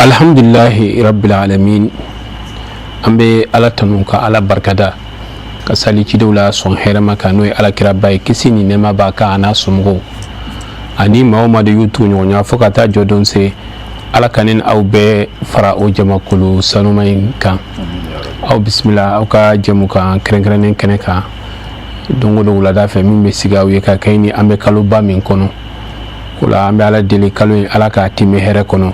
Alhamdulilahi rabbil alamin. An bɛ Ala tanu ka Ala barikada, ka sali cidenw la sɔn hɛrɛma kan, n'o ye Ala kiraba ye, kisi ni nɛɛma b'a kan, a n'a somɔgɔw ani maa o maa de y'u tugu ɲɔgɔn ɲɛ fo ka taa jɔdon se. Ala ka ne ni aw bɛɛ fara o jamakulu sanuma in kan. Aw bisimila aw ka jɛmukan kɛrɛnkɛrɛnnen kɛnɛ kan don o don wulada fɛ, min bɛ sigi aw ye ka kɛ ni an bɛ kaloba min kɔnɔ. O la, an bɛ Ala deli, kalo in, Ala k'a timɛ hɛrɛ kɔnɔ.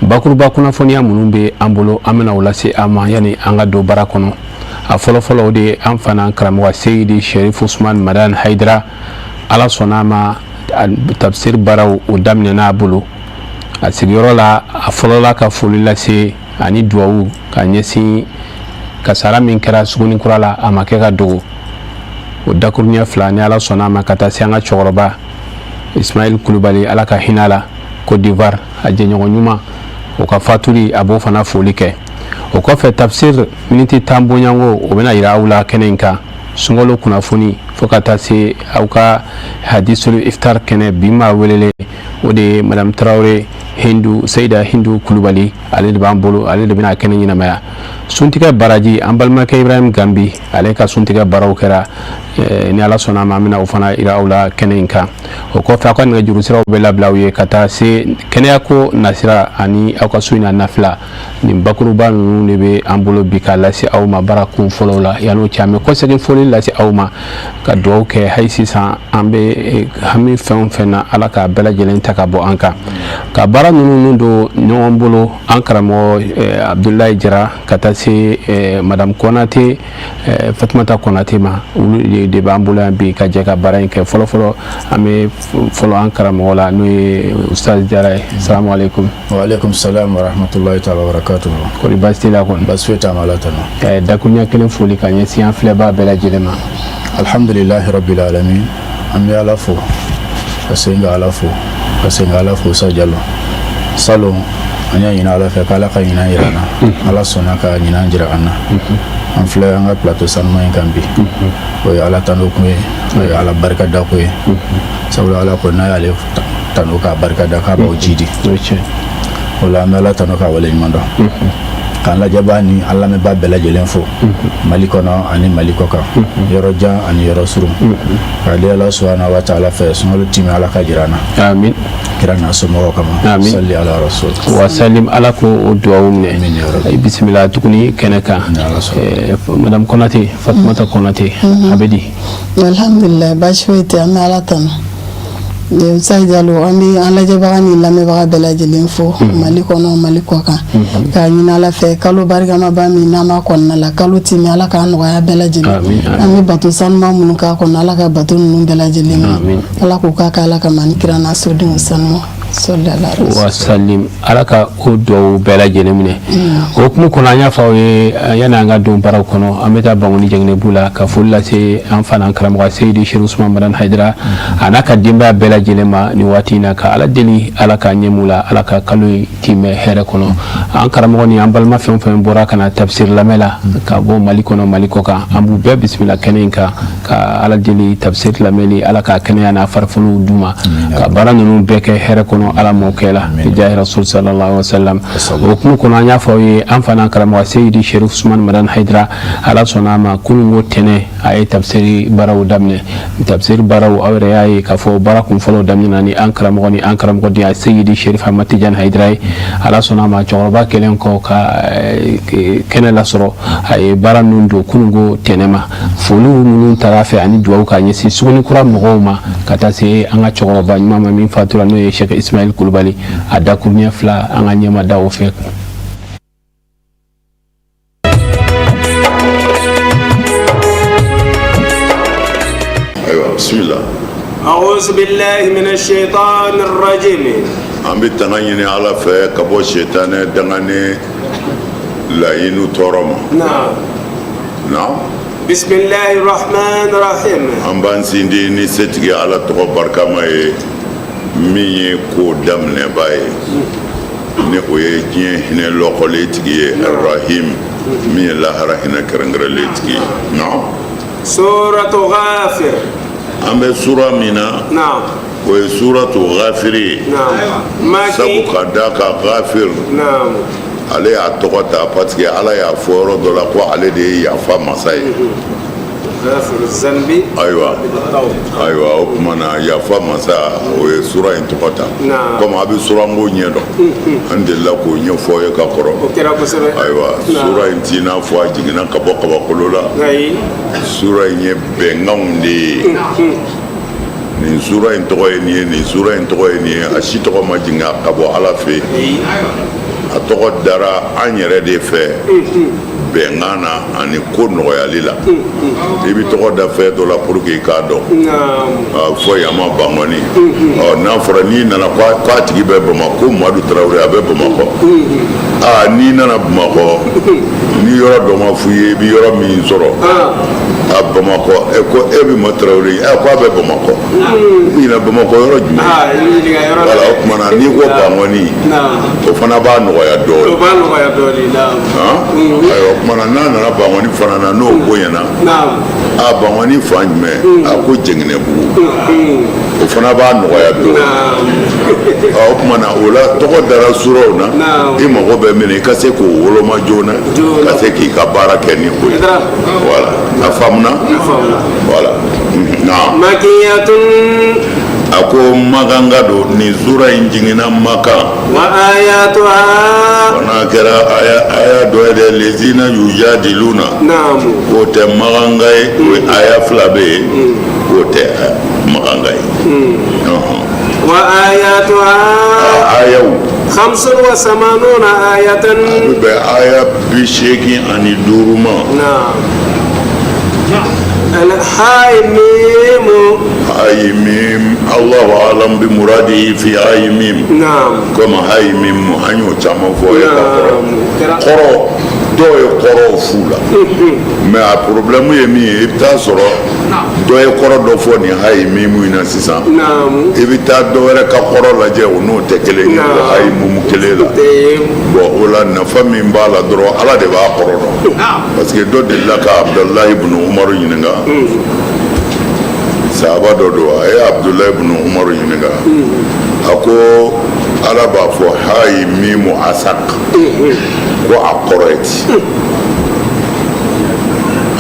Bakuruba kunnafoniya minnu bɛ an bolo, an bɛna o lase an ma yanni an ka don baara kɔnɔ. A fɔlɔfɔlɔ, o de ye an fana karamɔgɔ Seyidi Sherif Usman Madan Hayidara. Ala sɔnna a ma, tafsir baaraw o daminɛna a bolo a sigiyɔrɔ la. A fɔlɔla ka foli lase ani duwawu ka ɲɛsin kasara min kɛra Sugunikura la, a ma kɛ ka dogo, o dakuruɲɛ fila, ni Ala sɔnna a ma, ka taa se an ka cɛkɔrɔba Ismail Kulubali, Ala ka hinɛ la, Côte d'Ivoire, a jɛɲɔgɔn ɲuman, o ka fatuli, a b'o fana foli kɛ. O kɔfɛ, tafsir miniti 10 bonyanko, o bɛna yira aw la kɛnɛ in kan. Sunkalo kunnafoni, fo ka taa se aw ka hadisul iftar kɛnɛ. Bi maa welelen, o de ye Madame Tarawele Hindu, Seyida Hindu Kulubali. Ale de b'an bolo, ale de bɛna kɛnɛ ɲɛnamaya. Suntigɛ baraji, an balimakɛ Ibrahim Gambi, ale ka suntigɛ baaraw kɛra. Ni Ala sɔnna a ma, an bɛna o fana yira aw la kɛnɛ in kan. O kɔfɛ, aw ka nɛgɛjuru siraw bɛ labila aw ye, ka taa se kɛnɛyako nasira ani aw ka su in na nafila. Nin bakuruba ninnu de bɛ an bolo bi k'a lase aw ma baara kun fɔlɔw la. Yan'o cɛ, an bɛ kɔsegin foli lase aw ma, ka dugawu kɛ. Hali sisan, an bɛ hami fɛn o fɛn na, Ala k'a bɛɛ lajɛlen ta ka bɔ an kan, ka baara ninnu don ɲɔgɔn bolo. An karamɔgɔ Abudulayi Jara, ka taa se Madame Konate, Fatumata Konate ma, olu de b'an bolo yan bi ka jɛ ka baara in kɛ. Fɔlɔ fɔlɔ, an bɛ fɔlɔ an karamɔgɔ la, n'o ye Ustaz Jara ye. Salamu aleykum. Wa aleykum salam wa rahmatulahi taala wa barakatuhu. Kɔri baasi t'i la kɔni? Baasi foyi t'an, Ala tanu. Dakuruɲɛ kelen foli ka ɲɛsin an filɛbaa bɛɛ lajɛlen ma. Alhamdulilahi rabbil alamin. An bɛ Ala fo, ka segin ka Ala fo, ka segin ka Ala fo. Sa Jalo, salon an y'a ɲini Ala fɛ k'Ala ka ɲinan yira an na. Ala sɔnna ka ɲinan jira an na. An filɛ an ka plateau sanuma in kan bi. O ye Ala tanu kun ye, o ye Ala barika da ko ye, sabula Ala ko n'a y'ale tanu k'a barika da, k'a b'aw jidi. O la, an bɛ Ala tanu k'a waleɲuman dɔn, k'an lajɛbaa ni an lamɛnbaa bɛɛ lajɛlen fo, Mali kɔnɔ ani Mali kɔ kan, yɔrɔ jan ani yɔrɔ surun. K'a deli Ala subahana wa taala fɛ, sunkalo timi, Ala ka jira an na. Amin. Kira n'a somɔgɔw kama. Amin. Sali ala rasul. Wa salim. Ala ko o duwawu minɛ. Amin ya Rabbi. Bisimila tuguni kɛnɛ kan. Ni Ala sɔnna. Madame Konate, Fatumata Konate, a bɛ di? Alhamdulilayi, baasi foyi tɛ, an bɛ Ala tanu. Ustaz Jalo, an bɛ an lajɛbaga ni lamɛnbaga bɛɛ lajɛlen fo, Mali kɔnɔ, Mali kɔ kan, k'a ɲini Ala fɛ, kalo barikamaba min n'an b'a kɔnɔna la, kalo timi, Ala k'a nɔgɔya bɛɛ lajɛlen. Amin, amin. An bɛ bato sanuma minnu k'a kɔnɔ, Ala ka bato ninnu bɛɛ lajɛlen minɛ. Amin. Ala k'o k'a kɛ Ala kama ni kira n'a sodenw sanuma. Sɔli ala rasul. Wa salim. Ala ka o duwawu bɛɛ lajɛlen minɛ. O hukumu kɔnɔ, an y'a fɔ aw ye, yanni an ka don baaraw kɔnɔ, an bɛ taa Bangoni Jɛngɛnɛbu la ka foli lase an fa n'an karamɔgɔ Seyidi Sherif Usman Madani Hayidara, a n'a ka denbaya bɛɛ lajɛlen ma nin waati in na, ka Ala deli, Ala ka ɲɛmu la, Ala ka kalo in timɛ hɛrɛ kɔnɔ. An karamɔgɔ ni an balima fɛn o fɛn bɔra ka na tafsir lamɛn la ka bɔ Mali kɔnɔ, Mali kɔ kan, an b'u bɛɛ bisimila kɛnɛ in kan, ka Ala deli, tafsir lamɛnni, Ala ka kɛnɛya n'a farifoniw d'u ma, ka baara ninnu bɛɛ kɛ hɛrɛ kɔnɔ. Ala m'o kɛ la bijahi rasul sallallahu alaihi wasallam. O hukumu kɔnɔ, an y'a fɔ aw ye, an fana karamɔgɔ Seyidi Sherif Usman Madani Hayidara, Ala sɔnna a ma, kununko tɛnɛ, a ye tafsiri baaraw daminɛ. Tafsiri baaraw, aw yɛrɛ y'a ye k'a fɔ baara kun fɔlɔw daminɛna ni an karamɔgɔ ni an karamɔgɔden Seyidi Sherif Ahmad Tijani Hayidara ye. Ala sɔnna a ma, cɛkɔrɔba kɛlen kɔ ka kɛnɛ lasɔrɔ, a ye baara ninnu don kununko tɛnɛ ma. Foliw minnu taara fɛ ani dugawu ka ɲɛsin Sugunikura mɔgɔw ma, ka taa se an ka cɛkɔrɔba ɲuman ma min fatura, n'o ye Cheikh Ismail Kulubali, a dakuruɲɛ fila, an ka ɲɛma da o fɛ. Ayiwa, bisimila. أعوذ بالله من الشيطان الرجيم. An bɛ tanga ɲini Ala fɛ ka bɔ setanɛ danganen layinu tɔɔrɔ ma. نعم. Na. بسم الله الرحمن الرحيم. An b'an sindi ni setigi Ala tɔgɔ barikama ye, min ye ko daminɛba ye, ni o ye diɲɛ hinɛ lɔkɔlen tigi ye, Arahim, min ye lahara hinɛ kɛrɛnkɛrɛnlen tigi ye na. سورة غافر. An bɛ sura min na, نعم. O ye suratu Ghafiri ye, sabu ka da kan Ghafir, ale y'a tɔgɔ ta parce que Ala y'a fɔ yɔrɔ dɔ la ko ale de ye yafa masa ye. Ayiwa, ayiwa, o tuma na yafa masa, o ye sura in tɔgɔ ta. Komi a bɛ suranko ɲɛ dɔn, an delila k'o ɲɛfɔ ye ka kɔrɔ. Ayiwa, sura in t'i n'a fɔ a jiginna ka bɔ kabakolo la. Sura in ye bɛnkanw de ye. Nin sura in tɔgɔ ye nin ye, nin sura in tɔgɔ ye nin ye. A si tɔgɔ ma jigin ka bɔ Ala fɛ yen. A tɔgɔ dara an yɛrɛ de fɛ bɛnkan na ani ko nɔgɔyali la. I bɛ tɔgɔ da fɛn dɔ la pour que i k'a dɔn. Fɔ yama Bankɔni, ɔ n'a fɔra n'i nana k'a tigi bɛ Bamakɔ, ko Madu Tarawele, a bɛ Bamakɔ. Aa, n'i nana Bamakɔ, ni yɔrɔ dɔ ma f'i ye i bɛ yɔrɔ min sɔrɔ a Bamakɔ, ɛ ko e bɛ Ma Tarawele ye, ɛ ko a bɛ Bamakɔ. Ɲinɛ Bamakɔ yɔrɔ jumɛn? Wala, o tuma na n'i ko Bankɔni, o fana b'a nɔgɔya dɔɔnin. O b'a nɔgɔya dɔɔnin. Ayiwa, o tuma na n'a nana Bankɔni fana na, n'o bonyana, a Bankɔni fan jumɛn? A ko Jɛngɛnɛbugu, o fana b'a nɔgɔya dɔɔnin. O tuma na o la tɔgɔ dara suraw na, i mago bɛ min na, i ka se k'o woloma joona, ka se k'i ka baara kɛ ni o ye. Voilà, a faamuna? Voilà, naam. Makiyatun. A ko makanka don. Nin sura in jiginna Makan. Wa ayatuha. O n'a kɛra aya aya dɔ ye dɛ, lezina yujadiluna. K'o tɛ makanka ye, o ye aya fila bɛ yen, k'o tɛ makanka ye. Wa ayatuha. Ayaw. Khamsun wa samanuna ayatan. A bɛ bɛn aya 85 ma. Naam. Al-Haymim. Haymim, Allahu alam bi muradihi fi haymim. Naam. Komi haymim, an y'o caman fɔ ye ka kɔrɔ. Kɔrɔ dɔw ye kɔrɔw f'u la, mais a problème ye min ye, i bɛ taa sɔrɔ dɔ ye kɔrɔ dɔ fɔ nin haymim in na sisan, i bɛ taa dɔ wɛrɛ ka kɔrɔ lajɛ, o n'o tɛ kelen ye o haymim kelen la. Bon, o la nafa min b'a la dɔrɔn, Ala de b'a kɔrɔ dɔn, parce que dɔ delila ka Abudulayi ibunu Umaru ɲininka. Sahaba dɔ don, a ye Abudulayi ibunu Umaru ɲininka, a ko Ala b'a fɔ hayimimu asak, ko a kɔrɔ ye di?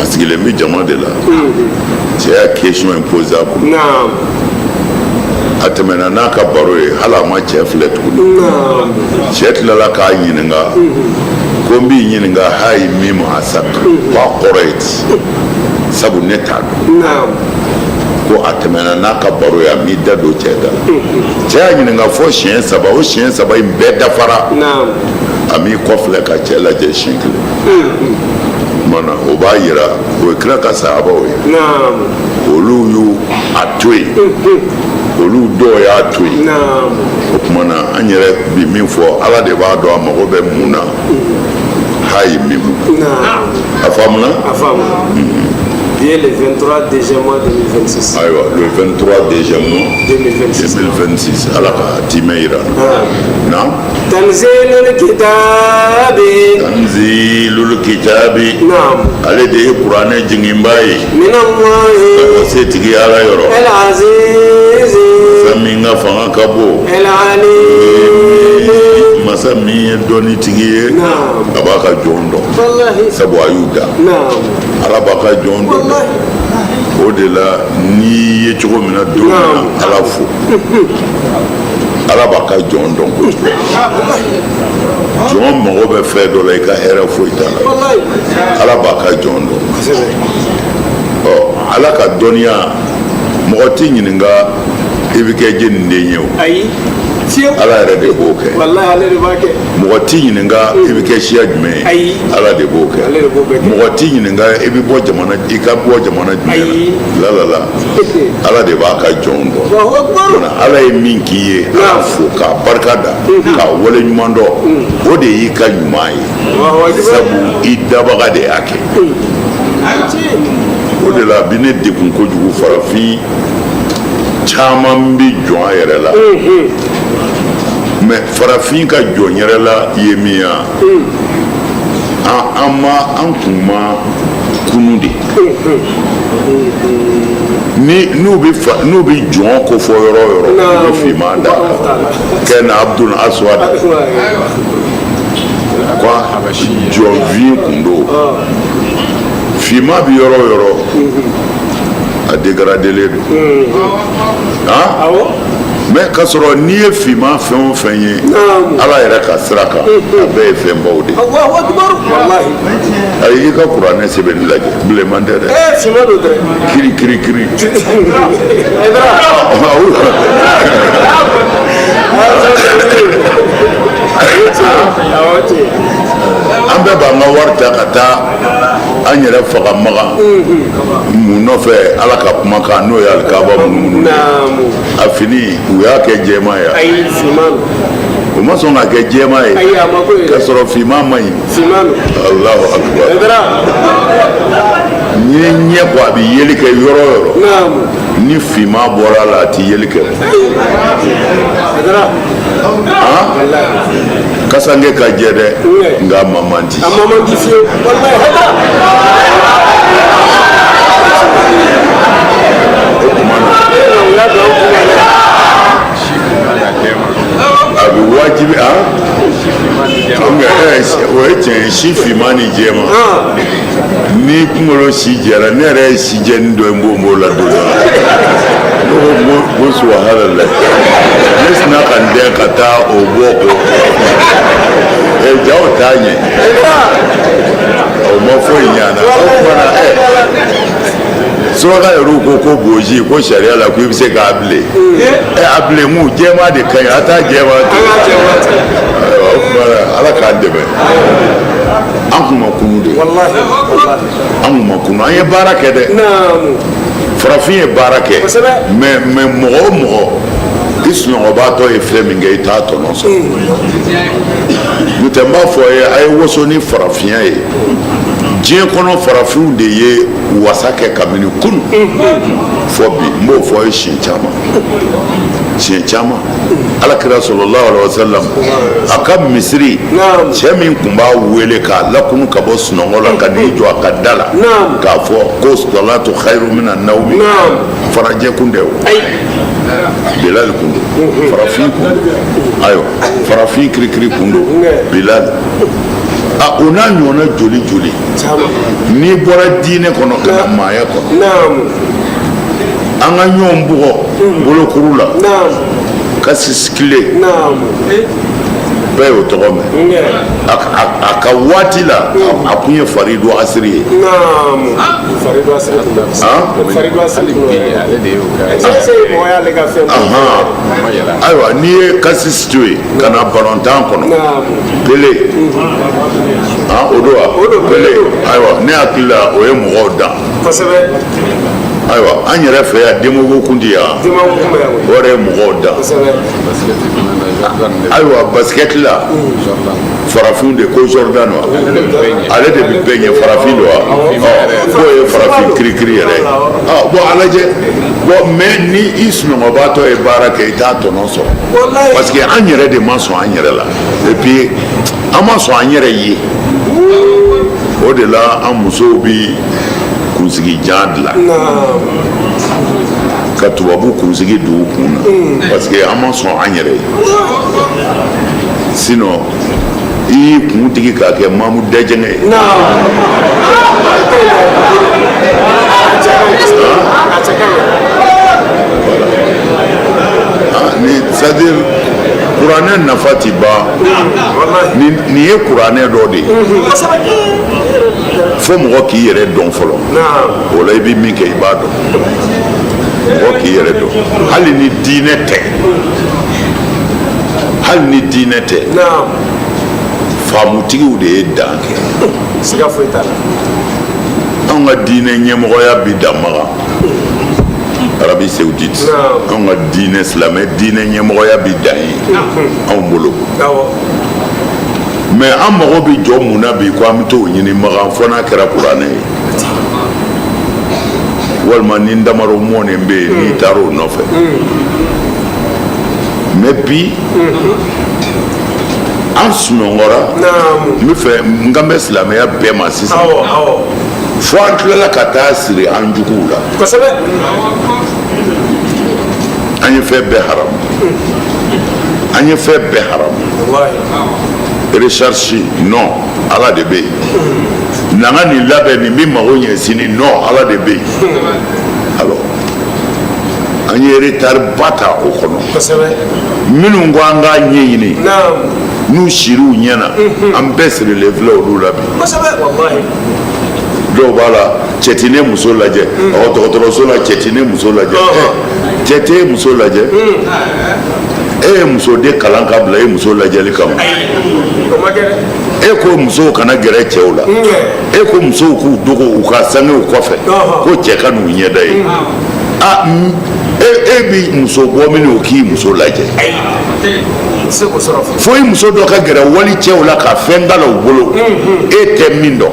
A sigilen bɛ jama de la, cɛ y'a question in posé a kun. A tɛmɛna n'a ka baro ye, hali a ma cɛ filɛ tuguni. Cɛ tilala k'a ɲininka ko n b'i ɲininka hayimimu asak, ko a kɔrɔ ye di? Sabu ne t'a dɔn. Ko a tɛmɛna n'a ka baro ye, a m'i da don cɛ da la. Cɛ y'a ɲininka fo siɲɛ saba, o siɲɛ saba in bɛɛ dafara, a m'i kɔfilɛ ka cɛ lajɛ siɲɛ kelen. Tuma na o b'a yira o ye kira ka sahabaw ye, olu y'u a to yen, olu dɔw y'a to yen. O tuma na an yɛrɛ bi min fɔ, Ala de b'a dɔn a mago bɛ mun na hayimimu. A faamuna? A faamuna. Bi ye le 23 deuxième mois 2026. Ayiwa, le 23 deuxième mois 2026. 2026, Ala ka timɛ yira na. Tanzilul kitabi. Tanzilul kitabi. Ale de ye kuranɛ jiginba ye. Min Allahi. Ka bɔ setigi Ala yɔrɔ. El azizi. Masa min ka fanga ka bon. El alim. Masa min ye dɔnnitigi ye. A b'a ka jɔn dɔn. Wallahi. Sabu a y'u da. Ala b'a ka jɔn dɔn. O de la n'i ye cogo min na don min na, Ala fo. Ala b'a ka jɔn dɔn kojugu. Jɔn mago bɛ fɛn dɔ la, i ka hɛrɛ foyi t'a la. Ala b'a ka jɔn dɔn. Ɔ, Ala ka dɔnniya, mɔgɔ t'i ɲininka i bɛ kɛ jɛni den ye o. Ayi. Ala yɛrɛ de b'o kɛ. Wallahi, ale de b'a kɛ. Mɔgɔ t'i ɲininka i bɛ kɛ siya jumɛn ye. Ayi. Ala de b'o kɛ. Ale de b'o bɛɛ kɛ. Mɔgɔ t'i ɲininka i bɛ bɔ jamana, i ka bɔ jamana jumɛn Ayi. na. La la la, Ala de b'a ka jɔn dɔn. Allahu akbar. Ala ye min k'i ye, Ala fo k'a barika da, k'a wale ɲuman dɔn, o de y'i ka ɲuman ye. Allahu akbar. Sabu i dabaga de y'a kɛ. O de la a bɛ ne degun kojugu, farafin caman bɛ jɔn a yɛrɛ la, mais farafin ka jɔn yɛrɛ la ye min ye, an ma an kun ma kunu de. Ni n'u bɛ fa n'u bɛ jɔn ko fɔ yɔrɔ o yɔrɔ, u bɛ finman da kana abdul aswad quoi, jɔnfin kun don. Finman bɛ yɔrɔ o yɔrɔ, a dégradelen don. Han, mais k'a sɔrɔ n'i ye finman fɛn o fɛn ye Ala yɛrɛ ka sira kan, a bɛɛ ye fɛnbaw de ye. Ayi, i ka kuranɛ sɛbɛnni lajɛ, bilenman tɛ dɛ. Kiri kiri kiri. An bɛɛ b'an ka wari ta ka taa an yɛrɛ faga Makan mun nɔfɛ? Ala ka kumakan, n'o ye alikaba munumunu. A fini, u y'a kɛ jɛman ye, u ma sɔn k'a kɛ jɛman ye k'a sɔrɔ finman man ɲi. Alahu akubar. N'i ye ɲɛ ko a bɛ yeli kɛ yɔrɔ o yɔrɔ, ni finman bɔra a la, a tɛ yeli kɛ. Kasange ka jɛ dɛ, nka a ma man di. A bɛ wajibi a o ye tiɲɛ ye, si finman ni jɛman. Ni kunkolo si jɛra, ne yɛrɛ ye si jɛni dɔ ye, n b'o la don dɔ la, ne ko ko subahanalayi, ne sinna ka n dɛn ka taa o bɔ ko ɛ jaw t'a ɲɛ, o ma foyi ɲɛ a la. O tuma na suraka yɛrɛw ko ko boji ko sariya la ko i bɛ se k'a bilen. Ɛ a bilen mun, jɛman de ka ɲi, a t'a jɛman to. Ayiwa, o tuma na Ala k'an dɛmɛ. An kun ma kunu de, an kun ma kunu. An ye baara kɛ dɛ, farafin ye baara kɛ, mais mɔgɔ o mɔgɔ i sunɔgɔbaatɔ ye fɛn min kɛ, i t'a tɔnɔ sɔrɔ. N'o tɛ, n b'a fɔ a ye, a ye waso ni farafinya ye. Diɲɛ kɔnɔ, farafinw de ye wasa kɛ kabini kunu fɔ bi. N b'o fɔ a ye siɲɛ caman, siɲɛ caman. Ala kira sallallahu alaihi wasallam a ka misiri, cɛ min tun b'a wele k'a lakunu ka bɔ sunɔgɔ la ka n'i jɔ a ka da la k'a fɔ ko salatu khairu mina nawmi, farajɛ kun tɛ o, Bilal kun don, farafin kun don. Ayiwa, farafin kirikiri kun don, Bilal. A o n'a ɲɔgɔnna joli joli. N'i bɔra diinɛ kɔnɔ ka na maaya kɔnɔ, an ka ɲɔgɔn bugɔ bolokuru la, Cassius Clay, bɛɛ y'o tɔgɔ mɛn. A ka waati la, a kun ye faridu asiri ye. Ayiwa, n'i ye Cassius to yen ka na balontan kɔnɔ, Pele, o don wa? Pele, ayiwa, ne hakili la o ye mɔgɔw dan. Ayiwa, an yɛrɛ fɛ yan, Demogo kun tɛ yan, o yɛrɛ ye mɔgɔw dan. Ayiwa, basket la, farafinw de ko Jordan wa, ale de bɛ bɛɛ ɲɛ, farafin don wa, k'o ye farafin kirikiri yɛrɛ ye. Bon, a lajɛ, bon, mais ni i sunɔgɔbaatɔ ye baara kɛ, i t'a tɔnɔ sɔrɔ, parce que an yɛrɛ de ma sɔn an yɛrɛ la, et puis an ma sɔn an yɛrɛ ye. O de la an musow bi kunsigi jan dilan ka tubabu kunsigi don u kun na, parce que an ma sɔn an yɛrɛ ye. Sinon i y'i kun digi k'a kɛ mamu dɛjɛngɛ ye. Ni c'est à dire kuranɛ nafa ti ban. Nin ye kuranɛ dɔ de ye. Fo mɔgɔ k'i yɛrɛ dɔn fɔlɔ, o la i bɛ min kɛ i b'a dɔn. Mɔgɔ k'i yɛrɛ dɔn, hali ni diinɛ tɛ, hali ni diinɛ tɛ, faamutigiw de ye dan kɛ. Siga foyi t'a la. Anw ka diinɛ ɲɛmɔgɔya bi dan Makan, Arabie Saoudite. Anw ka diinɛ, silamɛ diinɛ ɲɛmɔgɔya bi dan yen anw bolo. Mais an mago bɛ jɔ mun na bi ko an bɛ t'o ɲini Makan, fo n'a kɛra kuranɛ ye, walima ni damaro mɔnen bɛ yen, n'i taara o nɔfɛ. Mais bi an sunɔgɔra. N bɛ fɛ n kan bɛ silamɛya bɛɛ ma sisan. Fo an tilala ka taa siri an juguw la. Kosɛbɛ. An ye fɛn bɛɛ haramu, an ye fɛn bɛɛ haramu. Recherche, non, Ala de bɛ yen. Na n ka nin labɛn, nin bɛ mago ɲɛ sini, non, Ala de bɛ yen. Alors an ye retard ba ta o kɔnɔ. Kosɛbɛ. Minnu ko an k'a ɲɛɲini, n'u sir'u ɲɛ na, an bɛɛ sirilen filɛ olu la bi. Kosɛbɛ, walahi. Dɔw b'a la, cɛ tɛ ne muso lajɛ, ɔ dɔgɔtɔrɔso la, cɛ tɛ ne muso lajɛ, cɛ tɛ e muso lajɛ. E ye muso de kalan ka bila e muso lajɛli kama. E ko musow kana gɛrɛ cɛw la, e ko musow k'u dogo u ka sangew kɔfɛ, ko cɛ ka n'u ɲɛda ye. A e bi muso bɔ min, o k'i muso lajɛ, fo i muso dɔ ka gɛrɛ wali cɛw la ka fɛn kala u bolo, e tɛ min dɔn.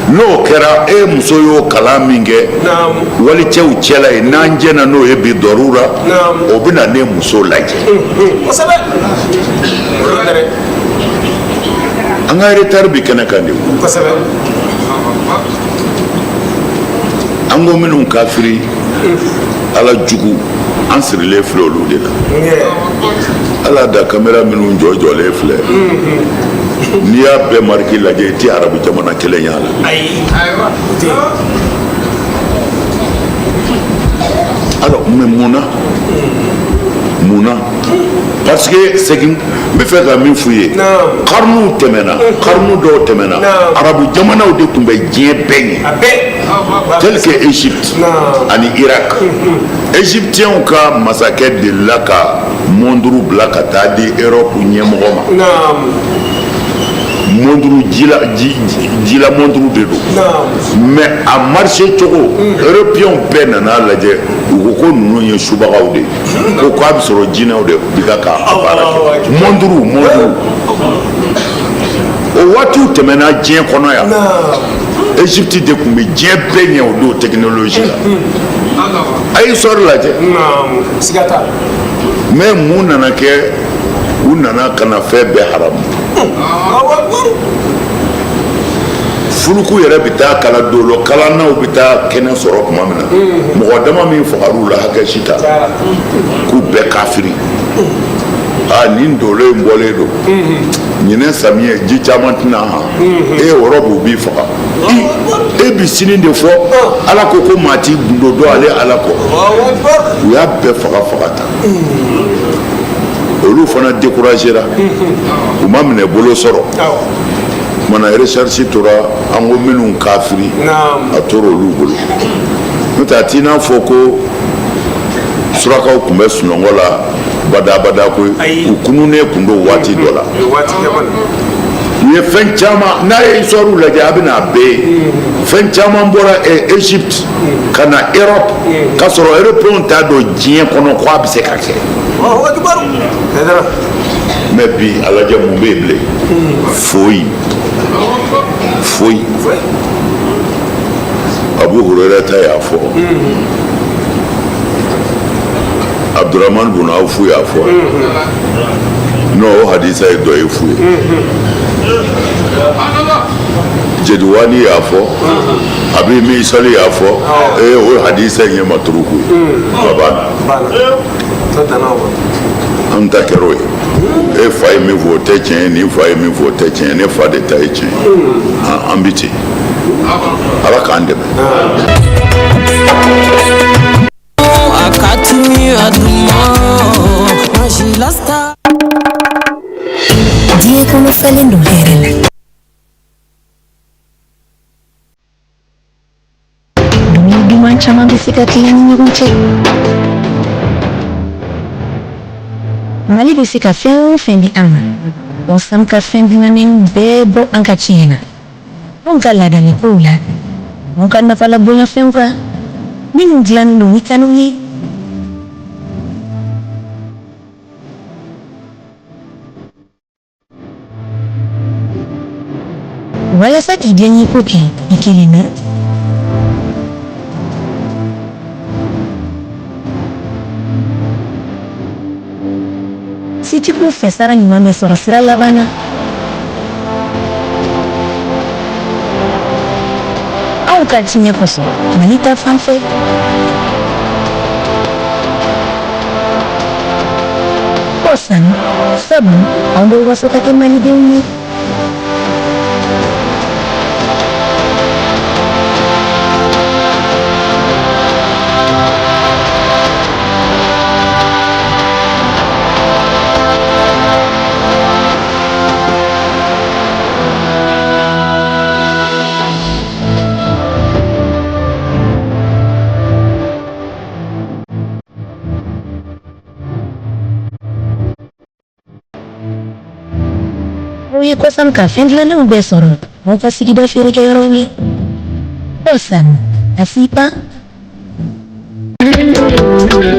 N'o kɛra, e muso y'o kalan min kɛ wali cɛw cɛla ye, n'an jɛnna n'o ye bi dɔrura, o bɛ na ne muso lajɛ. An ka retard bi kɛnɛ kan de. An ko minnu kafiri, Ala jugu, an sirilen filɛ olu de la. Ala da kamera minnu jɔ jɔlen filɛ, n'i y'a bɛɛ mariki lajɛ, i tɛ arabu jamana kelen y'a la. Alors, mais mun na, mun na? Parce que segin, n bɛ fɛ ka min f'u ye, kariniw tɛmɛna, karinu dɔw tɛmɛna, arabu jamanaw de tun bɛ diɲɛ bɛɛ ɲɛ, tel que Égypte ani Irak. Égyptiens ka masakɛ delila ka monduru bila ka taa di Europe ɲɛmɔgɔ ma. Monduru jila, jila monduru de don, mais a marché cogo, européens bɛɛ nana lajɛ, u ko ko ninnu ye subagaw de ye, ko k'a bɛ sɔrɔ jinɛw de bi ka k'a baara kɛ. Monduru, monduru, o waatiw tɛmɛna diɲɛ kɔnɔ yan. Égypte de tun bɛ diɲɛ bɛɛ ɲɛ o don technologie la. A ye histoire lajɛ. Mais mun nana kɛ? U nana ka na fɛn bɛɛ haramu. Fuluku yɛrɛ bɛ taa kala dolo kalannaw bɛ taa kɛnɛ sɔrɔ tuma min na, mɔgɔ dama min fagar'u la, hakɛ si t'a la, k'u bɛɛ kafiri. Aa, nin dolo in bɔlen don ɲinɛ samiyɛ, ji caman tɛna han e yɔrɔ b'u b'i faga. E bi sini de fɔ Ala ko ko maa t'i gundo dɔn ale Ala kɔ. U y'a bɛɛ faga faga ta. Olu fana découragera, u ma minɛ bolo sɔrɔ. Kumana recherche tora an ko minnu kafiri, a tora olu bolo. N'o tɛ, a t'i n'a fɔ ko surakaw tun bɛ sunɔgɔ la badabada koyi. U kununnen tun don waati dɔ la. U ye fɛn caman, n'a ye histoire lajɛ, a bɛna a bɛɛ ye. Fɛn caman bɔra Égypte ka na Europe, k'a sɔrɔ européens t'a dɔn diɲɛ kɔnɔ ko a bɛ se ka kɛ. Mais bi, a lajɛ, mun bɛ yen bilen? Foyi, foyi. Abu Hurayra ta y'a fɔ, Abdurahman bun Awfu y'a fɔ. Non, o hadisa ye dɔ ye fu ye. Jediwani y'a fɔ, Abi Misali y'a fɔ, ee, o hadisa in ye maturuku ye ka ban. An ta kɛra o ye. E fa ye min fɔ, o tɛ tiɲɛ ye. Nin fa ye min fɔ, o tɛ tiɲɛ ye. Ne fa de ta ye tiɲɛ ye. An bi ten. Ala k'an dɛmɛ. A ka timi a duman lasta. Diɲɛ kɔnɔ falen don hɛrɛ la. Dumuni duman caman bɛ se ka tila ni ɲɔgɔn cɛ. Mali bɛ se ka fɛn o fɛn di an ma, Bonsam ka fɛn dilannen bɛɛ bɔ an ka tiɲɛ na. Anw ka laadalakow la, anw ka nafalabonyafɛnw kan, minnu dilannen don ni kanu ye. Walasa k'i diyaɲeko kɛ i kelen na, Sitigiw fɛ sara ɲuman bɛ sɔrɔ sira laban na. Anw ka tiɲɛ kosɔn Mali ta fan fɛ. Kosam, sabu anw bɛ waso ka kɛ malidenw ye. Aw ye Kosam ka fɛn dilannenw bɛɛ sɔrɔ aw ka sigida feerekɛyɔrɔw la. Kosam, a si pan.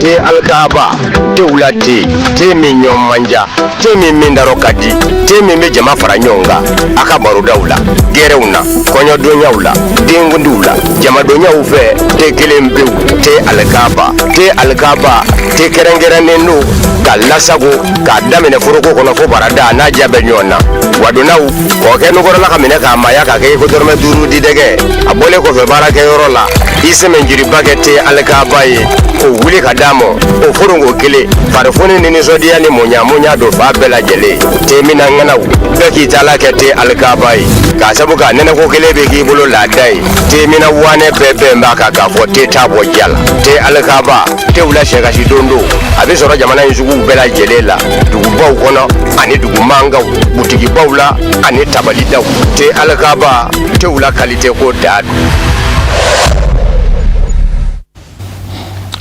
Te alikaba te wula te te min ɲɔ man ja te min min darɔ ka di te min bɛ jama fara ɲɔgɔn kan a ka barodaw la gɛrɛw na kɔɲɔdonyaw la denkundiw la jamadonyaw fɛ te kelen pewu te alikaba te alikaba te kɛrɛnkɛrɛnnen don ka lasago k'a daminɛ foroko kɔnɔ fo barada n'a ja bɛ ɲɔgɔn na wadonnaw kɔkɛ nukɔrɔla ka minɛ k'a maaya k'a kɛ i ko dɔrɔmɛ duuru di dɛgɛ a bɔlen kɔfɛ baarakɛyɔrɔ la i sɛmɛnjiriba kɛ te alikaba ye k'o wuli ka d'a ma o foronko kelen farifoni ni nisɔndiya ni muɲa don fa bɛɛ lajɛlen te minna ŋanaw bɛɛ k'i taala kɛ te alikaba ye k'a sabu k'a nɛnɛko kelen bɛ k'i bolo laada ye te minna wanɛ bɛɛ bɛn b'a kan k'a fɔ te t'a bɔ diya la te alikaba te wula sɛkasi don don a bɛ sɔrɔ jamana in suguw bɛɛ lajɛlen la dugubaw kɔnɔ ani dugu mankanw butigibaw la ani tabalidaw te alikaba te wula kalite ko da don.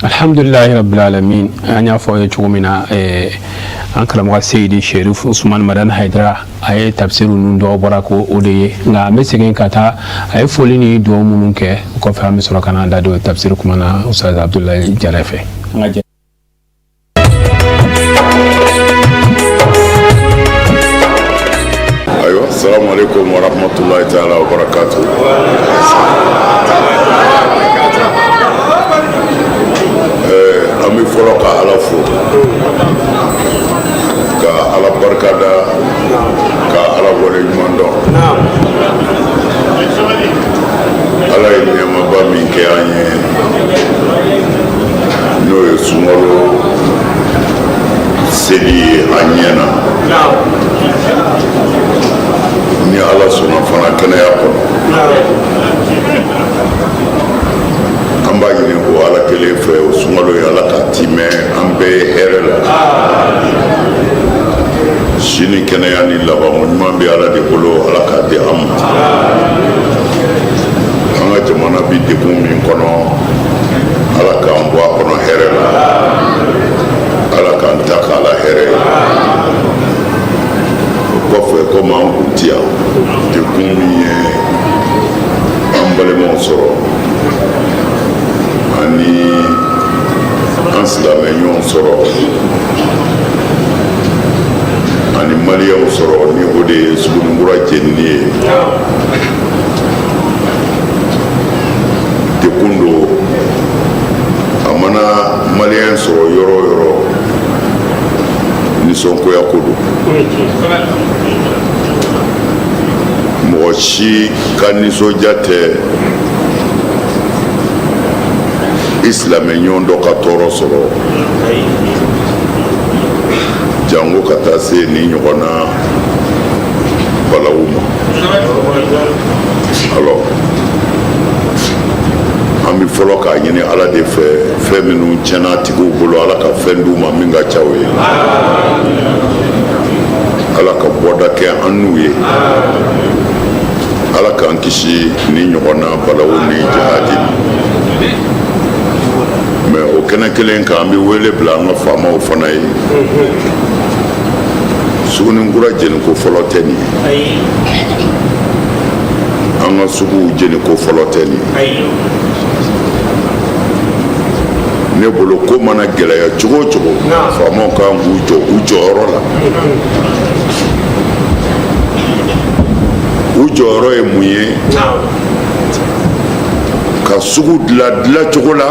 Alhamdulilahi rabbil alamin. An y'a fɔ aw ye cogo min na, an karamɔgɔ Seyidi Sherif Usman Madani Hayidara, a ye tafsiru ninnu dɔw bɔra ko o de ye, nka an bɛ segin ka taa a ye foli ni dugawu minnu kɛ, o kɔfɛ an bɛ sɔrɔ ka n'an da don tafsiru kuma na Ustaz Abudulayi Jara fɛ. An ka jɛ. Ayiwa, salamu aleykum wa rahmatulahi taala wa barakatu. An bɛ fɔlɔ ka Ala fo, ka Ala barikada, ka Ala waleɲuman dɔn. Ala ye nɛɛmaba min kɛ an ye, n'o ye sunkalo seli ye an ɲɛ na, ni Ala sɔnna fana kɛnɛya kɔnɔ, an b'a ɲini o Ala kelen fɛ, o sunkalo ye, Ala k'a timɛ an bɛɛ ye hɛrɛ la. Si ni kɛnɛya ni labanko ɲuman bɛ Ala de bolo, Ala k'a di an ma. An ka jamana bi degun min kɔnɔ, Ala k'an bɔ a kɔnɔ hɛrɛ la, Ala k'an ta k'a la hɛrɛ ye. O kɔfɛ, komi an kun ti yan, degun min ye an balimaw sɔrɔ ani an silamɛ ɲɔgɔn sɔrɔ ani maliyɛnw sɔrɔ, ni o de ye Suguninkura jenini ye, degun don. A mana maliyɛn sɔrɔ yɔrɔ o yɔrɔ, nisɔngoya ko don. Mɔgɔ si ka nisɔndiya tɛ i silamɛ ɲɔgɔn dɔ ka tɔɔrɔ sɔrɔ, jango ka taa se nin ɲɔgɔnna balawu ma. Alors, an bɛ fɔlɔ k'a ɲini Ala de fɛ, fɛn minnu tiɲɛna tigiw bolo, Ala ka fɛn d'u ma min ka ca o ye. Ala ka bɔda kɛ an n'u ye. Ala k'an kisi ni ɲɔgɔnna balawu ni jihadi. Mais o kɛnɛ kelen kan, an bɛ wele bila an ka faamaw fana ye. Suguninkura jeniko fɔlɔ tɛ nin ye, an ka suguw jeniko fɔlɔ tɛ nin ye. Ne bolo, ko mana gɛlɛya cogo o cogo, faamaw kan k'u jɔ u jɔyɔrɔ la. U jɔyɔrɔ ye mun ye? Ka sugu dilan dilancogo la,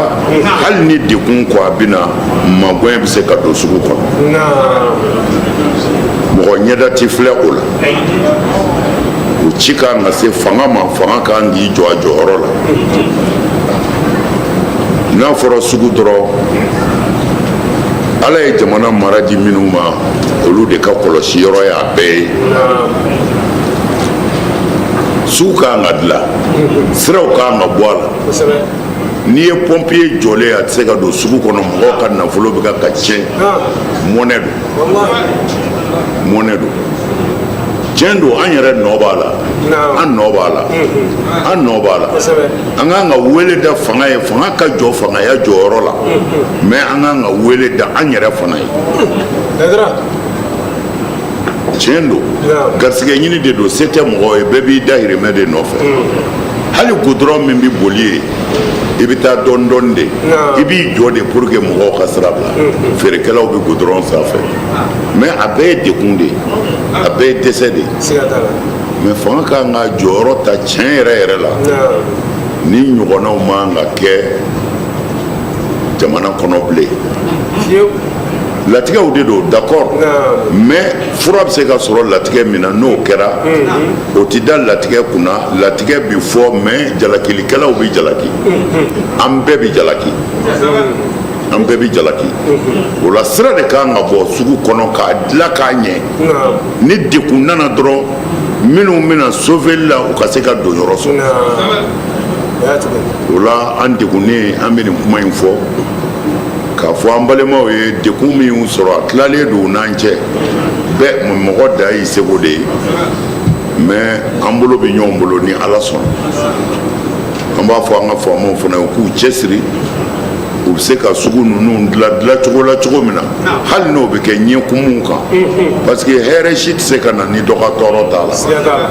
hali ni degun ko a bɛ na, magɛn bɛ se ka don sugu kɔnɔ, mɔgɔ ɲɛda tɛ filɛ o la. O ci kan ka se fanga ma, fanga kan k'i jɔ a jɔyɔrɔ la. N'a fɔra sugu dɔrɔn, Ala ye jamana mara di minnu ma, olu de ka kɔlɔsi yɔrɔ y'a bɛɛ ye. Sugu kan ka dilan, siraw kan ka bɔ a la. N'i ye pompier jɔlen, a tɛ se ka don sugu kɔnɔ, mɔgɔw ka nafolo bɛ ka tiɲɛ. Mɔnɛ don, mɔnɛ don. Tiɲɛ don, an yɛrɛ nɔ b'a la, an nɔ b'a la, an nɔ b'a la. An kan ka wele da fanga ye, fanga ka jɔ fangaya jɔyɔrɔ la, mais an kan ka wele da an yɛrɛ fana ye. Tiɲɛ don, garisɛgɛ ɲini de don, se tɛ mɔgɔ ye, bɛɛ b'i dahirimɛ de nɔfɛ. Hali goudron min bɛ boli ye, i bɛ taa dɔɔni dɔɔni de, i b'i jɔ de pour que mɔgɔw ka sira bila. Feerekɛlaw bɛ goudron sanfɛ, mais a bɛɛ ye degun de ye, a bɛɛ ye dɛsɛ de ye. Mais fanga kan ka jɔyɔrɔ ta tiɲɛ yɛrɛ yɛrɛ la. Ni ɲɔgɔnnaw man ka kɛ jamana kɔnɔ bilen. Latigɛw de don, d'accord, mais fura bɛ se ka sɔrɔ latigɛ min na, n'o kɛra, o tɛ da latigɛ kunna. Latigɛ bɛ fɔ, mais jalakilikɛlaw bɛ jalaki, an bɛɛ bɛ jalaki, an bɛɛ bɛ jalaki. O la, sira de kan ka bɔ sugu kɔnɔ k'a dilan k'a ɲɛ. Ni degun nana dɔrɔn, minnu bɛna sauveli la, u ka se ka don yɔrɔ sɔrɔ. O la, an degunnen, an bɛ nin kuma in fɔ k'a fɔ an balimaw ye. Degun min y'u sɔrɔ, a tilalen don u n'an cɛ bɛɛ. Mɔgɔ dan y'i seko de ye, mais an bolo bɛ ɲɔgɔn bolo ni Ala sɔnna. An b'a fɔ an ka faamaw fana ye, u k'u cɛsiri, u bɛ se ka sugu ninnu dilan dilancogo la cogo min na, hali n'o bɛ kɛ ɲɛkumuw kan, parce que hɛrɛ si tɛ se ka na ni dɔ ka tɔɔrɔ t'a la.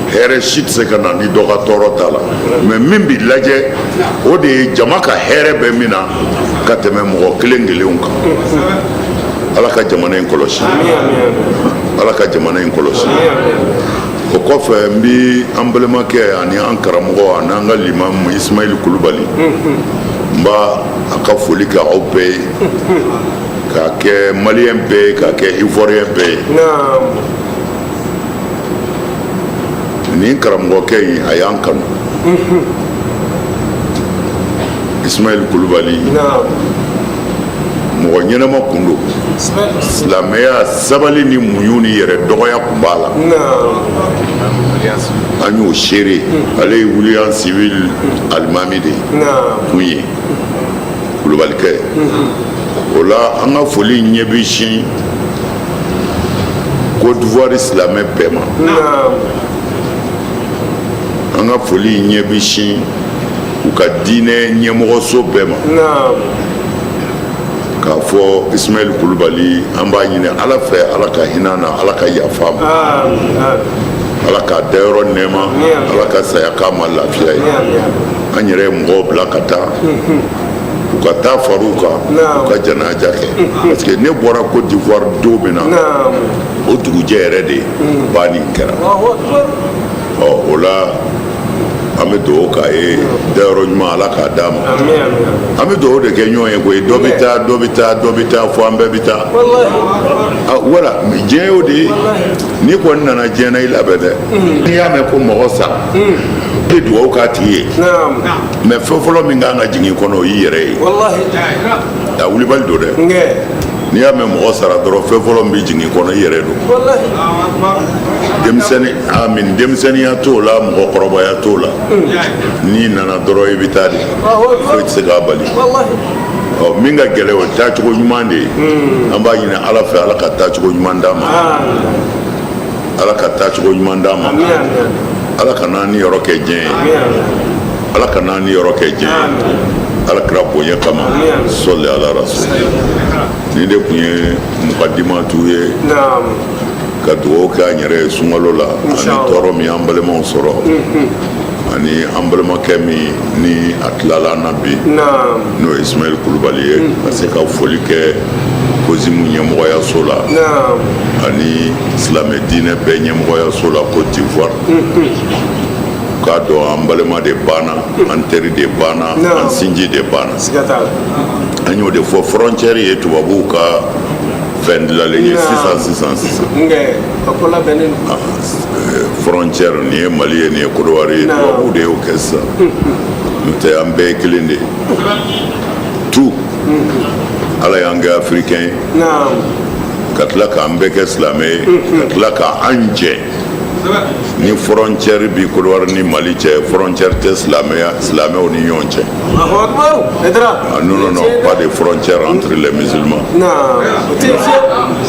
Hɛrɛ si tɛ se ka na ni dɔ ka tɔɔrɔ t'a la. Mais min bɛ lajɛ, o de ye jama ka hɛrɛ bɛ min na ka tɛmɛ mɔgɔ kelen kelenw kan. Ala ka jamana in kɔlɔsi, Ala ka jamana in kɔlɔsi. O kɔfɛ, n bi an balimakɛ ani an karamɔgɔ ani an ka limamu Ismail Kulubali, n b'a a ka foli kɛ aw bɛɛ ye, k'a kɛ malien bɛɛ ye, k'a kɛ ivoirien bɛɛ ye. Nin karamɔgɔkɛ in, a y'an kanu. Ismail Kulubali, mɔgɔ ɲɛnama kun don. Silamɛya, sabali ni muɲu ni yɛrɛ dɔgɔya kun b'a la, an y'o seere. Ale ye William Civil alimami de ye kun ye, Kulubalikɛ. O la, an ka foli ɲɛ bɛ sin Côte d'Ivoire silamɛ bɛɛ ma. An ka foli ɲɛ bɛ sin u ka diinɛ ɲɛmɔgɔso bɛɛ ma, k'a fɔ Ismail Kulubali, an b'a ɲini Ala fɛ, Ala ka hinɛ na, Ala ka yafa ma, Ala k'a dayɔrɔ nɛɛma, Ala ka saya k'a ma lafiya ye. An yɛrɛ ye mɔgɔw bila ka taa, u ka taa far'u kan, u ka janaja kɛ, parce que ne bɔra Côte d'Ivoire don min na, o dugujɛ yɛrɛ de banni kɛra. Ɔ, o la, an bɛ dugawu k'a ye, dayɔrɔ ɲuman, Ala k'a d'a ma. An bɛ dugawu de kɛ ɲɔgɔn ye koyi. Dɔ bɛ taa, dɔ bɛ taa, dɔ bɛ taa, fo an bɛɛ bɛ taa. Wala diɲɛ y'o de ye. N'i kɔni nana diɲɛ na, i labɛn dɛ. N'i y'a mɛn ko mɔgɔ sara, i bɛ dugawu k'a tigi ye, mais fɛn fɔlɔ min kan ka jigin i kɔnɔ, o y'i yɛrɛ ye. A wulibali don dɛ. N'i y'a mɛn mɔgɔ sara dɔrɔn, fɛn fɔlɔ min bɛ jigin i kɔnɔ, i yɛrɛ don. Denmisɛnnin, amin, denmisɛnninya t'o la, mɔgɔkɔrɔbaya t'o la. N'i nana dɔrɔn, i bɛ taa de, foyi tɛ se k'a bali. Ɔ, min ka gɛlɛn, o ye taacogo ɲuman de ye. An b'a ɲini Ala fɛ, Ala ka taacogo ɲuman d'an ma, Ala ka taacogo ɲuman d'an ma. Ala ka n'an ni yɔrɔ kɛ diɲɛ ye, Ala ka n'an ni yɔrɔ kɛ diɲɛ ye, Ala kira bonya kama. Sɔli ala rasul. Nin de tun ye mukadimatu ye, ka dugawu kɛ an yɛrɛ ye sunkalo la, ani tɔɔrɔ min y'an balimaw sɔrɔ, ani an balimakɛ min ni a tilala an na bi, n'o ye Ismail Kulubali ye, ka se ka foli kɛ COSIM ɲɛmɔgɔyaso la ani silamɛ diinɛ bɛɛ ɲɛmɔgɔyaso la Côte d'Ivoire, k'a dɔn an balima de banna, an teri de banna, an sinji de banna. An y'o de fɔ, frontière ye tubabuw ka fɛn dilanlen ye sisan sisan sisan. Frontière, nin ye Mali ye, nin ye Côte d'Ivoire ye, tubabuw de y'o kɛ sisan. N'o tɛ, an bɛɛ ye kelen de ye. Tout Ala y'an kɛ africain ye, ka tila k'an bɛɛ kɛ silamɛ ye, ka tila k'an jɛ. Ni frontière bi Côte d'Ivoire ni Mali cɛ, frontière tɛ silamɛya silamɛw ni ɲɔgɔn cɛ. Ah, non, non, non, pas de frontière entre les musulmans,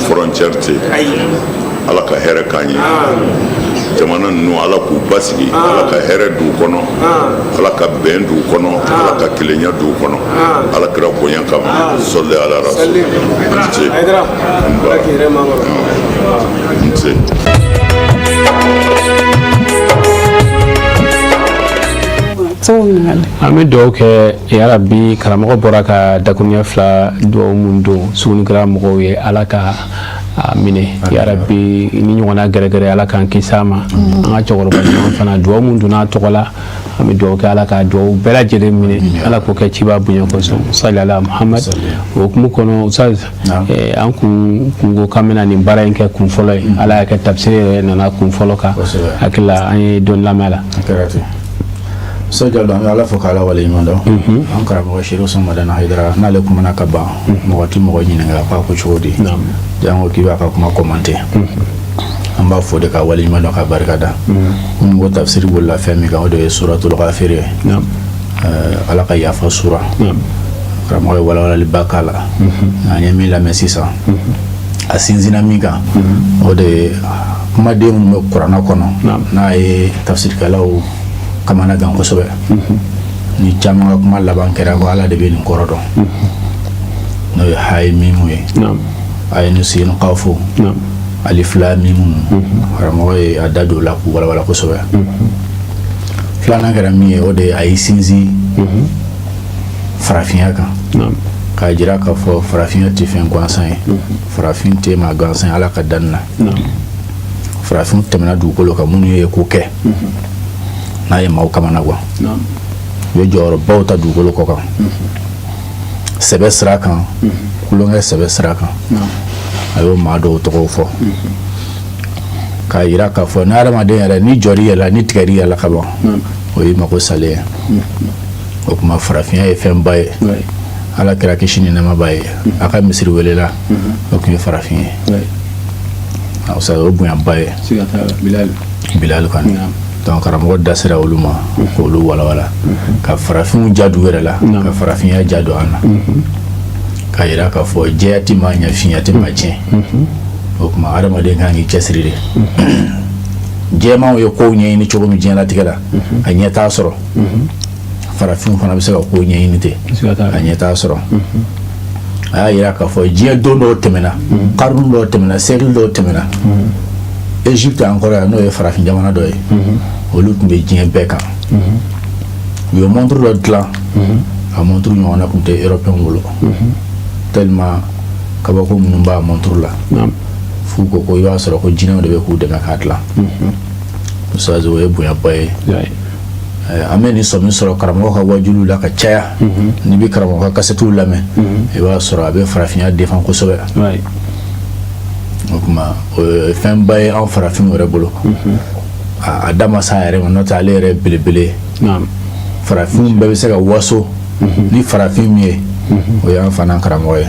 frontière tɛ. Ala ka hɛrɛ k'an ye. Jamana ninnu, Ala k'u basigi, Ala ka hɛrɛ d'u kɔnɔ, Ala ka bɛn d'u kɔnɔ, Ala ka kelenya d'u kɔnɔ, Ala kira bonya kama. Sɔli ala rasul. An ce, n ce. An bɛ dugawu kɛ yarabi. Karamɔgɔ bɔra ka dakuruɲɛ fila dugawu mun don sugunikura mɔgɔw ye, Ala ka a minɛ yarabi. Ni ɲɔgɔnna gɛrɛgɛrɛ, Ala k'an kisi a ma. An ka cɛkɔrɔba ɲuman fana, dugawu mun donna a tɔgɔ la, an bɛ dugawu kɛ, Ala ka dugawu bɛɛ lajɛlen minɛ, Ala k'o kɛ ciba bonya kosɔn. Sali ala Muhamad. O hukumu kɔnɔ, Ustaz, an kun ko k'an bɛna nin baara in kɛ kun fɔlɔ ye. Ala y'a kɛ tafsiri yɛrɛ nana kun fɔlɔ kan. Hakili la, an ye dɔɔni lamɛn a la. Ustaz Jalo, an bɛ Ala fo k'Ala waleɲuman dɔn. An karamɔgɔ Serifu Usumani Madani Hayidara, n'ale kumana ka ban, mɔgɔ tɛ mɔgɔ ɲininka k'a ko cogo di, jango k'i b'a ka kuma commenter. An b'a fo de ka waleɲuman dɔn ka barika da. Minnu ko tafsiri bolila fɛn min kan, o de ye suratul Ghafir ye, Ala ka yafa sura. Karamɔgɔ ye walawalaliba k'a la. An ye min lamɛn sisan, a sinsinna min kan, o de ye kumaden minnu bɛ kuranɛ kɔnɔ, n'a ye tafsirikɛlaw kamana gan kosɛbɛ, ni caman ka kuma laban kɛra ko Ala de bɛ nin kɔrɔ dɔn, n'o ye hayi mimu ye, ayinu sin kafu alif lam mimu. Karamɔgɔ ye a da don o la k'u walawala kosɛbɛ. Filanan kɛra min ye, o de ye a y'i sinsin farafinya kan, k'a jira k'a fɔ farafinya tɛ fɛn gansan ye, farafin tɛ maa gansan ye. Ala ka danni na, farafin tɛmɛna dugukolo kan minnu ye ko kɛ n'a ye maaw kamana gan, u ye jɔyɔrɔbaw ta dugukolo kɔ kan, sɛbɛ sira kan, tulonkɛ sɛbɛ sira kan. A y'o maa dɔw tɔgɔw fɔ k'a jira k'a fɔ ni hadamaden yɛrɛ ni jɔr'i yɛrɛ la, ni tigɛr'i yɛrɛ la ka ban, o y'i mako salen ye. O tuma farafinya ye fɛnba ye. Ala kira, kisi ni nɛɛma b'a ye, a ka misiri welela, o tun ye farafin ye. O bonyaba ye Bilal kɔni. Donc karamɔgɔ da sera olu ma k'olu walawala, ka farafinw ja don u yɛrɛ la, ka farafinya ja don an na, k'a jira k'a fɔ jɛya tɛ maa ɲɛ, finya tɛ maa tiɲɛ. O tuma hadamaden kan k'i cɛsiri de. Jɛmanw ye kow ɲɛɲini cogo min diɲɛlatigɛ la ka ɲɛtaa sɔrɔ, farafinw fana bɛ se ka kow ɲɛɲini ten ka ɲɛtaa sɔrɔ. A y'a jira k'a fɔ diɲɛ don dɔw tɛmɛna, karunu dɔw tɛmɛna, siècle dɔw tɛmɛna, Égypte an kɔrɔ yan, n'o ye farafin jamana dɔ ye, olu tun bɛ diɲɛ bɛɛ kan. U ye montre dɔ dilan, a montre ɲɔgɔnna tun tɛ européen bolo, tellement kabako minnu b'a montre la, f'u ko ko i b'a sɔrɔ ko jinɛw de bɛ k'u dɛmɛ k'a dilan. Ustaz, o ye bonyaba ye. An bɛ nin sɔmi sɔrɔ karamɔgɔ ka wajuliw la ka caya. N'i bɛ karamɔgɔ ka kasɛtiw lamɛn, i b'a sɔrɔ a bɛ farafinya défend kosɛbɛ. O tuma o ye fɛnba ye an farafinw yɛrɛ bolo. A da ma s'a yɛrɛ ma, n'o tɛ ale yɛrɛ belebele. Farafinw bɛɛ bɛ se ka waso ni farafin min ye, o y'an fana karamɔgɔ ye,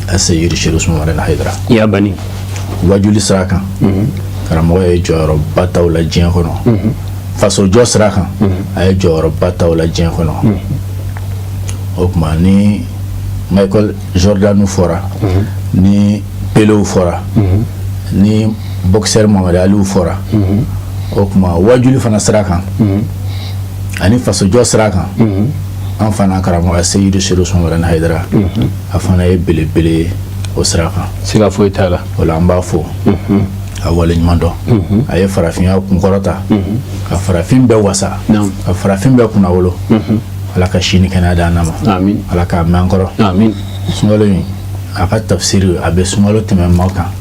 Aseyidi Serifu Usumani Madani Hayidara. Ya bani. Wajuli sira kan, karamɔgɔ ye jɔyɔrɔba ta o la diɲɛ kɔnɔ. Fasojɔ sira kan, a ye jɔyɔrɔba ta o la diɲɛ kɔnɔ. O tuma ni Michael Jordan fɔra, ni Pelew fɔra, ni boxeur Mohamed Aliw fɔra, o tuma wajuli fana sira kan ani fasojɔ sira kan, an fana karamɔgɔ Seyidu Serifu Usumani Madani Hayidara, a fana ye belebele ye o sira kan. Siga foyi t'a la. O la an b'a fo a waleɲuman dɔn. A ye farafinya kunkɔrɔta, ka farafin bɛɛ wasa, ka farafin bɛɛ kunnawolo. Ala ka si ni kɛnɛya d'an ma. Ala k'a mɛn an kɔrɔ. Sunkalo in, a ka tafsiri, a bɛ sunkalo tɛmɛ maaw kan,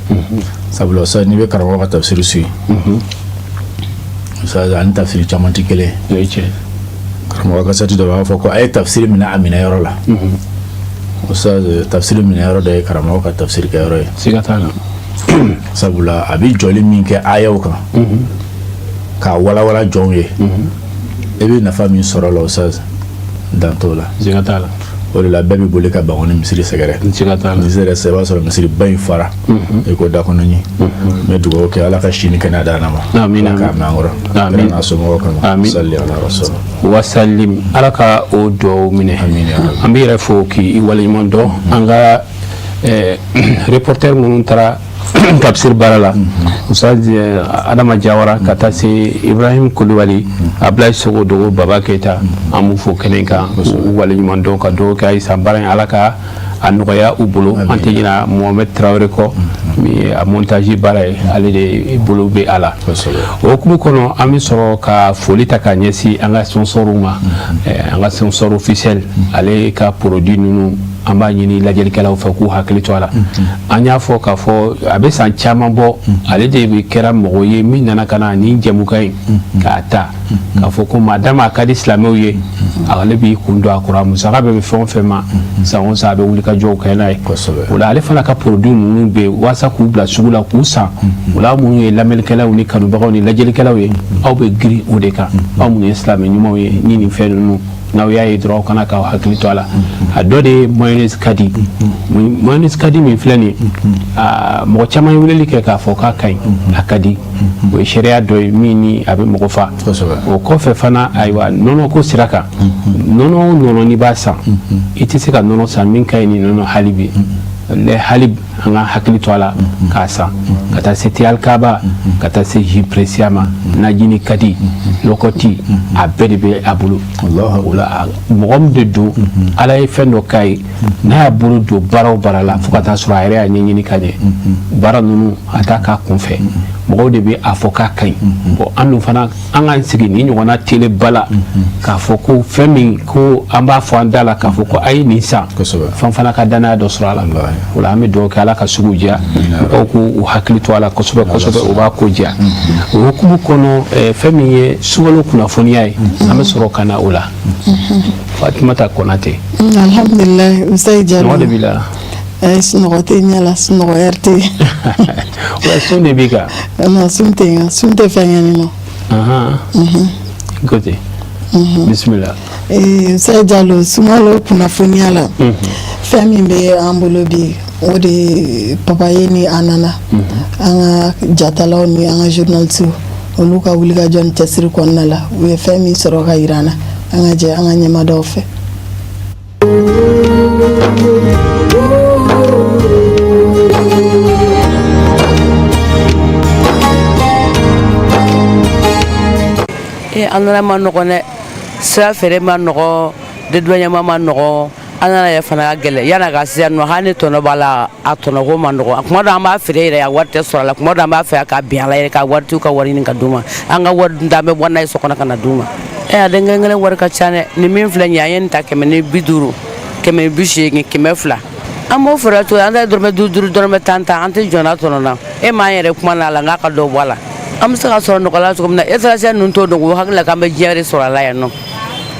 sabula sa n'i bɛ karamɔgɔ ka tafsiri suit, ani tafsiri caman tɛ kelen ye. Karamɔgɔ kasɛti dɔ b'a fɔ ko a ye tafsiri minɛ a minɛ yɔrɔ la. Ustaz, tafsiri minɛ yɔrɔ dɔ ye karamɔgɔ ka tafsiri kɛ yɔrɔ ye. Siga t'a la. Sabula a bɛ jɔli min kɛ ayaw kan k'a walawala jɔnw ye, e bɛ nafa min sɔrɔ la, Ustaz, dan t'o la. Siga t'a la. O de la bɛɛ bɛ boli ka Bankɔni misiri sɛgɛrɛ. Siga t'a la. Misiri yɛrɛ, i b'a sɔrɔ misiriba in fara i ko dakɔnɔɲin. N bɛ dugawu kɛ, Ala ka si ni kɛnɛya d'an ma. Amin. Ala k'a mɛn an kɔrɔ. Amin. Kira n'a somɔgɔw kama. Amin. Salli ala rasul. Wasalim, Ala ka o dugawu minɛ. Amin ya Rabbi. An bɛ yɛrɛ fo k'i waleɲuman dɔn. An ka reporter minnu taara tafsir baara la, Ustaz Adama Jawara ka taa se Ibrahim Kulubali, Ablaye Sogo Dogo, Baba Keyita, an b'u fo kɛnɛ kan, u waleɲuman dɔn, ka dugawu kɛ ayisa baara in, Ala ka a nɔgɔya u bolo. An tɛ ɲina Mohamed Traoré kɔ, min ye a montage baara ye, ale de bolo bɛ a la. O hukumu kɔnɔ, an bɛ sɔrɔ ka foli ta k'a ɲɛsin an ka sponsorw ma. An ka sponsor officiel, ale ka produit ninnu, an b'a ɲini lajɛlikɛlaw fɛ k'u hakili to a la. An y'a fɔ k'a fɔ a bɛ san caman bɔ, ale de bɛ kɛra mɔgɔ ye min nana ka na nin jɛmukan in k'a ta k'a fɔ ko madama a ka di silamɛw ye, ale b'i kun don a kɔrɔ, a musaka bɛɛ bɛ fɛn o fɛn ma, san o san a bɛ wuli ka jɔw kɛ n'a ye. O la, ale fana ka produit ninnu bɛ yen walasa k'u bila sugu la k'u san. O la, minnu ye lamɛnnikɛlaw ni kanubagaw ni lajɛlikɛlaw ye, aw bɛ girin o de kan. Aw minnu ye silamɛ ɲumanw ye, ni nin fɛn ninnu n'aw y'a ye dɔrɔn, aw kana k'aw hakili to a la. A dɔ de ye mayonnaise kadi. Mayonnaise kadi min filɛ nin ye, mɔgɔ caman ye weleli kɛ k'a fɔ k'a ka ɲi, a ka di. O ye seereya dɔ ye min ni a bɛ mɔgɔ fa. O kɔfɛ fana, ayiwa, nɔnɔ ko sira kan, nɔnɔ o nɔnɔ n'i b'a san, i tɛ se ka nɔnɔ san min ka ɲi ni nɔnɔ hali bi lait Halib. An ka hakili to a la k'a san, ka taa se thé Alikaba, ka taa se jus Precia ma, najini kadi, lɔkɔti, a bɛɛ de bɛ a bolo. O la, mɔgɔ min de don, Ala ye fɛn dɔ k'a ye, n'a y'a bolo don baara o baara la, fo ka taa sɔrɔ a yɛrɛ y'a ɲɛɲini ka ɲɛ, baara ninnu a t'a k'a kunfɛ, mɔgɔw de bɛ a fɔ k'a ka ɲi. Bon, an dun fana, an k'an sigi ni ɲɔgɔnna teleba la k'a fɔ ko fɛn min ko an b'a fɔ an da la k'a fɔ ko a ye nin san, fɛn fana ka danaya dɔ sɔrɔ a la. O la, an bɛ dugawu kɛ, Ala ka sugu diya, mɔgɔw k'u hakili to a la kosɛbɛ kosɛbɛ, o b'a ko diya. O hukumu kɔnɔ, fɛn min ye sunkalo kunnafoniya ye, an bɛ sɔrɔ ka na o la. Fatumata Konate. Alhamdulilayi, Usayi Jalo. Sunɔgɔ de b'i la. Sunɔgɔ tɛ ɲɛ la, sunɔgɔ ɛri tɛ. Wa sun de b'i kan. Non, sun tɛ n kan, sun tɛ fɛn kɛ ne ma. Ko ten, bisimila. Usayi Jalo, sunkalo kunnafoniya la, fɛn min bɛ an bolo bi, o de ye papaye ni anana. An ka jatalaw ni an ka journalistes, olu ka wulikajɔ ni cɛsiri kɔnɔna la, u ye fɛn min sɔrɔ ka yira an na, an ka jɛ an ka ɲɛmadaw fɛ. An nana ma nɔgɔn dɛ, sira feere ma nɔgɔn, dédouanement ma nɔgɔn, an nana yɛrɛ fana ka gɛlɛn yan'a ka se yan nɔ. Hali ni tɔnɔ b'a la, a tɔnɔko ma nɔgɔn. Kuma dɔ an b'a feere yɛrɛ, a wari tɛ sɔrɔ a la. Kuma dɔ an b'a fɛ ka bin a la yɛrɛ, ka wari t'u ka wari ɲini ka d'u ma. An ka wari dun ta, an bɛ bɔ n'a ye so kɔnɔ ka na d'u ma. A den kelen kelen wari ka ca dɛ. Nin min filɛ nin ye, an ye nin ta 150, 180, 200. An b'o feere cogo, an tɛ dɔrɔmɛ 5 5, dɔrɔmɛ 10 10, an tɛ jɔn n'a tɔnɔ na. E m'an yɛrɛ kuma n'a la, n k'a ka dɔ bɔ a la. An bɛ se ka sɔrɔ nɔgɔya la cogo min na, étranger ninnu t'o dɔn. U hakili la k'an bɛ diɲɛ de sɔrɔ a la yan nɔ,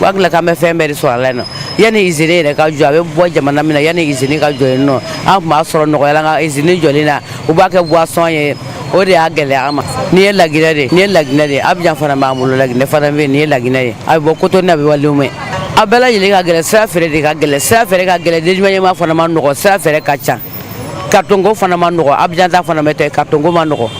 u hakili la k'an bɛ fɛn bɛɛ de sɔrɔ a la yan nɔ. Yanni usine yɛrɛ ka jɔ, a bɛ bɔ jamana min na, yanni usine ka jɔ yen nɔ, an tun b'a sɔrɔ nɔgɔya la. Nka usine jɔlen na, u b'a kɛ boisson ye, o de y'a gɛlɛya an ma. Nin ye Laginɛ de ye, nin ye Laginɛ de ye. Abijan fana b'an bolo, Laginɛ fana bɛ yen. Nin ye Laginɛ ye, a bɛ bɔ Kotoni, a bɛ bɔ Lome. A bɛɛ lajɛlen ka gɛlɛn, sira feere de ka gɛlɛn, sira feere ka gɛlɛn, dédouanement fana ma nɔgɔ, sira feere ka ca, carton ko fana ma nɔgɔ. Abijan ta fana bɛ ten, carton ko ma nɔgɔ.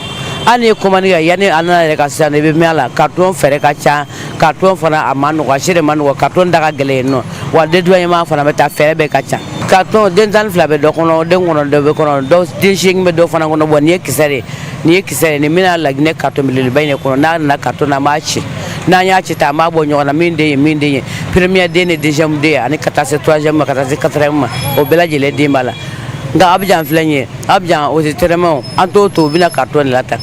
Hali n'i ye commande kɛ, yanni a nana yɛrɛ ka sisan, i bɛ mɛn a la. Carton fɛɛrɛ ka ca, carton fana a ma nɔgɔ, a si de ma nɔgɔ. Carton da ka gɛlɛn yen nɔ, wa dédouanement fana bɛ taa, fɛɛrɛ bɛɛ ka ca. Carton den 12 bɛ dɔ kɔnɔ, den 9 bɛ kɔnɔ, dɔw den 8 bɛ dɔ fana kɔnɔ. Bon, nin ye kisɛ de ye, nin ye kisɛ de ye. Nin bɛna Laginɛ carton belebeleba in de kɔnɔ. N'a nana carton na, an b'a ci. N'an y'a ci ta, an b'a bɔ ɲɔgɔn na, min den ye, min den ye premier den ni deuxième den, ani ka taa se troisième ma, ka taa se quatrième ma, o bɛɛ lajɛlen den b'a la. Nka Abijan filɛ nin ye, Abijan o tɛ tɛrɛmɛ, an t'o to, u bɛna carton de la ta.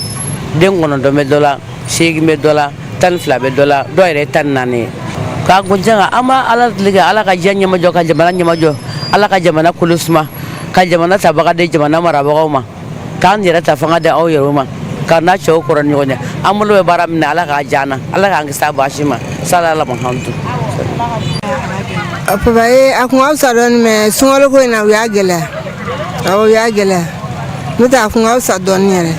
Den 9 bɛ dɔ la, 8 bɛ dɔ la, 12 bɛ dɔ la, dɔw yɛrɛ ye 14 ye. K'a kun cɛ an b'a Ala deli ka Ala ka diɲɛ ɲɛmajɔ, ka jamana ɲɛmajɔ, Ala ka jamana kolo suma, ka jamana tabaga di jamana marabagaw ma, k'an yɛrɛ ta fanga di aw yɛrɛw ma, ka n'a cɛw kɔrɔ ni ɲɔgɔn cɛ. An bolo bɛ baara min na, Ala k'a diya an na, Ala k'an kisi a baasi ma. Salala Muhamadu. Papaye a kun ka fisa dɔɔni mais sunkalo ko in na u y'a gɛlɛya, awɔ, u y'a gɛlɛya, n'o tɛ a kun ka fisa dɔɔni yɛrɛ.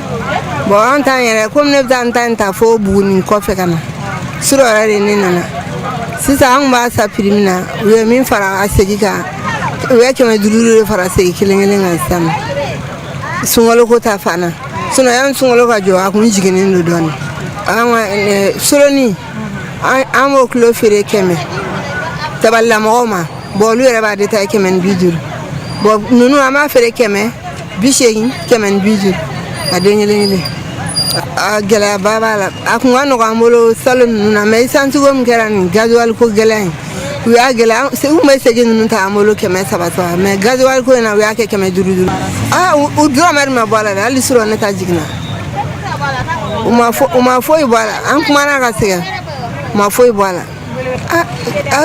Bon, an t'an yɛrɛ komi ne bɛ taa n ta in ta fo Buguni kɔfɛ ka na surɔ yɛrɛ de ne nana sisan. An kun b'a san prix min na, u ye min fara a segi kan, u ye 500 de fara segi kelen kelen kan sisan sunkalo ko ta fan na. Sinon yanni sunkalo ka jɔ, a kun jiginnen don dɔɔni. An ka soroni, an b'o kilo feere 100 tabalilamɔgɔw ma. Bon, olu yɛrɛ b'a détaillé 150. Bon, ninnu an b'a feere 180, 150 a den kelen kelen. A gɛlɛyaba b'a la. A kun ka nɔgɔ an bolo salon ninnu na, mais essence ko min kɛra nin gasoil ko gɛlɛn in, u y'a gɛlɛya. U tun bɛ segi ninnu ta an bolo kɛmɛ saba saba, mais gasoil ko in na, u y'a kɛ 500 duuru. Aa, u dɔrɔmɛ de ma bɔ a la dɛ. Hali surɔ ne ta jiginna, u ma foyi bɔ a la. An kumana ka sɛgɛn, u ma foyi bɔ a la.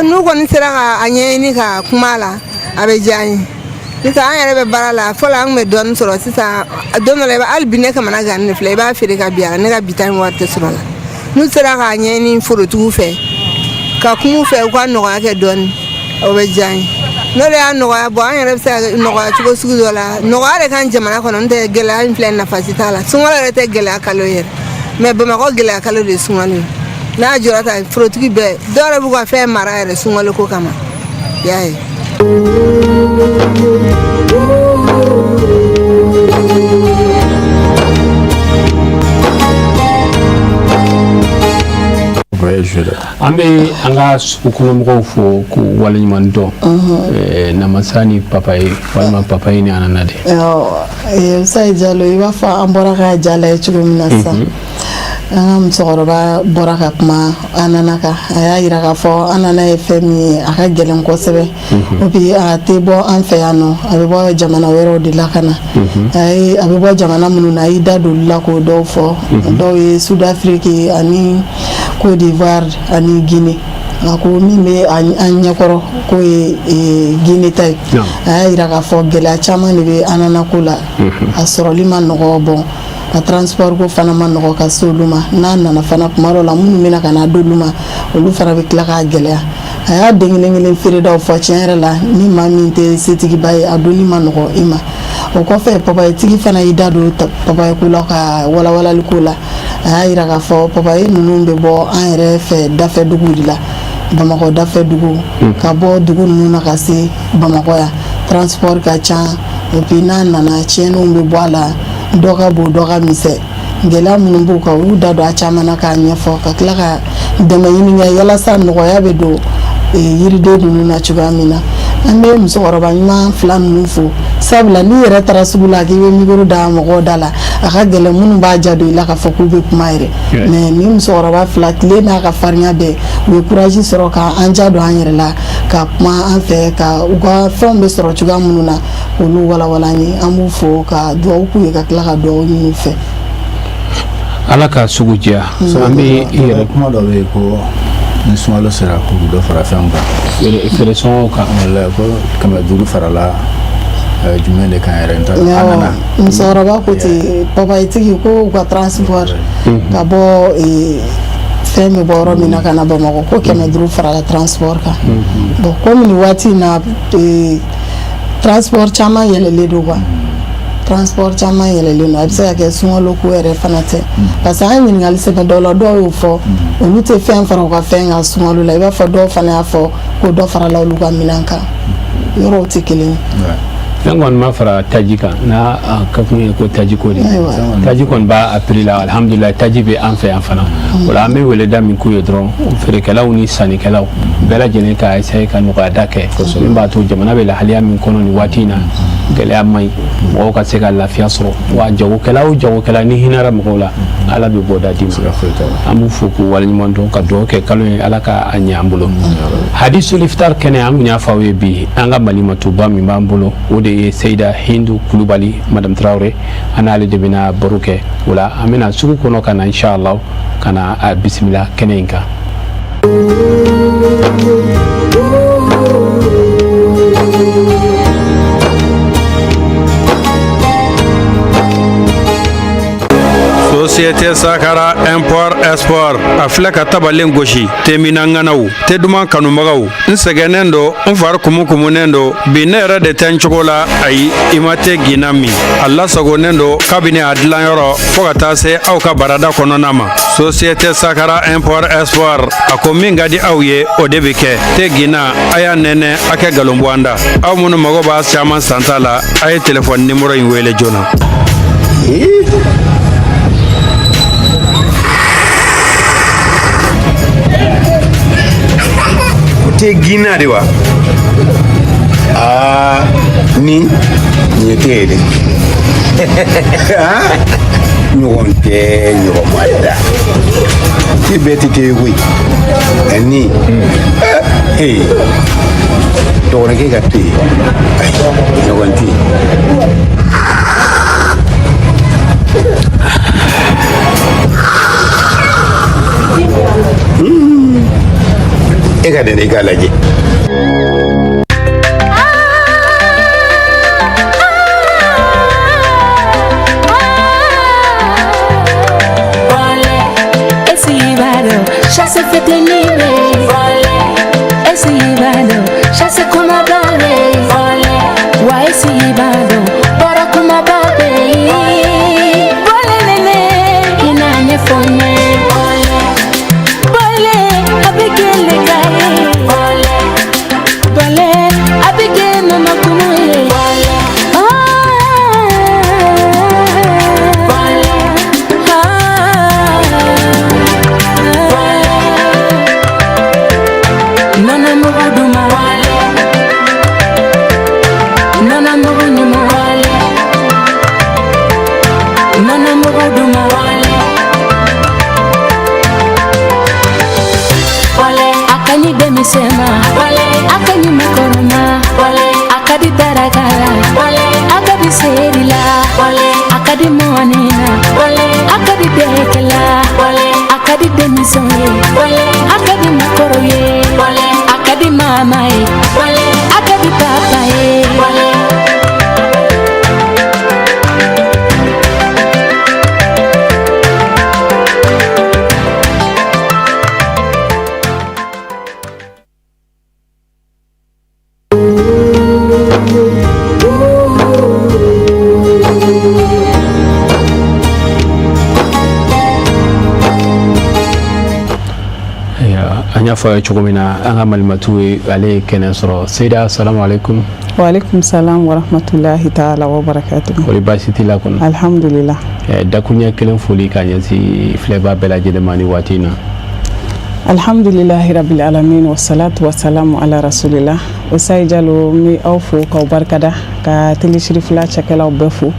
N'u kɔni sera ka a ɲɛɲini ka kuma a la, a bɛ diya an ye. Sisan an yɛrɛ bɛ baara la. Fɔlɔ an tun bɛ dɔɔnin sɔrɔ, sisan don dɔ la, hali bi ne kamana gannen de filɛ, i b'a feere ka bin a la, ne ka bi ta in wari tɛ sɔrɔ a la. N'u sera k'a ɲɛɲini forotigiw fɛ, ka kuma u fɛ, u ka nɔgɔya kɛ dɔɔnin, o bɛ diya an ye. N'o de y'a nɔgɔya bɔ, an yɛrɛ bɛ se ka nɔgɔya cogo sugu dɔ la. Nɔgɔya de kan jamana kɔnɔ, n'o tɛ gɛlɛya in filɛ, nafa si t'a la. Sunkalo yɛrɛ tɛ gɛlɛya kalo yɛrɛ, mais Bamakɔ gɛlɛya kalo de ye sunkalo ye. N'a jɔra ta, forotigi bɛɛ, dɔw yɛrɛ b'u ka fɛn mara yɛrɛ sunkalo ko kama, i y'a ye. An bɛ an ka sugu kɔnɔmɔgɔw fo k'u waleɲuman dɔn. Namasa ni papaye, walima papaye ni anana de. Sayi Jalo, i b'a fɔ an bɔra ka ja lajɛ cogo min na sisan, an ka musokɔrɔba bɔra ka kuma anana kan. A y'a yira k'a fɔ anana ye fɛn min ye, a ka gɛlɛn kosɛbɛ. Et puis a tɛ bɔ an fɛ yan nɔ, a bɛ bɔ jamana wɛrɛw de la ka na. A bɛ bɔ jamana minnu na, a y'i da don olu la k'o dɔw fɔ. Dɔw ye Sud-Afrique ani Côte d'Ivoire ani Guinée. A ko min bɛ an ɲɛkɔrɔ, k'o ye Guinée ta ye. A y'a yira k'a fɔ gɛlɛya caman de bɛ anana ko la. A sɔrɔli ma nɔgɔ, bɔn, a transport ko fana ma nɔgɔ ka se olu ma. N'a nana fana, kuma dɔw la, minnu bɛna ka na d'olu ma, olu fana bɛ tila k'a gɛlɛya. A y'a den kelen kelen feeredaw fɔ. Tiɲɛ yɛrɛ la, ni maa min tɛ setigiba ye, a donni ma nɔgɔ i ma. O kɔfɛ, papayetigi fana y'i da don papaye ko la ka walawalali ko la. A y'a yira k'a fɔ papaye ninnu bɛ bɔ an yɛrɛ fɛ dafɛ duguw de la, Bamakɔ dafɛ dugu, ka bɔ dugu ninnu na ka se Bamakɔ yan, transport ka ca. Et puis n'a nana, tiɲɛniw bɛ bɔ a la, dɔ ka bon, dɔ ka misɛn. Gɛlɛya minnu b'u kan, u y'u da don a caman na k'a ɲɛfɔ, ka tila ka dɛmɛ ɲini kɛ yalasa nɔgɔya bɛ don yiriden ninnu na cogoya min na. An bɛ musokɔrɔba ɲuman fila ninnu fo, sabula n'i yɛrɛ taara sugu la k'i bɛ micro da mɔgɔw da la, a ka gɛlɛn minnu b'a ja don i la k'a fɔ k'u bɛ kuma yɛrɛ. Mais ni musokɔrɔba fila, tile n'a ka farinya bɛɛ, u ye courage sɔrɔ k'an ja don an yɛrɛ la ka kuma an fɛ, ka u ka fɛnw bɛ sɔrɔ cogoya minnu na, k'olu walawala an ye. An b'u fo ka dugawu k'u ye, ka tila ka dugawu ɲini u fɛ. Ala ka sugu diya. An bɛ i yɛrɛ kuma dɔ bɛ yen ko ni sunkalo sera, k'u bɛ dɔ fara fɛnw kan, feere sɔngɔw kan. Walayi, ko 500 farala jumɛn de kan yɛrɛ, n t'a dɔn. A nana Musokɔrɔba ko ten, papayetigi ko u ka transport ka bɔ fɛn bɛ bɔ yɔrɔ min na ka na Bamakɔ, ko 500 farala transport kan. Bon, komi nin waati in na, transport caman yɛlɛlen don quoi, transport caman yɛlɛlen don, a bɛ se ka kɛ sunkalo ko yɛrɛ fana tɛ, parce que an ye ɲininkali sɛbɛn dɔw la, dɔw y'o fɔ, olu tɛ fɛn fara u ka fɛn kan sunkalo la. I b'a fɔ dɔw fana y'a fɔ ko dɔ farala olu ka minɛn kan. Yɔrɔw tɛ kelen ye. Fɛn kɔni ma fara taji kan n'a ka kun ye ko taji ko de, taji kɔni b'a a prix la. Alhamdulilayi, taji bɛ an fɛ yan fana. O la, an bɛ weleda min k'u ye dɔrɔn, feerekɛlaw ni sannikɛlaw bɛɛ lajɛlen ka essayer ka nɔgɔyada kɛ min b'a to jamana bɛ lahaliya min kɔnɔ nin waati in na, gɛlɛya man ɲi, mɔgɔw ka se ka lafiya sɔrɔ. Wa jagokɛla o jagokɛla, ni hinɛra mɔgɔw la, Ala bɛ bɔda d'i ma. An b'u fo k'u waleɲuman dɔn, ka dugawu kɛ kalo ye, Ala ka a ɲɛ an bolo. Hadisul Iftar kɛnɛ, an kun y'a fɔ aw ye bi, an ka malimatuba min b'an bolo, o de ye Seyida Hindu Kulubali, Madame Traoré. An n'ale de bɛna baro kɛ. O la, an bɛna sugu kɔnɔ ka na, inshallah, ka na a bisimila kɛnɛ in kan. So Société Sakara Import Export a filɛ ka tabalen gosi teminna ŋanaw te duman kanubagaw n sɛgɛnnen don n fari kumukumunen don bi ne yɛrɛ de tɛ n cogo la ayi i ma te ginna min a lasagonnen don kabini a dilanyɔrɔ fo ka taa se aw ka barada kɔnɔna ma Société Sakara Import Export a ko min ka di aw ye o de bɛ kɛ te ginna a y'a nɛnɛ a kɛ nkalon bɔ an da aw minnu mago b'a caman santa la a ye telefɔni nimoro in wele joona. O te ginna de wa aa nin ye te ye dɛ ɲɔgɔn tɛ ɲɔgɔn ma da te bɛɛ tɛ te ye koyi nin ee dɔgɔnɔkɛ ka te ayi ɲɔgɔn tɛ yen. E ka nɛnɛ i k'a lajɛ. An y'a fɔ a ye cogo min na an ka malimatu ye ale ye kɛnɛ sɔrɔ. Seyida, salamu aleykum. Waaleykum salam wa rahmatulahi taala wa barakatuh. Kɔri baasi t'i la kɔnɔ? Alhamdulillah. Dakuruɲɛ kelen foli ka ɲɛsin filɛbaa bɛɛ lajɛlen ma ni waati in na. Alhamdulilahi rabbil alamin wasalatu wasalamu ala rasulillah. Osayi Jalo, n bɛ aw fo k'aw barikada, ka Télé Sirifila cakɛlaw bɛɛ fo,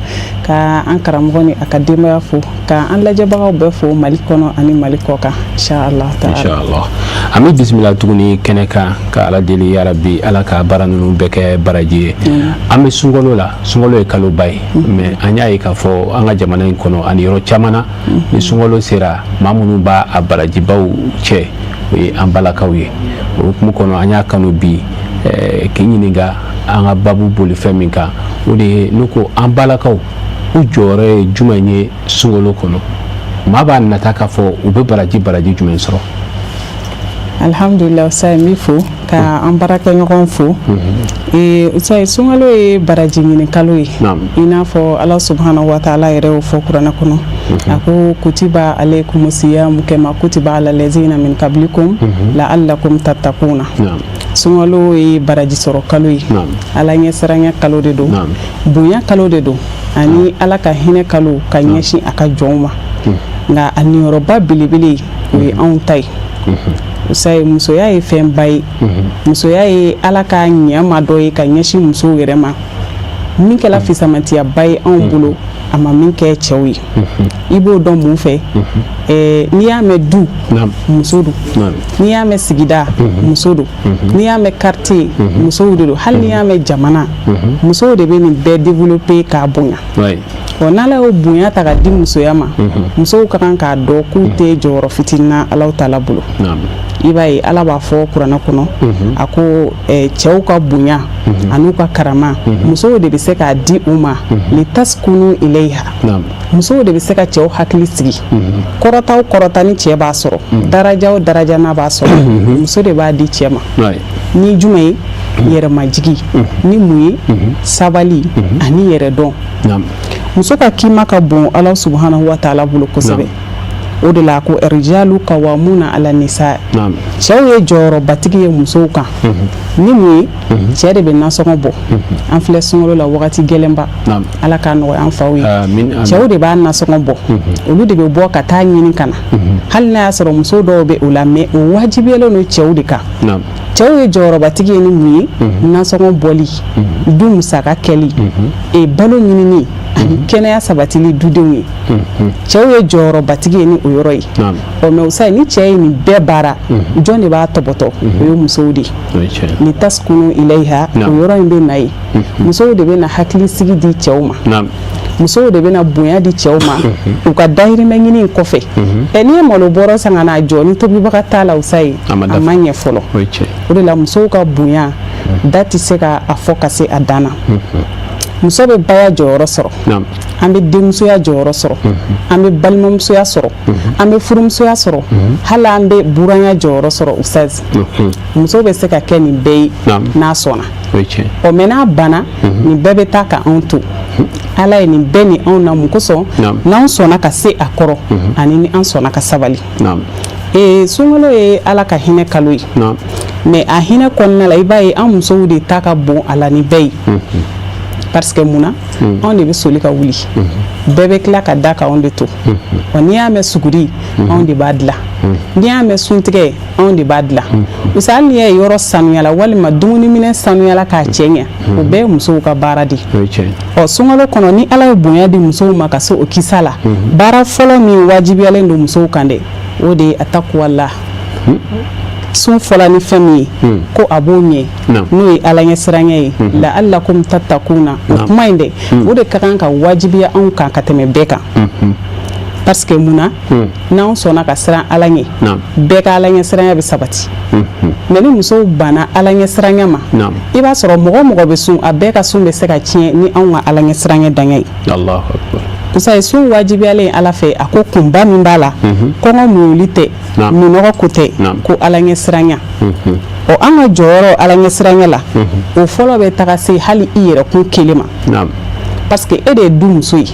ka an karamɔgɔ ni a ka denbaya fo, ka an lajɛbagaw bɛɛ fo Mali kɔnɔ ani Mali kɔ kan, inshallah taala. Inshallah. An bɛ bisimila tuguni kɛnɛ kan ka Ala deli yarabi Ala ka baara ninnu bɛɛ kɛ baraji ye. An bɛ sunkalo la, sunkalo ye kaloba ye, mais an y'a ye k'a fɔ an ka jamana in kɔnɔ ani yɔrɔ caman na, ni sunkalo sera, maa minnu b'a a barajibaw cɛ, o ye an balakaw ye. O hukumu kɔnɔ, an y'a kanu bi k'i ɲininka an ka babu boli fɛn min kan, o de ye n'u ko an balakaw u jɔyɔrɔ ye jumɛn ye sunkalo kɔnɔ, maa b'a nata k'a fɔ u bɛ baraji jumɛn sɔrɔ. Alhamdulillah, Osayi, n b'i fo ka an baarakɛɲɔgɔn fo. Osayi, sunkalo ye baraji ɲini kalo ye, i n'a fɔ Ala subhanahu wa taala yɛrɛ y'o fɔ kuranɛ kɔnɔ. A ko kutiba alaykumu siyamu kama kutiba ala lazina min kablikum la'allakum tattakuna. Sunkalo ye baraji sɔrɔ kalo ye, Ala ɲɛsiranya kalo de don, bonya kalo de don, ani Ala ka hinɛ kalo ka ɲɛsin a ka jɔnw ma. Nka a niyɔrɔba belebele, o ye anw ta ye. Osayi, musoya ye fɛnba ye. Musoya ye Ala ka ɲɛma dɔ ye ka ɲɛsin musow yɛrɛ ma, min kɛla fisamantiyaba ye anw bolo, a ma min kɛ cɛw ye. I b'o dɔn mun fɛ? N'i y'a mɛn du, muso don. N'i y'a mɛn sigida, muso don. N'i y'a mɛn quartier, musow de don. Hali n'i y'a mɛn jamana, musow de bɛ nin bɛɛ développer k'a bonya. Ɔ, n'Ala y'o bonya ta ka di musoya ma, musow ka kan k'a dɔn k'u tɛ jɔyɔrɔ fitinin na Alahu taala bolo. I b'a ye Ala b'a fɔ kuranɛ kɔnɔ, a ko cɛw ka bonya an'u ka karama, musow de bɛ se k'a di u ma. Litaskunu ilayha, musow de bɛ se ka cɛw hakili sigi. Kɔrɔta o kɔrɔta ni cɛ b'a sɔrɔ, daraja o daraja n'a b'a sɔrɔ, muso de b'a di cɛ ma. Ni jumɛn ye? Yɛrɛmajigi. Ni mun ye? Sabali ani yɛrɛdɔn. Muso ka kima ka bon Ala subhanahu wa taala bolo kosɛbɛ. O de la ko rijalu kawamuna ala nisa, cɛw ye jɔyɔrɔbatigi ye musow kan. Ni mun ye? Cɛ de bɛ nasɔngɔ bɔ. An filɛ sunkalo la, wagati gɛlɛnba, Ala k'a nɔgɔya an faw ye. Cɛw de b'a nasɔngɔ bɔ, olu de bɛ bɔ ka taa ɲini ka na, hali n'a y'a sɔrɔ muso dɔw bɛ o la, mais o wajibiyalen don cɛw de kan. Cɛw ye jɔyɔrɔbatigi ye ni mun ye? Nasɔngɔ bɔli, du musaka kɛli, e balo ɲinini ani kɛnɛya sabatili dudenw ye. Cɛw ye jɔyɔrɔbatigi ye ni o yɔrɔ ye. Ɔ mais usa, ni cɛ ye nin bɛɛ baara, jɔn de b'a tɔbɔtɔ? O ye musow de ye. Litaskunu ilayha, o yɔrɔ in bɛ na ye. Musow de bɛ na hakilisigi di cɛw ma, musow de bɛna bonya di cɛw ma u ka dahirimɛ ɲini kɔfɛ. Ɛ, n'i ye malo bɔrɔ san ka n'a jɔ, ni tobibaga t'a la, usa ye, a ma ɲɛ fɔlɔ. O de la musow ka bonya da tɛ se ka a fɔ ka se a dan na. Muso bɛ baya jɔyɔrɔ sɔrɔ, an bɛ denmusoya jɔyɔrɔ sɔrɔ, an bɛ balimamusoya sɔrɔ, an bɛ furumusoya sɔrɔ, hali an bɛ buranya jɔyɔrɔ sɔrɔ. Ustaz, muso bɛ se ka kɛ nin bɛɛ ye n'a sɔnna. Ɔ mais n'a banna, nin bɛɛ bɛ taa ka anw to. Ala ye nin bɛɛ ni anw na mun kosɔn? N'anw sɔnna ka se a kɔrɔ ani ni an sɔnna ka sabali. Ee, sunkalo ye Ala ka hinɛ kalo ye, mais a hinɛ kɔnɔna la, i b'a ye an musow de ta ka bon a la ni bɛɛ ye, parce que mun na? Anw de bɛ soli ka wuli, bɛɛ bɛ tila ka da ka anw de to. Ɔ n'i y'a mɛn suguri, anw de b'a dilan. N'i y'a mɛn suntigɛ, anw de b'a dilan. Usa, hali n'i y'a ye yɔrɔ sanuyala walima dumuniminɛ sanuyala k'a cɛ ɲɛ, o bɛɛ ye musow ka baara de ye. Ɔ sunkalo kɔnɔ, ni Ala ye bonya di musow ma ka se o kisa la, baara fɔlɔ min wajibiyalen don musow kan dɛ, o de ye atakuwala. Sun fɔla ni fɛn min ye ko a b'o ɲɛ, n'o ye Ala ɲɛsiranɲɛ ye, la'allakum tattakuna, o kuma in dɛ, o de ka kan ka wajibiya anw kan ka tɛmɛ bɛɛ kan. Parce que mun na? N'anw sɔnna ka siran Ala ɲɛ, bɛɛ ka Ala ɲɛsiranya bɛ sabati. Mais ni musow banna Ala ɲɛsiranya ma, i b'a sɔrɔ mɔgɔ o mɔgɔ bɛ sun, a bɛɛ ka sun bɛ se ka tiɲɛ ni anw ka Ala ɲɛsiranya danga ye. Usa ye, sun wajibiyalen Ala fɛ, a ko kunba min b'a la, kɔngɔ muɲuli tɛ, minɔgɔ ko tɛ, ko Ala ɲɛsiranya. Ɔ an ka jɔyɔrɔ Ala ɲɛsiranya la, o fɔlɔ bɛ taga se hali i yɛrɛkun kelen ma, parce que e de ye du muso ye.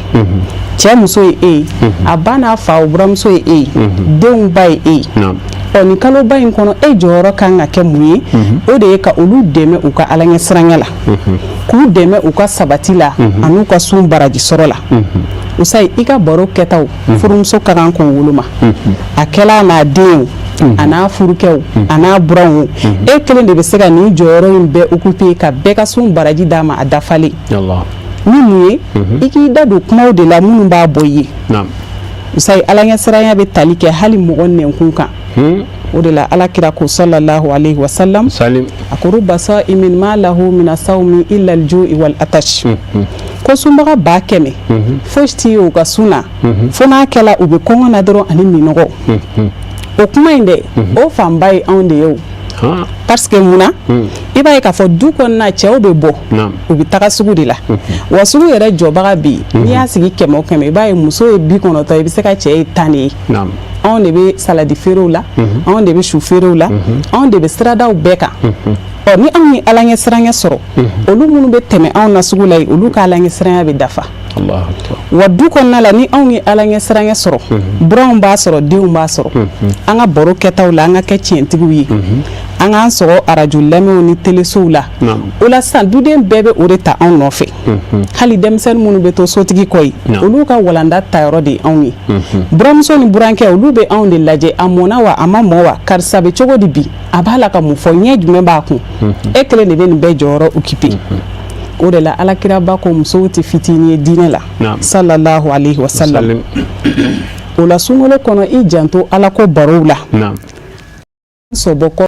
Cɛ muso ye e ye, a ba n'a fa, o buramuso ye e ye, denw ba ye e ye. Ɔ nin kaloba in kɔnɔ, e jɔyɔrɔ kan ka kɛ mun ye? O de ye ka olu dɛmɛ u ka Ala ɲɛsiranya la, k'u dɛmɛ u ka sabati la an'u ka sun baraji sɔrɔ la. Usayi, i ka baro kɛtaw, furumuso ka kan k'o woloma. A kɛla a n'a den o, a n'a furukɛw, a n'a buranw o, e kelen de bɛ se ka nin jɔyɔrɔ in bɛɛ occuper ka bɛɛ ka sun baraji d'a ma a dafalen. Ni mun ye? I k'i da don kumaw de la minnu b'a bɔ i ye. Usayi, Ala ɲɛsiranya bɛ tali kɛ hali mɔgɔ nɛnkun kan. O de la Ala kira ko sallallahu alaihi wasallam, a ko rubba sa'imin ma lahu mina sawmi illa al-ju'i wal atash, ko sunbaga 100,000, fosi t'i ye u ka sun na fo n'a kɛla u bɛ kɔngɔ na dɔrɔn ani minɔgɔ. O kuma in dɛ, o fanba ye anw de ye o. Parce que mun na? I b'a ye k'a fɔ du kɔnɔna, cɛw bɛ bɔ, u bɛ taga sugu de la. Wa sugu yɛrɛ jɔbaga bi, n'i y'a sigi 100 o 100, i b'a ye muso ye 90, i bɛ se ka cɛ ye 10 de ye. Anw de bɛ saladi feerew la, anw de bɛ su feerew la, anw de bɛ siradaw bɛɛ kan. Ɔ ni anw ye Ala ɲɛsiranya sɔrɔ, olu minnu bɛ tɛmɛ anw na sugu la yen, olu ka Ala ɲɛsiranya bɛ dafa. Wa du kɔnɔna la, ni anw ye Ala ɲɛsiranya sɔrɔ, buranw b'a sɔrɔ, denw b'a sɔrɔ. An ka baro kɛtaw la, an ka kɛ tiɲɛtigiw ye, an k'an sɔgɔ arajo lamɛnw ni telesow la. O la sisan, duden bɛɛ bɛ o de ta anw nɔfɛ. Hali denmisɛnnin minnu bɛ to sotigi kɔ ye, olu ka walanda tayɔrɔ de ye anw ye. Buramuso ni burankɛ, olu bɛ anw de lajɛ. A mɔna wa, a ma mɔ wa, karisa bɛ cogo di bi, a b'a la ka mun fɔ, ɲɛ jumɛn b'a kun? E kelen de bɛ nin bɛɛ jɔyɔrɔ occuper. O de la Alakiraba ko musow tɛ fitinin ye diinɛ la, sallallahu alaihi wasallam. O la sunkalo kɔnɔ, i janto Ala ko barow la, sɔbɔ kɔ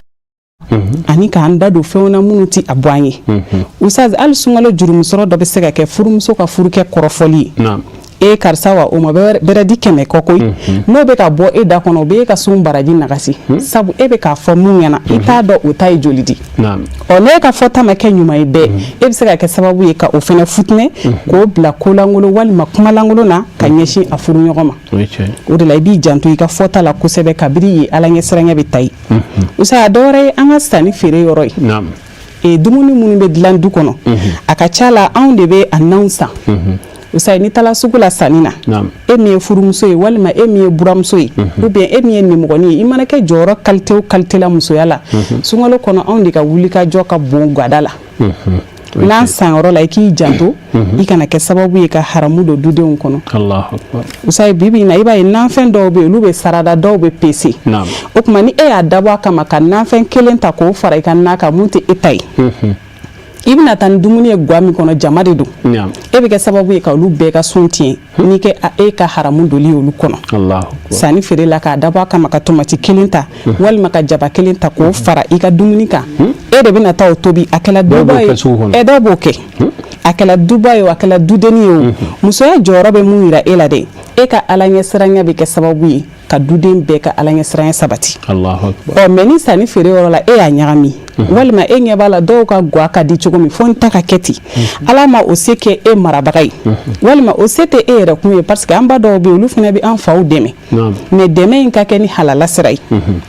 ani k'an da don fɛnw na minnu tɛ a bɔ an ye. Ustaz, hali sunkalo jurumusɔrɔ dɔ bɛ se ka kɛ furumuso ka furukɛ kɔrɔfɔli ye. E karisa wa o ma bɛrɛ di 100 kɔ koyi. N'o bɛ ka bɔ e da kɔnɔ, o bɛ e ka sun baraji nagasi, sabu e bɛ k'a fɔ mun ɲɛna, i t'a dɔn o ta ye joli di. Ɔ, n'e ka fɔta ma kɛ ɲuman ye dɛ, e bɛ se ka kɛ sababu ye ka o fana futinɛ, k'o bila kolankolon walima kumalankolon na ka ɲɛsin a furuɲɔgɔn ma. O de la, i b'i janto i ka fɔta la kosɛbɛ kabiri ye Ala ɲɛsiranɲɛ bɛ ta yen. Usa, a dɔwɛrɛ ye an ka sanni feere yɔrɔ ye. Dumuni minnu bɛ dilan du kɔnɔ, a ka ca la anw de bɛ a nanw san. Usa, n'i taara sugu la sanni na, e min ye furumuso ye, walima e min ye buramuso ye, ou bien e min ye nimɔgɔnin ye, i mana kɛ jɔyɔrɔ qualité o qualité la musoya la, sunkalo kɔnɔ, anw de ka wulikajɔ ka bon gada la. N'an sanyɔrɔ la, i k'i janto i kana kɛ sababu ye ka haramu don dudenw kɔnɔ. Usa, bi bi in na, i b'a ye nanfɛn dɔw bɛ yen, olu bɛ sarada, dɔw bɛ pese. O tuma, ni e y'a dabɔ a kama ka nanfɛn kelen ta k'o fara i ka na kan, mun tɛ e ta ye, i bɛna taa ni dumuni ye gwa min kɔnɔ, jama de don, e bɛ kɛ sababu ye ka olu bɛɛ ka sun tiɲɛ n'i kɛ e ka haramu doli olu kɔnɔ. Sanni feere la, k'a dabɔ a kama ka tomati kelen ta walima ka jaba kelen ta k'o fara i ka dumuni kan, e de bɛna taa o tobi. A kɛla duba ye, e dɔw b'o kɛ, a kɛla duba ye o, a kɛla dudenni ye o, musoya jɔyɔrɔ bɛ mun yira e la dɛ, e ka Ala ɲɛsiranya bɛ kɛ sababu ye ka duden bɛɛ ka Ala ɲɛsiranya sabati. Ɔ, mais ni sanni feere yɔrɔ la, e y'a ɲagami, walima e ɲɛ b'a la dɔw ka gwa ka di cogo min, fo n ta ka kɛ ten, Ala ma o se kɛ e marabaga ye, walima o se tɛ e yɛrɛ kun ye, parce que an ba dɔw bɛ yen, olu fana bɛ an faw dɛmɛ, mais dɛmɛ in ka kɛ ni halala sira ye.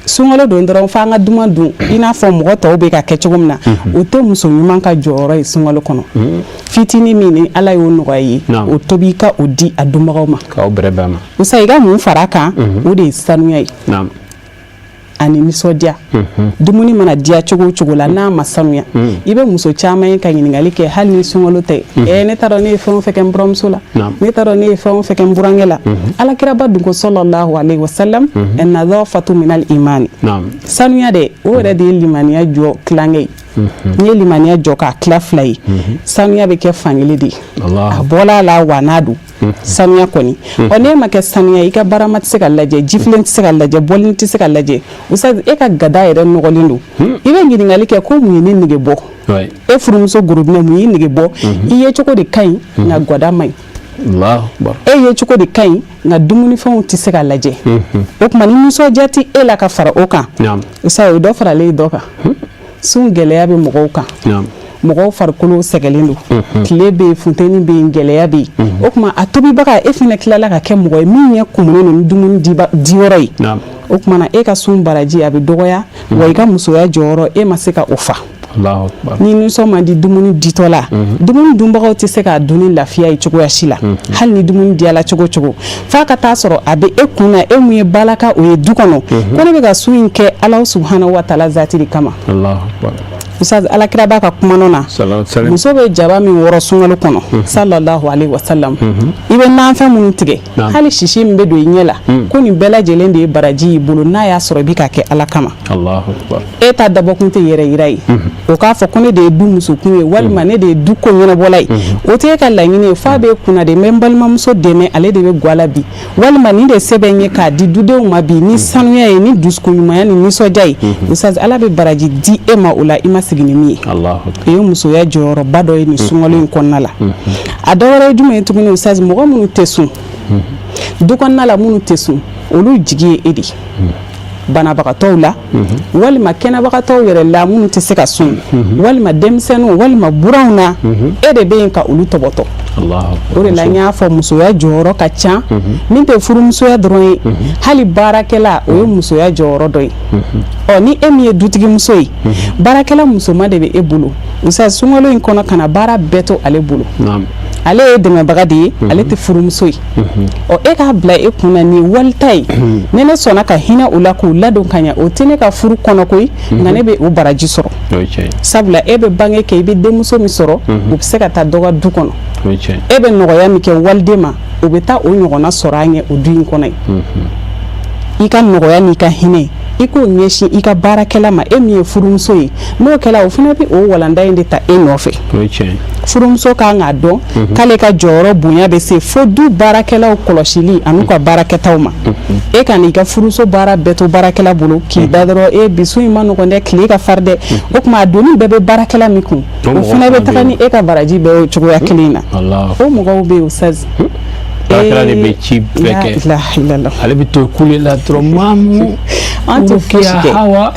Sunkalo don dɔrɔn, f'an ka duman dun i n'a fɔ mɔgɔ tɔw bɛ ka kɛ cogo min na, o tɛ muso ɲuman ka jɔyɔrɔ ye sunkalo kɔnɔ. Fitinin min ni Ala y'o nɔgɔya ye, o tobi ka o di a dunbagaw ma. K'aw bɛrɛ bɛn a ma. Usa, i ka mun fara a kan, o de ye sanuya ye ani nisɔndiya. Dumuni mana diya cogo o cogo la, n'a ma sanuya, i bɛ muso caman ye ka ɲininkali kɛ, hali ni sunkalo tɛ: Ɛɛ, ne t'a dɔn ne ye fɛn o fɛn kɛ n buramuso la, ne t'a dɔn ne ye fɛn o fɛn kɛ n burankɛ la. Alakiraba dun ko sallallahu alaihi wasallam: annadafatu minal imani. Sanuya dɛ, o yɛrɛ de ye limaniya jɔ tilankɛ ye. N'i ye limaniya jɔ k'a tila fila ye, sanuya bɛ kɛ fankelen de ye. A bɔla a la wa n'a don sanuya kɔni. Ɔ, n'e ma kɛ sanuya, i ka barama tɛ se ka lajɛ, jifilen tɛ se ka lajɛ, bɔlini tɛ se ka lajɛ. E ka gada yɛrɛ nɔgɔlen don, i bɛ ɲininkali kɛ ko mun ye ne nege bɔ? E furumuso gorobinɛ, mun y'i nege bɔ? I ye cogo de ka ɲi, nka gada man ɲi. E ye cogo de ka ɲi, nka dumunifɛnw tɛ se ka lajɛ. O tuma, ni nisɔndiya tɛ e la ka fara o kan, o ye dɔ faralen ye dɔ kan. Sun gɛlɛya bɛ mɔgɔw kan, mɔgɔw farikolo sɛgɛlen don, tile bɛ yen, funteni bɛ yen, gɛlɛya bɛ yen. O tuma, a tobibaga, e fana tilala ka kɛ mɔgɔ ye min ɲɛ kumunen don ni dumuni diyɔrɔ ye. O tuma na, e ka sun baraji a bɛ dɔgɔya, wa i ka musoya jɔyɔrɔ, e ma se ka o fa. Ni nisɔn man di dumuni ditɔ la, dumuni dunbagaw tɛ se k'a dun ni lafiya ye cogoya si la, hali ni dumuni diyala cogo cogo, f'a ka taa sɔrɔ a bɛ e kun na, e mun ye balaka o ye du kɔnɔ, ko ne bɛ ka sun in kɛ Ala subhanahu wa taala zati de kama. Ustaz, alakira b'a ka kuma na, muso bɛ jaba min wɔrɔ sunkalo kɔnɔ, sallallahu alaihi wasallam, i bɛ nanfɛn minnu tigɛ, hali sisi min bɛ don i ɲɛ la, ko nin bɛɛ lajɛlen de ye baraji y'i bolo, n'a y'a sɔrɔ i bɛ k'a kɛ Ala kama. E ta dabɔkun tɛ yɛrɛ yira ye, o k'a fɔ ko ne de ye du musokun ye, walima ne de ye du ko ɲɛnabɔla ye, o tɛ e ka laɲini ye. F'a b'e kunna de, n bɛ n balimamuso dɛmɛ, ale de bɛ gwa la bi, walima nin de se bɛ n ye k'a di dudenw ma bi ni sanuya ye, ni dusukun ɲumanya ni nisɔndiya ye. Ustaz, Ala bɛ baraji di e ma o la, i ma sigi ni min ye. O ye musoya jɔyɔrɔba dɔ ye nin sunkalo in kɔnɔna la. A dɔ wɛrɛ ye jumɛn ye tuguni, Ustaz? Mɔgɔ minnu tɛ sun du kɔnɔna la, minnu tɛ sun, olu jigi ye e de ye, banabagatɔw la, walima kɛnɛbagatɔw yɛrɛ la minnu tɛ se ka sun, walima denmisɛnninw, walima buranw na, e de bɛ yen ka olu tɔbɔtɔ. O de la n y'a fɔ, musoya jɔyɔrɔ ka ca, min tɛ furumusoya dɔrɔn ye, hali baarakɛla, o ye musoya jɔyɔrɔ dɔ ye. Ɔ, ni e min ye dutigimuso ye, baarakɛla musoman de bɛ e bolo, Ustaz, sunkalo in kɔnɔ, kana baara bɛɛ to ale bolo. Ale ye dɛmɛbaga de ye, ale tɛ furumuso ye. Ɔ, e k'a bila e kun na nin walita ye, ni ne sɔnna ka hinɛ u la k'u ladon ka ɲɛ, o tɛ ne ka furu kɔnɔ koyi, nka ne bɛ o baraji sɔrɔ, sabula e bɛ bange kɛ, i bɛ denmuso min sɔrɔ, o bɛ se ka taa dɔ ka du kɔnɔ. E bɛ nɔgɔya min kɛ waliden ma, o bɛ taa o ɲɔgɔnna sɔrɔ a ɲɛ o du in kɔnɔ yen. I ka nɔgɔya n'i ka hinɛ, i k'o ɲɛsin i ka baarakɛla ma, e min ye furumuso ye. N'o kɛla, o fana bɛ o walanda in de ta e nɔfɛ. Furumuso kan k'a dɔn k'ale ka jɔyɔrɔ bonya bɛ se fo du baarakɛlaw kɔlɔsili an'u ka baarakɛtaw ma. E ka n'i ka furuso baara bɛɛ to baarakɛla bolo k'i da dɔrɔn, e bi sun in ma nɔgɔn dɛ, tile ka farin dɛ, o tuma a doni bɛɛ bɛ baarakɛla min kun, o fana bɛ taga ni e ka baraji bɛɛ ye cogoya kelen in na. O mɔgɔw bɛ yen, Ustaz. Baarakɛla de bɛ ci bɛɛ kɛ, ale bɛ to kule la dɔrɔn, maamu. An tɛ fosi kɛ. Hawa.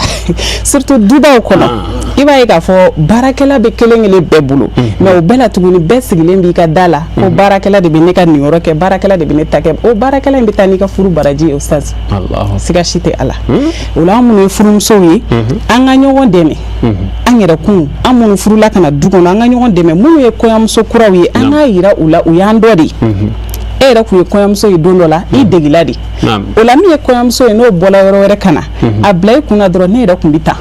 Surtout dubaw kɔnɔ, i b'a ye k'a fɔ baarakɛla bɛ kelen kelen bɛɛ bolo, mais o bɛɛ la tuguni, bɛɛ sigilen b'i ka da la ko baarakɛla de bɛ ne ka nin yɔrɔ kɛ, baarakɛla de bɛ ne ta kɛ. O baarakɛla in bɛ taa n'i ka furu baraji ye, Ustaz, siga si tɛ a la. O la, an minnu ye furumusow ye, an ka ɲɔgɔn dɛmɛ an yɛrɛ kun. An minnu furula ka na du kɔnɔ, an ka ɲɔgɔn dɛmɛ. Minnu ye kɔɲɔmuso kuraw ye, an k'a yira u la u y'an dɔ de ye. E yɛrɛ tun ye kɔɲɔmuso ye don dɔ la, i degela de. O la, min ye kɔɲɔmuso ye, n'o bɔra yɔrɔ wɛrɛ ka na, a bila i kunna dɔrɔn ne yɛrɛ tun bɛ tan.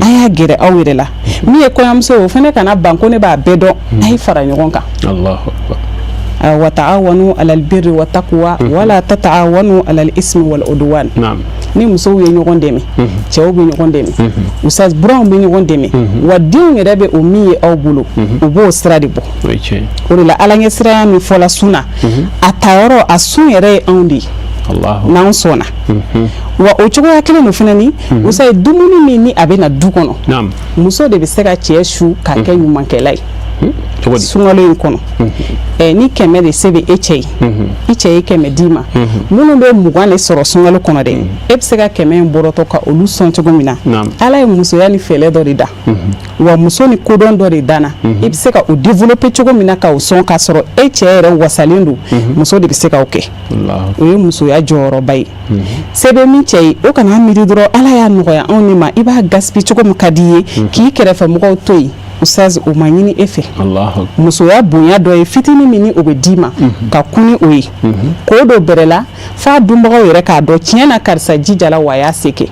A y'a gɛrɛ aw yɛrɛ la. Min ye kɔɲɔmuso ye, o fana kana ban ko ne b'a bɛɛ dɔn. A ye fara ɲɔgɔn kan. Wa ta'awanu alal birri wa taqwa wala tata'awanu alal ismi wal udwan. Ni musow ye ɲɔgɔn dɛmɛ, cɛw bɛ ɲɔgɔn dɛmɛ, ustaz, buranw bɛ ɲɔgɔn dɛmɛ, wa denw yɛrɛ bɛ o min ye aw bolo, u b'o sira de bɔ. O de la, Ala ɲɛsiranya min fɔla sun na, a tayɔrɔ a sun yɛrɛ ye anw de ye n'an sɔnna. Wa o cogoya kelen don fana ni, ustaz, dumuni min ni a bɛ na du kɔnɔ, muso de bɛ se ka cɛ su k'a kɛ ɲumankɛla ye sunkalo in kɔnɔ. Ni 100 de se bɛ e cɛ ye, i cɛ ye 100 d'i ma, minnu bɛ 20 de sɔrɔ sunkalo kɔnɔ dɛ, e bɛ se ka 100 in bɔrɔtɔ ka olu sɔn cogo min na. Ala ye musoya ni fɛɛrɛ dɔ de da, wa muso ni kodɔn dɔ de danna. I bɛ se ka o développer cogo min na k'o sɔn k'a sɔrɔ e cɛ yɛrɛ wasalen don, muso de bɛ se k'o kɛ. O ye musoya jɔyɔrɔba ye. Se bɛ min cɛ ye, o kana miiri dɔrɔn Ala y'a nɔgɔya anw de ma, i b'a gaspiller cogo min ka di i ye, k'i kɛrɛfɛ mɔgɔw to yen. Ustaz, o ma ɲini e fɛ. Musoya bonya dɔ ye fitinin min ni o bɛ d'i ma ka kun ni o ye, k'o don bɛrɛ la f'a dunbagaw yɛrɛ k'a dɔn tiɲɛ na karisa jijala, wa a y'a se kɛ.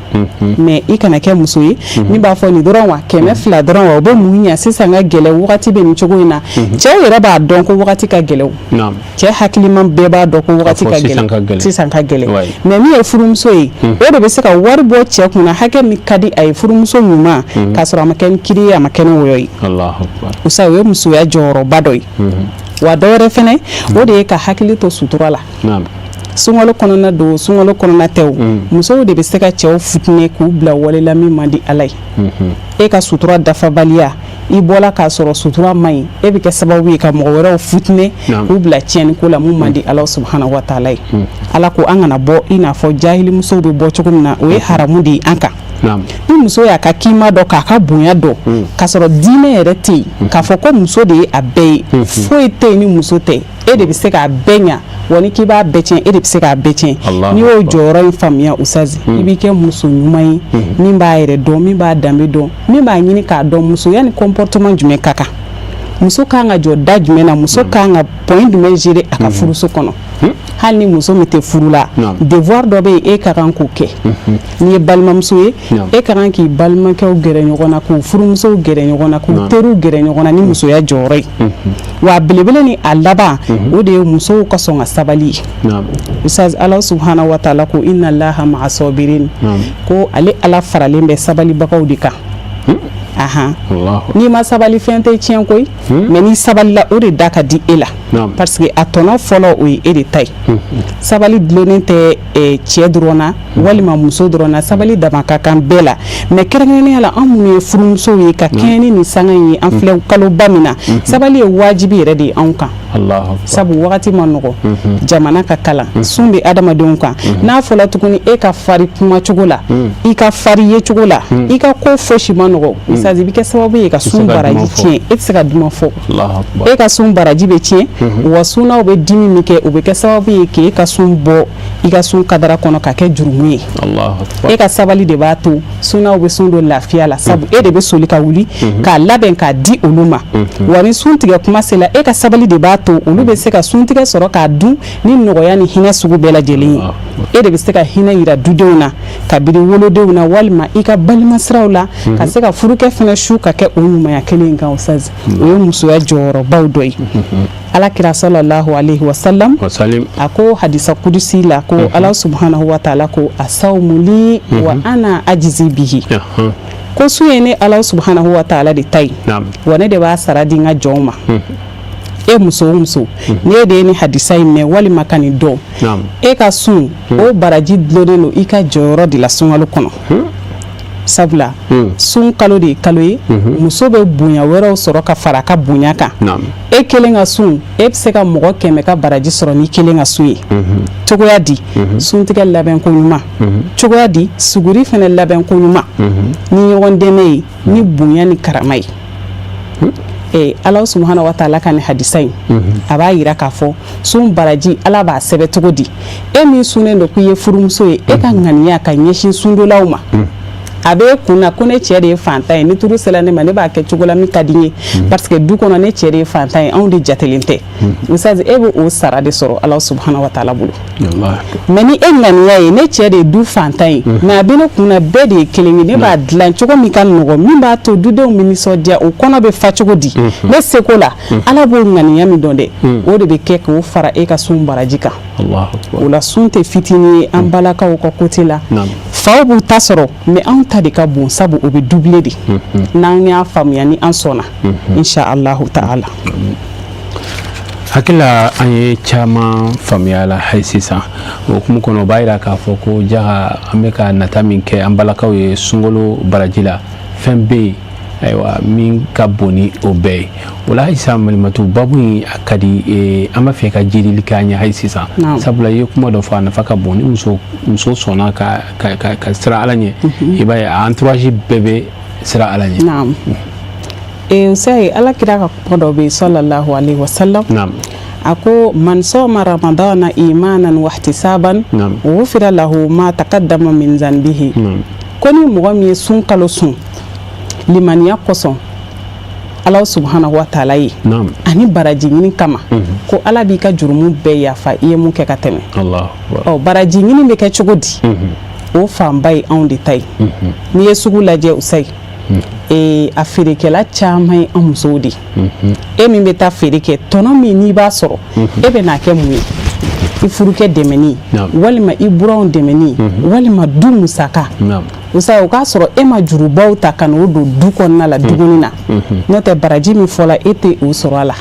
Mais i kana kɛ muso ye min b'a fɔ nin dɔrɔn wa 200 dɔrɔn wa, o bɛ mun ɲɛ sisan, ka gɛlɛn wagati bɛ nin cogo in na. Cɛw yɛrɛ b'a dɔn ko wagati ka gɛlɛn. Cɛ hakiliman bɛɛ b'a dɔn ko wagati ka gɛlɛn, sisan ka gɛlɛn. Mais min ye furumuso ye, o de bɛ se ka wari bɔ cɛ kunna hakɛ min ka di a ye, furumuso ɲuman, k'a sɔrɔ a ma kɛ ni kiri ye, a ma kɛ ni wɔyɔ ye. Usa, o ye musoya jɔyɔrɔba dɔ ye. Wa dɔ wɛrɛ fɛnɛ, o de ye ka hakili to sutura la. Sunkalo kɔnɔna don, sunkalo kɔnɔna tɛ o, musow de bɛ se ka cɛw futinɛ k'u bila wale la min man di Ala ye. E ka sutura dafabaliya, i bɔla k'a sɔrɔ sutura man ɲi, e bɛ kɛ sababu ye ka mɔgɔ wɛrɛw futinɛ k'u bila tiɲɛni ko la mun man di Ala subahana wa taala ye. Ala ko an kana bɔ i n'a fɔ jahilimusow bɛ bɔ cogo min na, o ye haramu de ye an kan. Ni muso y'a ka kima dɔn, k'a ka bonya dɔn, k'a sɔrɔ diinɛ yɛrɛ tɛ yen k'a fɔ ko muso de ye a bɛɛ ye, foyi tɛ yen ni muso tɛ, e de bɛ se k'a bɛɛ ɲa, wa ni k'i b'a bɛɛ tiɲɛ, e de bɛ se k'a bɛɛ tiɲɛ. N'i y'o jɔyɔrɔ in faamuya, usazi, i b'i kɛ muso ɲuman ye min b'a yɛrɛ dɔn, min b'a danbe dɔn, min b'a ɲini k'a dɔn musoya ni comportement jumɛn ka kan, muso kan ka jɔ da jumɛn na, muso kan ka point jumɛn gérer a ka furuso kɔnɔ. Hali ni muso min tɛ furu la, devoir dɔ bɛ yen, e ka kan k'o kɛ. N'i ye balimamuso ye, e ka kan k'i balimakɛw gɛrɛ ɲɔgɔn na, k'u furumusow gɛrɛ ɲɔgɔn na, k'u teriw gɛrɛ ɲɔgɔn na ni musoya jɔyɔrɔ ye. Wa a belebele ni a laban, o de ye musow ka sɔn ka sabali ye. Ustaz, Ala subhana wa taala ko inna Allaha ma'a sabirin, ko ale Ala faralen bɛ sabalibagaw de kan. Ahan, n'i ma sabali, fɛn tɛ tiɲɛ koyi, mais n'i sabalila, o de da ka di e la, parce que a tɔnɔ fɔlɔ, o ye e de ta ye. Sabali dulonnen tɛ cɛ dɔrɔn na walima muso dɔrɔn na, sabali dama ka kan bɛɛ la. Mais kɛrɛnkɛrɛnnenya la, an minnu ye furumusow ye, ka kɛɲɛ ni nin sanga in ye, an filɛ kaloba min na, sabali ye wajibi yɛrɛ de ye anw kan, sabu wagati ma nɔgɔ, jamana ka kalan, sun bɛ adamadenw kan. N'a fɔla tuguni e ka fari kumacogo la, i ka fari yecogo la, i ka ko fosi ma nɔgɔ, ustaz, i bɛ kɛ sababu ye ka sun baraji tiɲɛ. E tɛ se ka duman fɔ, e ka sun baraji bɛ tiɲɛ. Wa sunnaw bɛ dimi min kɛ, o bɛ kɛ sababu ye k'e ka sun bɔ i ka sun kadara kɔnɔ ka kɛ jurumu ye. E ka sabali de b'a to sunnaw bɛ sun don lafiya la, sabu e de bɛ soli ka wuli k'a labɛn k'a di olu ma. Wa ni sun tigɛ kuma sela, e ka sabali de b'a to olu bɛ se ka suntigɛ sɔrɔ k'a dun ni nɔgɔya ni hinɛ sugu bɛɛ lajɛlen ye. E de bɛ se ka hinɛ yira dudenw na, kabini wolodenw na walima i ka balimasiraw la, ka se ka furukɛ fana su ka kɛ o ɲumanya kelen in kan. Ustaz, o ye musoya jɔyɔrɔbaw dɔ ye. Ala kira sallallahu alaihi wasallam a ko hadisa kudusi la ko Ala subhanahu wa taala ko asawmu li wa ana ajizi bihi, ko sun ye ne Ala subhanahu wa taala de ta ye, wa ne de b'a sara di n ka jɔnw ma. E muso o muso, n'e de ye ni hadisa in mɛn walima ka nin dɔn, e ka sun, o baraji dulonnen don i ka jɔyɔrɔ de la sunkalo kɔnɔ. Sabula sun kalo de ye kalo ye muso bɛ bonya wɛrɛw sɔrɔ ka fara a ka bonya kan. E kelen ka sun, e bɛ se ka mɔgɔ 100 ka baraji sɔrɔ n'i kelen ka sun ye. Cogoya di? Suntigɛ labɛnko ɲuman. Cogoya di? Suguri fana labɛnko ɲuman, ni ɲɔgɔn dɛmɛ ye, ni bonya ni karama ye. Ala subahana wa taala ka nin hadisa in, a b'a yira k'a fɔ sun baraji, Ala b'a sɛbɛn cogo di? E min sunnen don k'i ye furumuso ye, e ka ŋaniya ka ɲɛsin sundolaw ma, a b'e kun na ko ne cɛ de ye fantan ye, ni turu sera ne ma, ne b'a kɛ cogo la min ka di n ye, parce que du kɔnɔ ne cɛ de ye fantan ye, anw de jatelen tɛ. Ustaz, e bɛ o sara de sɔrɔ Ala subahana wa taala bolo. Mais ni e ŋaniya ye ne cɛ de ye du fantan ye, mais a bɛ ne kun na bɛɛ de ye kelen ye, ne b'a dilan cogo min ka nɔgɔ, min b'a to dudenw bɛ nisɔndiya, o kɔnɔ bɛ fa cogo di ne seko la, Ala b'o ŋaniya min dɔn dɛ, o de bɛ kɛ k'o fara e ka sun baraji kan. O la, sun tɛ fitinin ye an balakaw ka côté la. Faw b'u ta sɔrɔ, mais anw ta de ka bon, sabu o bɛ doubler de n'an y'a faamuya, ni an sɔnna, insha Allahu ta'ala. Hakili la, an ye caman faamuya la hali sisan. O hukumu kɔnɔ, o b'a yira k'a fɔ ko jaga an bɛ ka nata min kɛ an balakaw ye sunkalo baraji la, fɛn bɛ yen, ayiwa, min ka bon ni o bɛɛ ye. O la hali sisan, Malimatu, babu in a ka di, an b'a fɛ ka jidili kɛ an ye hali sisan, sabula i ye kuma dɔ fɔ, a nafa ka bon. Ni muso sɔnna ka siran Ala ɲɛ, i b'a ye a entourage bɛɛ bɛ siran Ala ɲɛ. Naam. Usayi, Ala kira ka kuma dɔ bɛ yen, sallallahu alaihi wasallam, a ko: man sɔma ramadana imanan wa ihtisaban ghufira lahu ma taqaddama min zanbihi. Ko ni mɔgɔ min ye sun kalo sun limaniya kosɔn Ala subhanahu wa taala ye ani baraji ɲini kama, ko Ala b'i ka jurumu bɛɛ yafa i ye mun kɛ ka tɛmɛ. Ɔ, baraji ɲini bɛ kɛ cogo di? O fanba ye anw de ta ye. N'i ye sugu lajɛ, Usayi, a feerekɛla caman ye an musow de ye. E min bɛ taa feere kɛ, tɔnɔ min n'i b'a sɔrɔ, e bɛ n'a kɛ mun ye? I furukɛ dɛmɛni, walima i buranw dɛmɛni, walima du musaka. Usayi, o k'a sɔrɔ e ma jurubaw ta ka n'o don du kɔnɔna la dumuni na. N'o tɛ, baraji min fɔla, e tɛ o sɔrɔ a la.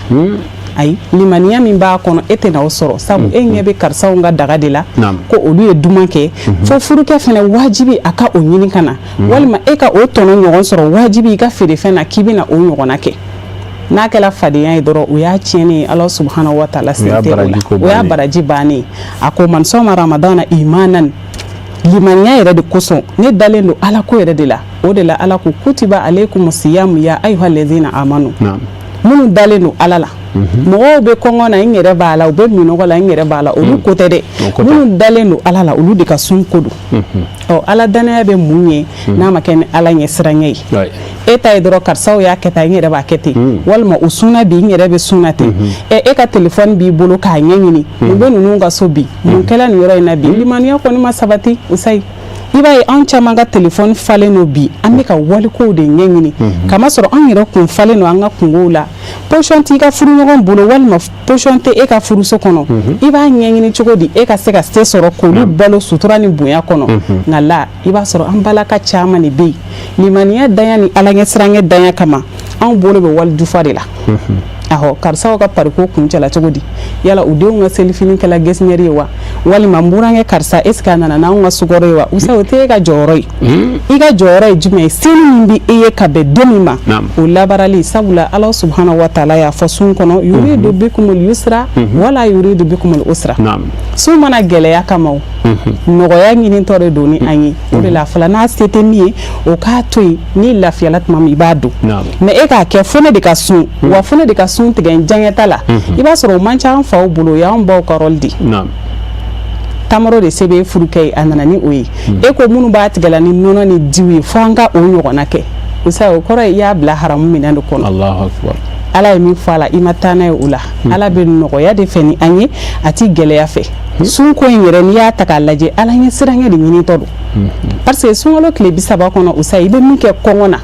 Ayi, limaniya min b'a kɔnɔ, e tɛna o sɔrɔ, sabu e ɲɛ bɛ karisaw ka daga de la ko olu ye duman kɛ. Fo furukɛ fana, wajibi a ka o ɲini ka na, walima e ka o tɔnɔ ɲɔgɔn sɔrɔ, wajibi i ka feerefɛn na k'i bɛna o ɲɔgɔnna kɛ. N'a kɛra fadenya ye dɔrɔn, o y'a tiɲɛnen ye. Ala subahana wa taala sen tɛ o la, o y'a baraji bannen ye. A ko: man sɔma ramadana imanan, limaniya yɛrɛ de kosɔn, ne dalen don Ala ko yɛrɛ de la. O de la Ala ko: kutiba alaykum siyamu ya ayuha lezina amanu. Minnu dalen don Ala la, mɔgɔw bɛ kɔngɔ na, n yɛrɛ b'a la, u bɛ minɔgɔ la, n yɛrɛ b'a la, olu ko tɛ dɛ. Minnu dalen don Ala la, olu de ka sun ko don. Ɔ, Ala danaya bɛ mun ye n'a ma kɛ ni Ala ɲɛ siranɲɛ ye? E ta ye dɔrɔn karisaw y'a kɛ tan, n yɛrɛ b'a kɛ ten, walima u sunna bi, n yɛrɛ bɛ sunna ten. Ɛ, e ka telefɔni b'i bolo k'a ɲɛɲini, mun bɛ ninnu ka so bi, mun kɛla nin yɔrɔ in na bi? Limaniya kɔni ma sabati, Usayi. I b'a ye anw caman ka telefɔni falen don bi, an bɛ ka walikow de ɲɛɲini, kamasɔrɔ anw yɛrɛ kun falen don an ka kungow la. Position t'i ka furuɲɔgɔn bolo, walima position tɛ e ka furuso kɔnɔ. I b'a ɲɛɲini cogo di e ka se ka se sɔrɔ k'olu balo sutura ni bonya kɔnɔ? Nka la, i b'a sɔrɔ an balaka caman de bɛ yen, limaniya danya ni Ala ɲɛsiranɲɛ danya kama, anw bolo bɛ wali jufa de la. Ahɔ, karisaw ka pariko kuncɛla cogo di? Yala u denw ka selifini kɛla gesinɛri ye wa? Walima n burankɛ karisa, est ce que a nana n'anw ka sukaro ye wa? Usa, o tɛ e ka jɔyɔrɔ ye. I ka jɔyɔrɔ ye jumɛn ye? Seli min bɛ e ye ka bɛn don min ma, o labaarali. Sabula Ala subahana wa taala y'a fɔ sun kɔnɔ: yuridu bikumul yusra wala yuridu bikumul usra. Sun mana gɛlɛya kama, o nɔgɔya ɲinitɔ de don ni an ye. O de la a fɔla n'a se tɛ min ye, o k'a to yen. N'i lafiyala tuma min, i b'a don. Mais e k'a kɛ fo ne de ka sun, wa fo ne de ka sun tigɛ n diyaɲɛta la, i b'a sɔrɔ o man ca an faw bolo. O y'an baw ka rôle de ye. Tamaro de se bɛ e furukɛ ye, a nana ni o ye. E ko minnu b'a tigɛla ni nɔnɔ ni diw ye, fo an ka o ɲɔgɔnna kɛ. Usa, o kɔrɔ ye i y'a bila haramu minɛn de kɔnɔ. Ala ye min fɔ a la, i ma taa n'a ye o la. Ala bɛ nɔgɔya de fɛ ni an ye, a ti gɛlɛya fɛ. Sunko in yɛrɛ, n'i y'a ta k'a lajɛ, Ala ɲɛ siranɲɛ de ɲinitɔ don, parce que sunkalo tile 30 kɔnɔ, Usa, i bɛ min kɛ kɔngɔ na,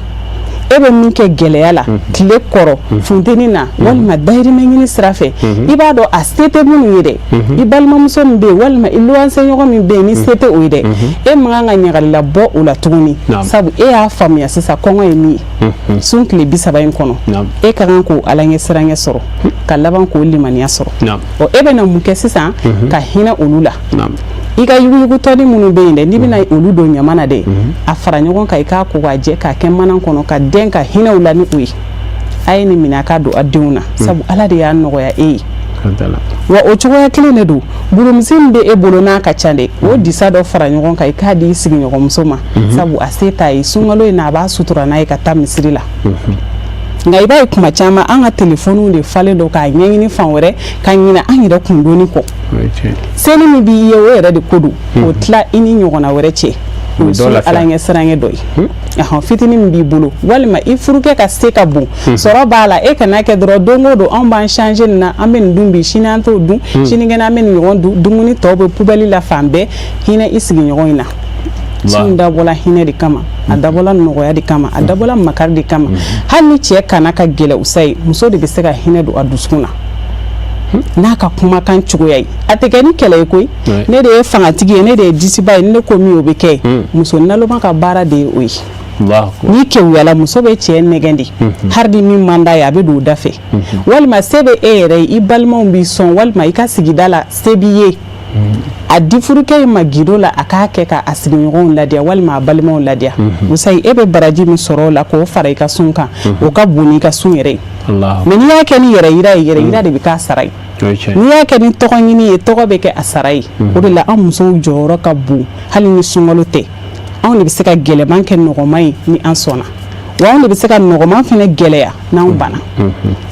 e bɛ min kɛ gɛlɛya la tile kɔrɔ, funteni na, walima dahirimɛ ɲini sira fɛ, i b'a dɔn a se tɛ minnu ye dɛ, i balimamuso min bɛ yen, walima i luwanse ɲɔgɔn min bɛ yen, ni se tɛ o ye dɛ, e man kan ka ɲagalila bɔ o la tuguni, sabu e y'a faamuya sisan kɔngɔ ye min ye. Sun tile 30 in kɔnɔ, e ka kan k'o Ala ɲɛ siranɲɛ sɔrɔ, ka laban k'o limaniya sɔrɔ. Ɔ, e bɛna mun kɛ sisan ka hinɛ olu la? I ka yuguyugutɔni minnu bɛ yen dɛ, n'i bɛna olu don ɲama na dɛ, a fara ɲɔgɔn kan, i k'a ko k'a jɛ, k'a kɛ mana kɔnɔ, ka dɛn ka hinɛ u la ni o ye. A ye nin minɛ, a ka don a denw na, sabu Ala de y'a nɔgɔya e ye. Wa o cogoya kelen de don, burumisi min bɛ e bolo n'a ka ca dɛ, o disa dɔ fara ɲɔgɔn kan, i k'a di i sigiɲɔgɔnmuso ma, sabu a se t'a ye sunkalo in na, a b'a sutura n'a ye ka taa misiri la. Nka i b'a ye kuma caman, an ka telefɔniw de falen don k'a ɲɛɲini fan wɛrɛ, ka ɲinɛ an yɛrɛ kundoni kɔ. Seli min b'i ye, o yɛrɛ de ko don, o tila i ni ɲɔgɔnna wɛrɛ cɛ, o ye sun Ala ɲɛ siranɲɛ dɔ ye. Ɔhɔn, fitinin min b'i bolo, walima i furukɛ ka se ka bon, sɔrɔ b'a la, e kana kɛ dɔrɔn don o don anw b'an changer nin na, an bɛ nin dun bi, sini an t'o dun, sinikɛnɛ an bɛ nin ɲɔgɔn dun, dumuni tɔw bɛ poubelle la fan bɛɛ. Hinɛ i sigiɲɔgɔn in na. Sun dabɔla hinɛ de kama, a dabɔla nɔgɔya de kama, a dabɔla makari de kama. Hali ni cɛ kana ka gɛlɛ usa ye, muso de bɛ se ka hinɛ don a dusukun na n'a ka kumakan cogoya ye. A tɛ kɛ ni kɛlɛ ye koyi. Ne de ye fangatigi ye, ne de ye disiba ye, ne ko min, o bɛ kɛ. Muso naloma ka baara de ye o ye. N'i kewuyala, muso bɛ cɛ nɛgɛn de. Hali ni min man d'a ye, a bɛ don o da fɛ. Walima se bɛ e yɛrɛ ye, i balimaw b'i sɔn, walima i ka sigida la se b'i ye, a di furukɛ in ma gindo la, a k'a kɛ ka a sigiɲɔgɔnw ladiya walima a balimaw ladiya. Musa, e bɛ baraji min sɔrɔ o la k'o fara i ka sun kan, o ka bon n'i ka sun yɛrɛ ye. Mais n'i y'a kɛ ni yɛrɛ yira ye, yɛrɛ yira de bɛ k'a sara ye. N'i y'a kɛ ni tɔgɔ ɲini ye, tɔgɔ bɛ kɛ a sara ye. O de la, an musow jɔyɔrɔ ka bon. Hali ni sunkalo tɛ, anw de bɛ se ka gɛlɛman kɛ nɔgɔman ye ni an sɔnna, wa anw de bɛ se ka nɔgɔman fana gɛlɛya n'anw banna.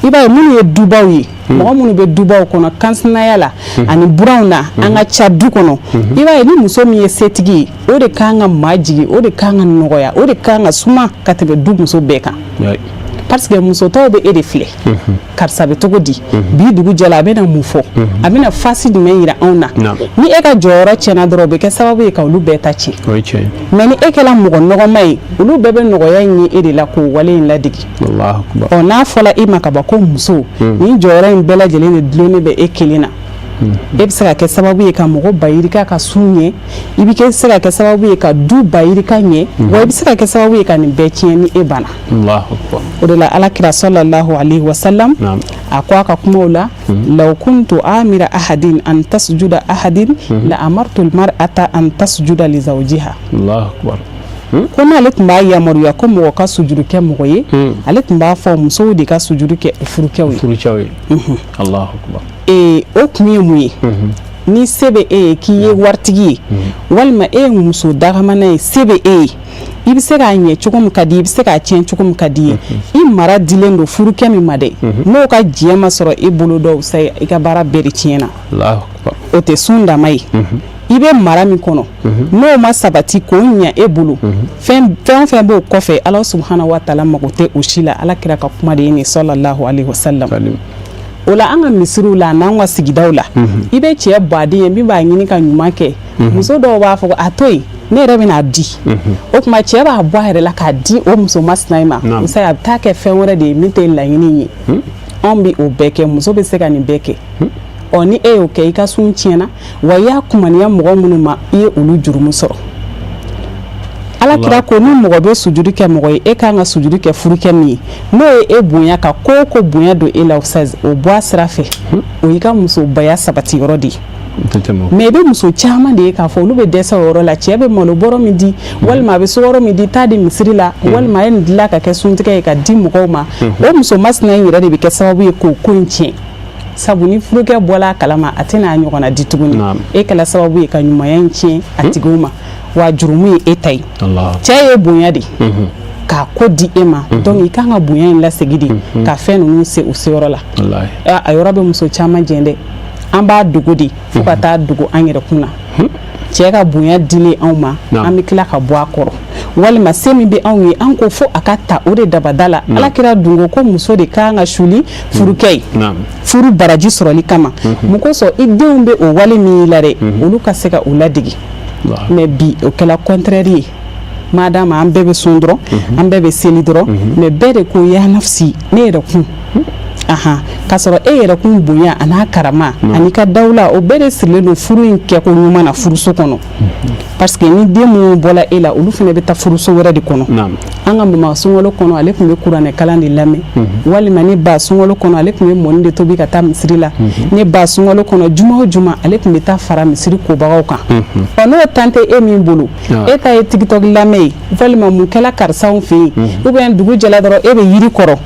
I b'a ye, minnu ye dubaw ye, mɔgɔ minnu bɛ dubaw kɔnɔ, kansinaya la ani buranw na, an ka ca du kɔnɔ, i b'a ye ni muso min ye setigi ye, o de kan ka majigin, o de kan ka nɔgɔya, o de kan ka suma ka tɛmɛ du muso bɛɛ kan, parce que muso tɔw bɛ e de filɛ. Karisa bɛ cogo di bi? Dugu jɛla, a bɛna mun fɔ? A bɛna face jumɛn yira anw na? Ni e ka jɔyɔrɔ tiɲɛna dɔrɔn, o bɛ kɛ sababu ye ka olu bɛɛ ta tiɲɛ. Mais ni e kɛra mɔgɔ nɔgɔma ye, olu bɛɛ bɛ nɔgɔya in ye e de la k'o wale in ladege. Ɔ, n'a fɔra e ma ka ban ko muso, nin jɔyɔrɔ in bɛɛ lajɛlen de dulonnen bɛ e kelen na, e bɛ se ka kɛ sababu ye ka mɔgɔ bayirika ka sun ɲɛ, i bɛ se ka kɛ sababu ye ka du bayirika ɲɛ, wa i bɛ se ka kɛ sababu ye ka nin bɛɛ tiɲɛ ni e banna. O de la, Ala kira sallallahu alaihi wasallam a ko a ka kumaw la: law kuntu amira ahadin an tasjuda ahadin la amartu almar'ata an tasjuda li zawjiha. Ko n'ale tun b'a yamaruya ko mɔgɔ ka sujuru kɛ mɔgɔ ye, ale tun b'a fɔ musow de ka sujuru kɛ u furukɛw ye. O kun ye mun ye? Ni se bɛ e ye, k'i ye waritigi ye, walima e ye muso dagamana ye, se bɛ e ye, i bɛ se k'a ɲɛ cogo min ka di, i bɛ se k'a tiɲɛ cogo min ka di ye. I mara dilen don furukɛ min ma dɛ, n'o ka diɲɛ ma sɔrɔ e bolo dɔw sa, i ka baara bɛɛ de tiɲɛna. O tɛ sun dama ye. I bɛ mara min kɔnɔ, n'o ma sabati k'o ɲɛ e bolo, fɛn fɛn fɛn b'o kɔfɛ, Ala subahana wa taala mago tɛ o si la. Ala kira ka kuma de ye nin, sallallahu alaihi wasallam. O la, an ka misiriw la, n'an ka sigidaw la, i bɛ cɛ baden ye min b'a ɲini ka ɲuman kɛ, muso dɔw b'a fɔ a to yen, ne yɛrɛ bɛna di. O tuma cɛ b'a bɔ a yɛrɛ la k'a di o muso masina in ma. Musa, a bɛ taa kɛ fɛn wɛrɛ de ye min tɛ laɲini ye. Anw bɛ o bɛɛ kɛ, muso bɛ se ka nin bɛɛ kɛ. Ɔ, ni e y'o kɛ, i ka sun tiɲɛna, wa i y'a kumaniya mɔgɔ minnu ma, i ye olu jurumu sɔrɔ. Ala kira ko ni mɔgɔ bɛ sujuru kɛ mɔgɔ ye, e kan ka sujuru kɛ furukɛ min ye, n'o ye e bonya ka ko o ko bonya don e la, o bɔ a sira fɛ, o y'i ka musobaya sabati yɔrɔ de ye. Mais i bɛ muso caman de ye k'a fɔ olu bɛ dɛsɛ o yɔrɔ la. Cɛ bɛ malo bɔrɔ min di, walima a bɛ sukaro min di, taa di misiri la, walima a ye nin dilan ka kɛ suntigɛ ye ka di mɔgɔw ma, o muso masina in yɛrɛ de bɛ kɛ sababu ye k'o ko in tiɲɛ, sabu ni furukɛ bɔla a kalama, a tɛna a ɲɔgɔnna di tuguni. E kɛla sababu ye ka ɲumanya in tiɲɛ a tigiw ma, wa jurumu ye e ta ye. Cɛ ye bonya de k'a ko di e ma, donc i kan ka bonya in lasegin de ka fɛn ninnu se u seyɔrɔ la. A yɔrɔ bɛ muso caman jɛn dɛ. An b'a dogo de fo ka taa dogo an yɛrɛ kun na. Cɛ ka bonya dilen anw ma, an bɛ tila ka bɔ a kɔrɔ, walima se min bɛ anw ye, an ko fo a ka ta o de dabada la. Ala kira dun ko ko muso de kan ka suli furukɛ ye furu baraji sɔrɔli kama. Mun kosɔn? I denw bɛ o wale min y'i la dɛ, olu ka se ka o ladege. Mais bi, o kɛla contraire ye. Madama an bɛɛ bɛ sun dɔrɔn, an bɛɛ bɛ seli dɔrɔn, mais bɛɛ de ko ya nafsi, ne yɛrɛ kun. Ahan, K'a sɔrɔ e yɛrɛ kun bonya a n'a karama ani ka dawula, o bɛɛ de sirilen don furu in kɛko ɲuman na furuso kɔnɔ, parce que ni den minnu bɔla e la, olu fana bɛ taa furuso wɛrɛ de kɔnɔ. An ka mama, sunkalo kɔnɔ, ale tun bɛ kuranɛ kalan de lamɛn, walima ne ba, sunkalo kɔnɔ, ale tun bɛ mɔni de tobi ka taa misiri la. Ne ba, sunkalo kɔnɔ, juma o juma, ale tun bɛ taa fara misiri kobagaw kan. Ɔ, n'o tan tɛ e min bolo, e ta ye TikTok lamɛn ye, walima mun kɛla karisaw fɛ yen, ou bien dugu jɛla dɔrɔn e bɛ yiri kɔrɔ,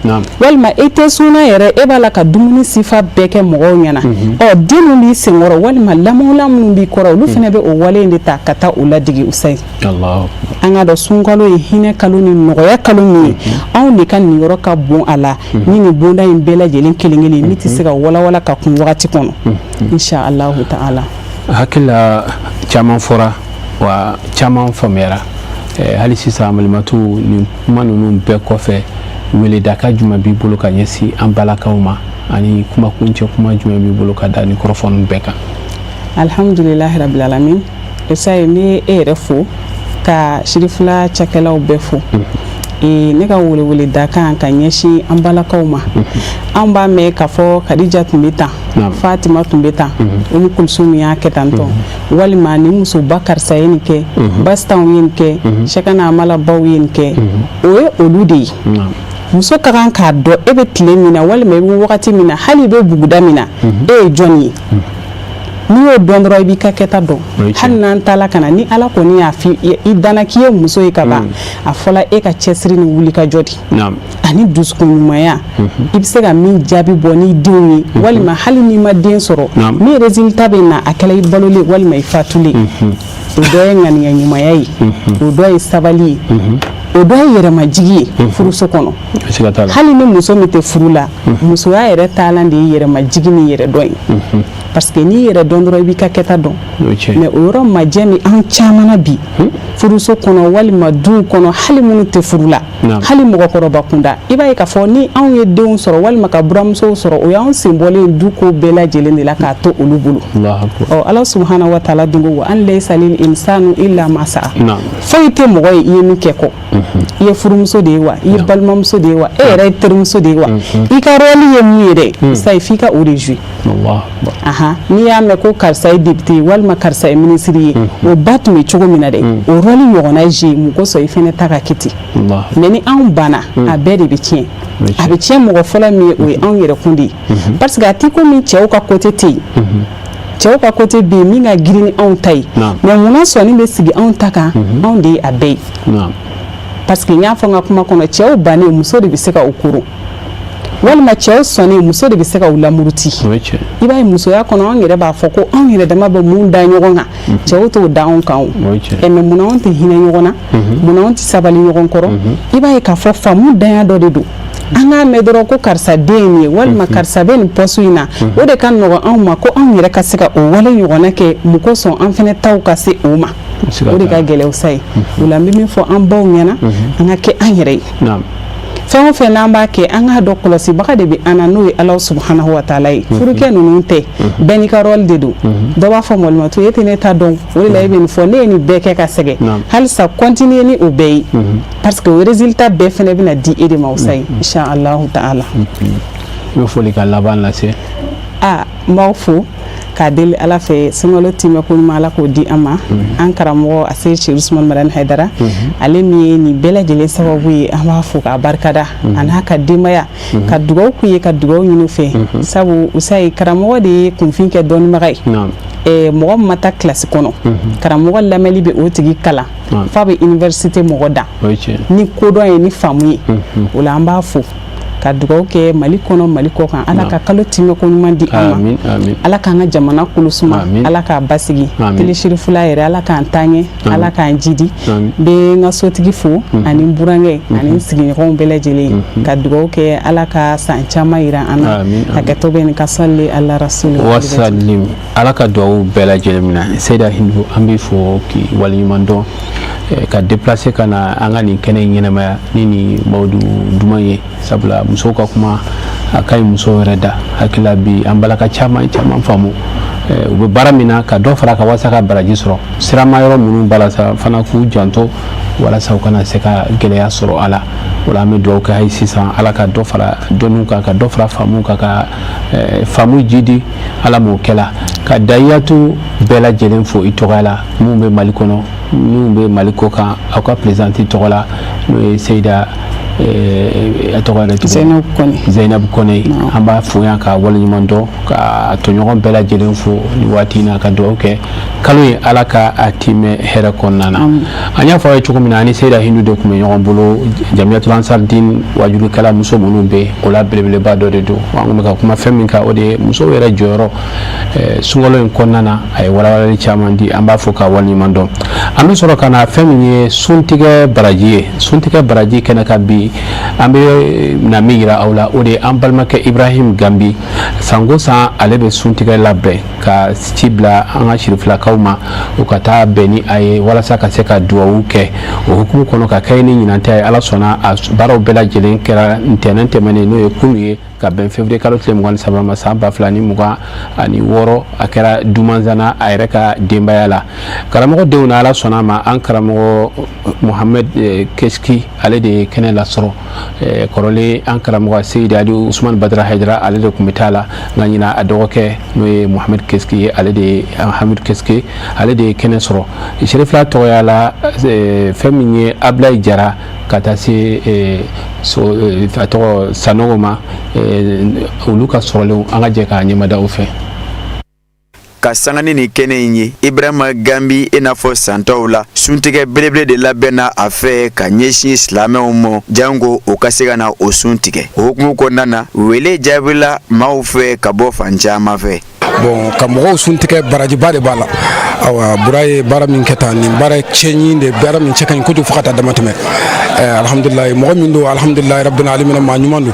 walima e tɛ sunna yɛrɛ, e b'a la ka dumuni sifa bɛɛ kɛ mɔgɔw ɲɛna. Ɔ, den min b'i senkɔrɔ walima lamɔla minnu b'i kɔrɔ, olu fana bɛ o wale in de ta ka taa o ladege. Usayi, an ka dɔn sunkalo ye hinɛ kalo ni nɔgɔya kalo min ye, anw de ka niyɔrɔ ka bon a la ni nin bonda in bɛɛ lajɛlen kelen kelen min tɛ se ka walawala ka kun wagati kɔnɔ, insha Allahu ta'ala. Hakili la, caman fɔra wa caman faamuyara. Hali sisan, Malimatu, nin kuma ninnu bɛɛ kɔfɛ, weledaka jumɛn b'i bolo ka ɲɛsin an balakaw ma, ani kumakuncɛ kuma jumɛn b'i bolo ka da ni kɔrɔfɔ ninnu bɛɛ kan? Alhamdulilahi rabbil alamin. Usayi, n bɛ e yɛrɛ fo ka Sirifila cakɛlaw bɛɛ fo. Ne ka welewele dakan ka ɲɛsin an balakaw ma, an b'a mɛn k'a fɔ Kadija tun bɛ tan, Fatima tun bɛ tan, Umu Kulusum y'a kɛ tan tɔ, walima ni musoba karisa ye nin kɛ, Bastanw ye nin kɛ, Sɛkana Amala baw ye nin kɛ. O ye olu de ye. Muso ka kan k'a dɔn e bɛ tile min na, walima i bɛ wagati min na, hali i bɛ buguda min na, e ye jɔn ye. N'i y'o dɔn dɔrɔn, i b'i ka kɛta dɔn. Hali n'an taala ka na, ni Ala kɔni y'a fi i danna k'i ye muso ye ka ban, a fɔla e ka cɛsiri ni wulikajɔ de ani dusukun ɲumanya, i bɛ se ka min jaabi bɔ n'i denw ye, walima hali n'i ma den sɔrɔ, min résultat bɛ na, a kɛla i balolen walima i fatulen. O dɔ ye ŋaniya ɲumanya ye, o dɔ ye sabali ye, o dɔ ye yɛrɛmajigi ye furuso kɔnɔ. Hali ni muso min tɛ furu la, musoya yɛrɛ taalan de ye yɛrɛmajigi ni yɛrɛdɔn ye, parce que n'i yɛrɛ dɔn dɔrɔn, i b'i ka kɛta dɔn. Mais o yɔrɔ majɛ min an caman na bi furuso kɔnɔ walima duw kɔnɔ, hali minnu tɛ furu la, hali mɔgɔkɔrɔba kunda, i b'a ye k'a fɔ ni anw ye denw sɔrɔ walima ka buramusow sɔrɔ, o y'anw sen bɔlen du ko bɛɛ lajɛlen de la k'a to olu bolo. Ɔ, Ala subhanahu wa taala dun ko wa an laysa lil insanu illa ma sa'a. Foyi tɛ mɔgɔ ye i ye min kɛ kɔ. I ye furumuso de ye wa, i ye balimamuso de ye wa, e yɛrɛ ye terimuso de ye wa, i ka rôle ye mun ye dɛ, sayi f'i ka o de jouer. Ahan, n'i y'a mɛn ko karisa ye député ye walima karisa ye ministre ye, o ba tun bɛ cogo min na dɛ, o rôle ɲɔgɔnna jouer. Mun kosɔn i fɛnɛ ta ka kɛ ten? Mais ni anw banna, a bɛɛ de bɛ tiɲɛ. A bɛ tiɲɛ mɔgɔ fɔlɔ min ye, o ye anw yɛrɛ kun de ye, parce que a ti komi cɛw ka côté tɛ yen. Cɛw ka côté bɛ yen min ka girin ni anw ta ye, mais munna sɔnni bɛ sigi anw ta kan? Anw de ye a bɛɛ ye, parce que n y'a fɔ n ka kuma kɔnɔ, cɛw bannen, muso de bɛ se ka o koron, walima cɛw sɔnnen, muso de bɛ se ka u lamuruti. I b'a ye, musoya kɔnɔ, anw yɛrɛ b'a fɔ ko anw yɛrɛ dama bɛ mun da ɲɔgɔn kan, cɛw t'o da anw kan. O ɛ, mais munna anw tɛ hinɛ ɲɔgɔn na? Munna anw tɛ sabali ɲɔgɔn kɔrɔ? I b'a ye k'a fɔ faamu danya dɔ de don. An k'a mɛn dɔrɔn ko karisa den ye nin ye, walima karisa bɛ nin poste in na, o de ka nɔgɔn anw ma ko anw yɛrɛ ka se ka o wale ɲɔgɔnna kɛ. Mun kosɔn an fɛnɛ taw ka se o ma? O de ka gɛlɛn sa ye. O la, n bɛ min fɔ an baw ɲɛna, an ka kɛ an yɛrɛ ye. Fɛn o fɛn n'an b'a kɛ, an k'a dɔn kɔlɔsibaga de bɛ an na, n'o ye Ala subhanahu wa taala ye. Furukɛ ninnu tɛ, bɛɛ n'i ka rôle de don. Dɔ b'a fɔ Malimatu, e tɛ ne ta dɔn, o de la e bɛ nin fɔ. Ne ye nin bɛɛ kɛ ka sɛgɛn, halisa continuer ni o bɛɛ ye, parce que o résultat bɛɛ fɛnɛ bɛna di e de ma o sa ye, insha Allahu ta'ala. I bɛ foli ka laban lase. Aa, n b'aw fo k'a deli Ala fɛ, sunkalo timɛ ko ɲuman, Ala k'o di an ma. An karamɔgɔ a se Seyidu Usumani Madani Hayidara, ale min ye nin bɛɛ lajɛlen sababu ye, an b'a fo k'a barikada, a n'a ka denbaya, ka dugawu k'u ye, ka dugawu ɲini u fɛ, sabu usayi, karamɔgɔ de ye kunfin kɛ dɔnnibaga ye. Mɔgɔ min ma taa kilasi kɔnɔ, karamɔgɔ lamɛnli bɛ o tigi kalan f'a bɛ université mɔgɔ dan ni kodɔn ye, ni faamu ye. O la, an b'a fo ka dugawu kɛ Mali kɔnɔ, Mali kɔ kan. Ala ka kalo timɛ ko ɲuman di an ma. Ala k'an ka jamana kolo suma, Ala k'a basigi. Télé Sirifula yɛrɛ, Ala k'an taa ɲɛ, Ala k'an jidi. N bɛ n ka sotigi fo, ani n burankɛ, ani n sigiɲɔgɔnw bɛɛ lajɛlen, ka dugawu kɛ, Ala ka san caman yira an na. Hakɛto bɛ nin ka sali ala rasuli. Wasalim, Ala ka dugawu bɛɛ lajɛlen minɛ. Seyida Hindu, an b'i fo k'i waleɲuman dɔn ka déplacer ka na an ka nin kɛnɛ in ɲɛnamaya ni nin mawudu duman ye, sabula musow ka kuma a ka ɲi musow yɛrɛ da. Hakili la, bi an balaka caman caman faamu. U bɛ baara min na, ka dɔ fara ka walasa ka baraji sɔrɔ. Sirama yɔrɔ minnu b'a la sa fana, k'u janto walasa u kana se ka gɛlɛya sɔrɔ a la. O la, an bɛ dugawu kɛ hali sisan, Ala ka dɔ fara dɔnniw kan, ka dɔ fara faamuw kan, ka faamu jidi. Ala m'o kɛla ka dayatu bɛɛ lajɛlen fo i tɔgɔ la, minnu bɛ Mali kɔnɔ, minnu bɛ Mali kɔ kan, aw ka présidente tɔgɔ la, n'o ye Seyida, a tɔgɔ yɛrɛ tuguni, Zainabu Kɔnɛ. An b'a fo yan ka waleɲuman dɔn, ka tɔɲɔgɔn bɛɛ lajɛlen fo ni waati in na, ka dugawu kɛ kalo in, Ala ka a timɛ hɛrɛ kɔnɔna na. An y'a fɔ aw ye cogo min na, ani Seyida Hindu de tun bɛ ɲɔgɔn bolo, Jamiyatul Ansar Din wajulikɛla muso minnu bɛ o la, belebeleba dɔ de don. An tun bɛ ka kuma fɛn min kan, o de ye musow yɛrɛ jɔyɔrɔ sunkalo in kɔnɔna na. A ye walawalali caman di, an b'a fɔ ka waleɲuman dɔn. An bɛ sɔrɔ ka na fɛn min ye suntigɛ baraji ye, suntigɛ baraji kɛnɛ kan bi, an bɛ na min yira aw la, o de ye an balimakɛ Ibrahim Gambi. Sanko san, ale bɛ suntigɛ labɛn ka ci bila an ka sirifilakaw ma, u ka taa bɛn ni a ye walasa ka se ka duwawu kɛ. O hukumu kɔnɔ, ka kɛ ni ɲinan ta ye, Ala sɔnna, a baaraw bɛɛ lajɛlen kɛra ntɛnɛn tɛmɛnen, n'o ye kunu ye, ka bɛn février kalo tile 23 ma, san 2026. A kɛra Dumanzana, a yɛrɛ ka denbaya la, karamɔgɔ denw na. Ala sɔnna a ma, an karamɔgɔ Mohamed Keski, ale de ye kɛnɛ lasɔrɔ. Kɔrɔlen, an karamɔgɔ Seyidi Ali Usman Badara Hayidara, ale de tun bɛ taa la, nka ɲinan, a dɔgɔkɛ, n'o ye Mohamed Keski ye, ale de ye Hamid Keski, ale de ye kɛnɛ sɔrɔ Serifila tɔgɔya la. Fɛn min ye Abulayi Jara, ka taa se a tɔgɔ Sanogo ma, olu ka sɔrɔlenw, an ka jɛ k'a ɲɛmada u fɛ. Ka sanga ni nin kɛnɛ in ye, Ibrahima Gambi, i n'a fɔ san tɔw la, suntigɛ belebele de labɛnna a fɛ ka ɲɛsin silamɛw ma, janko u ka se ka na o sun tigɛ. O hukumu kɔnɔna na, wele jaabila maaw fɛ ka bɔ fan caman fɛ. Bon, ka mɔgɔw sun tigɛ, barajiba de b'a la. Awa, Bura ye baara min kɛ tan, nin baara cɛɲi de, baara min cɛ ka ɲi kojugu fo ka taa dama tɛmɛ. Alhamdulilayi, mɔgɔ min don, alhamdulilayi rabbil alamina, maa ɲuman don,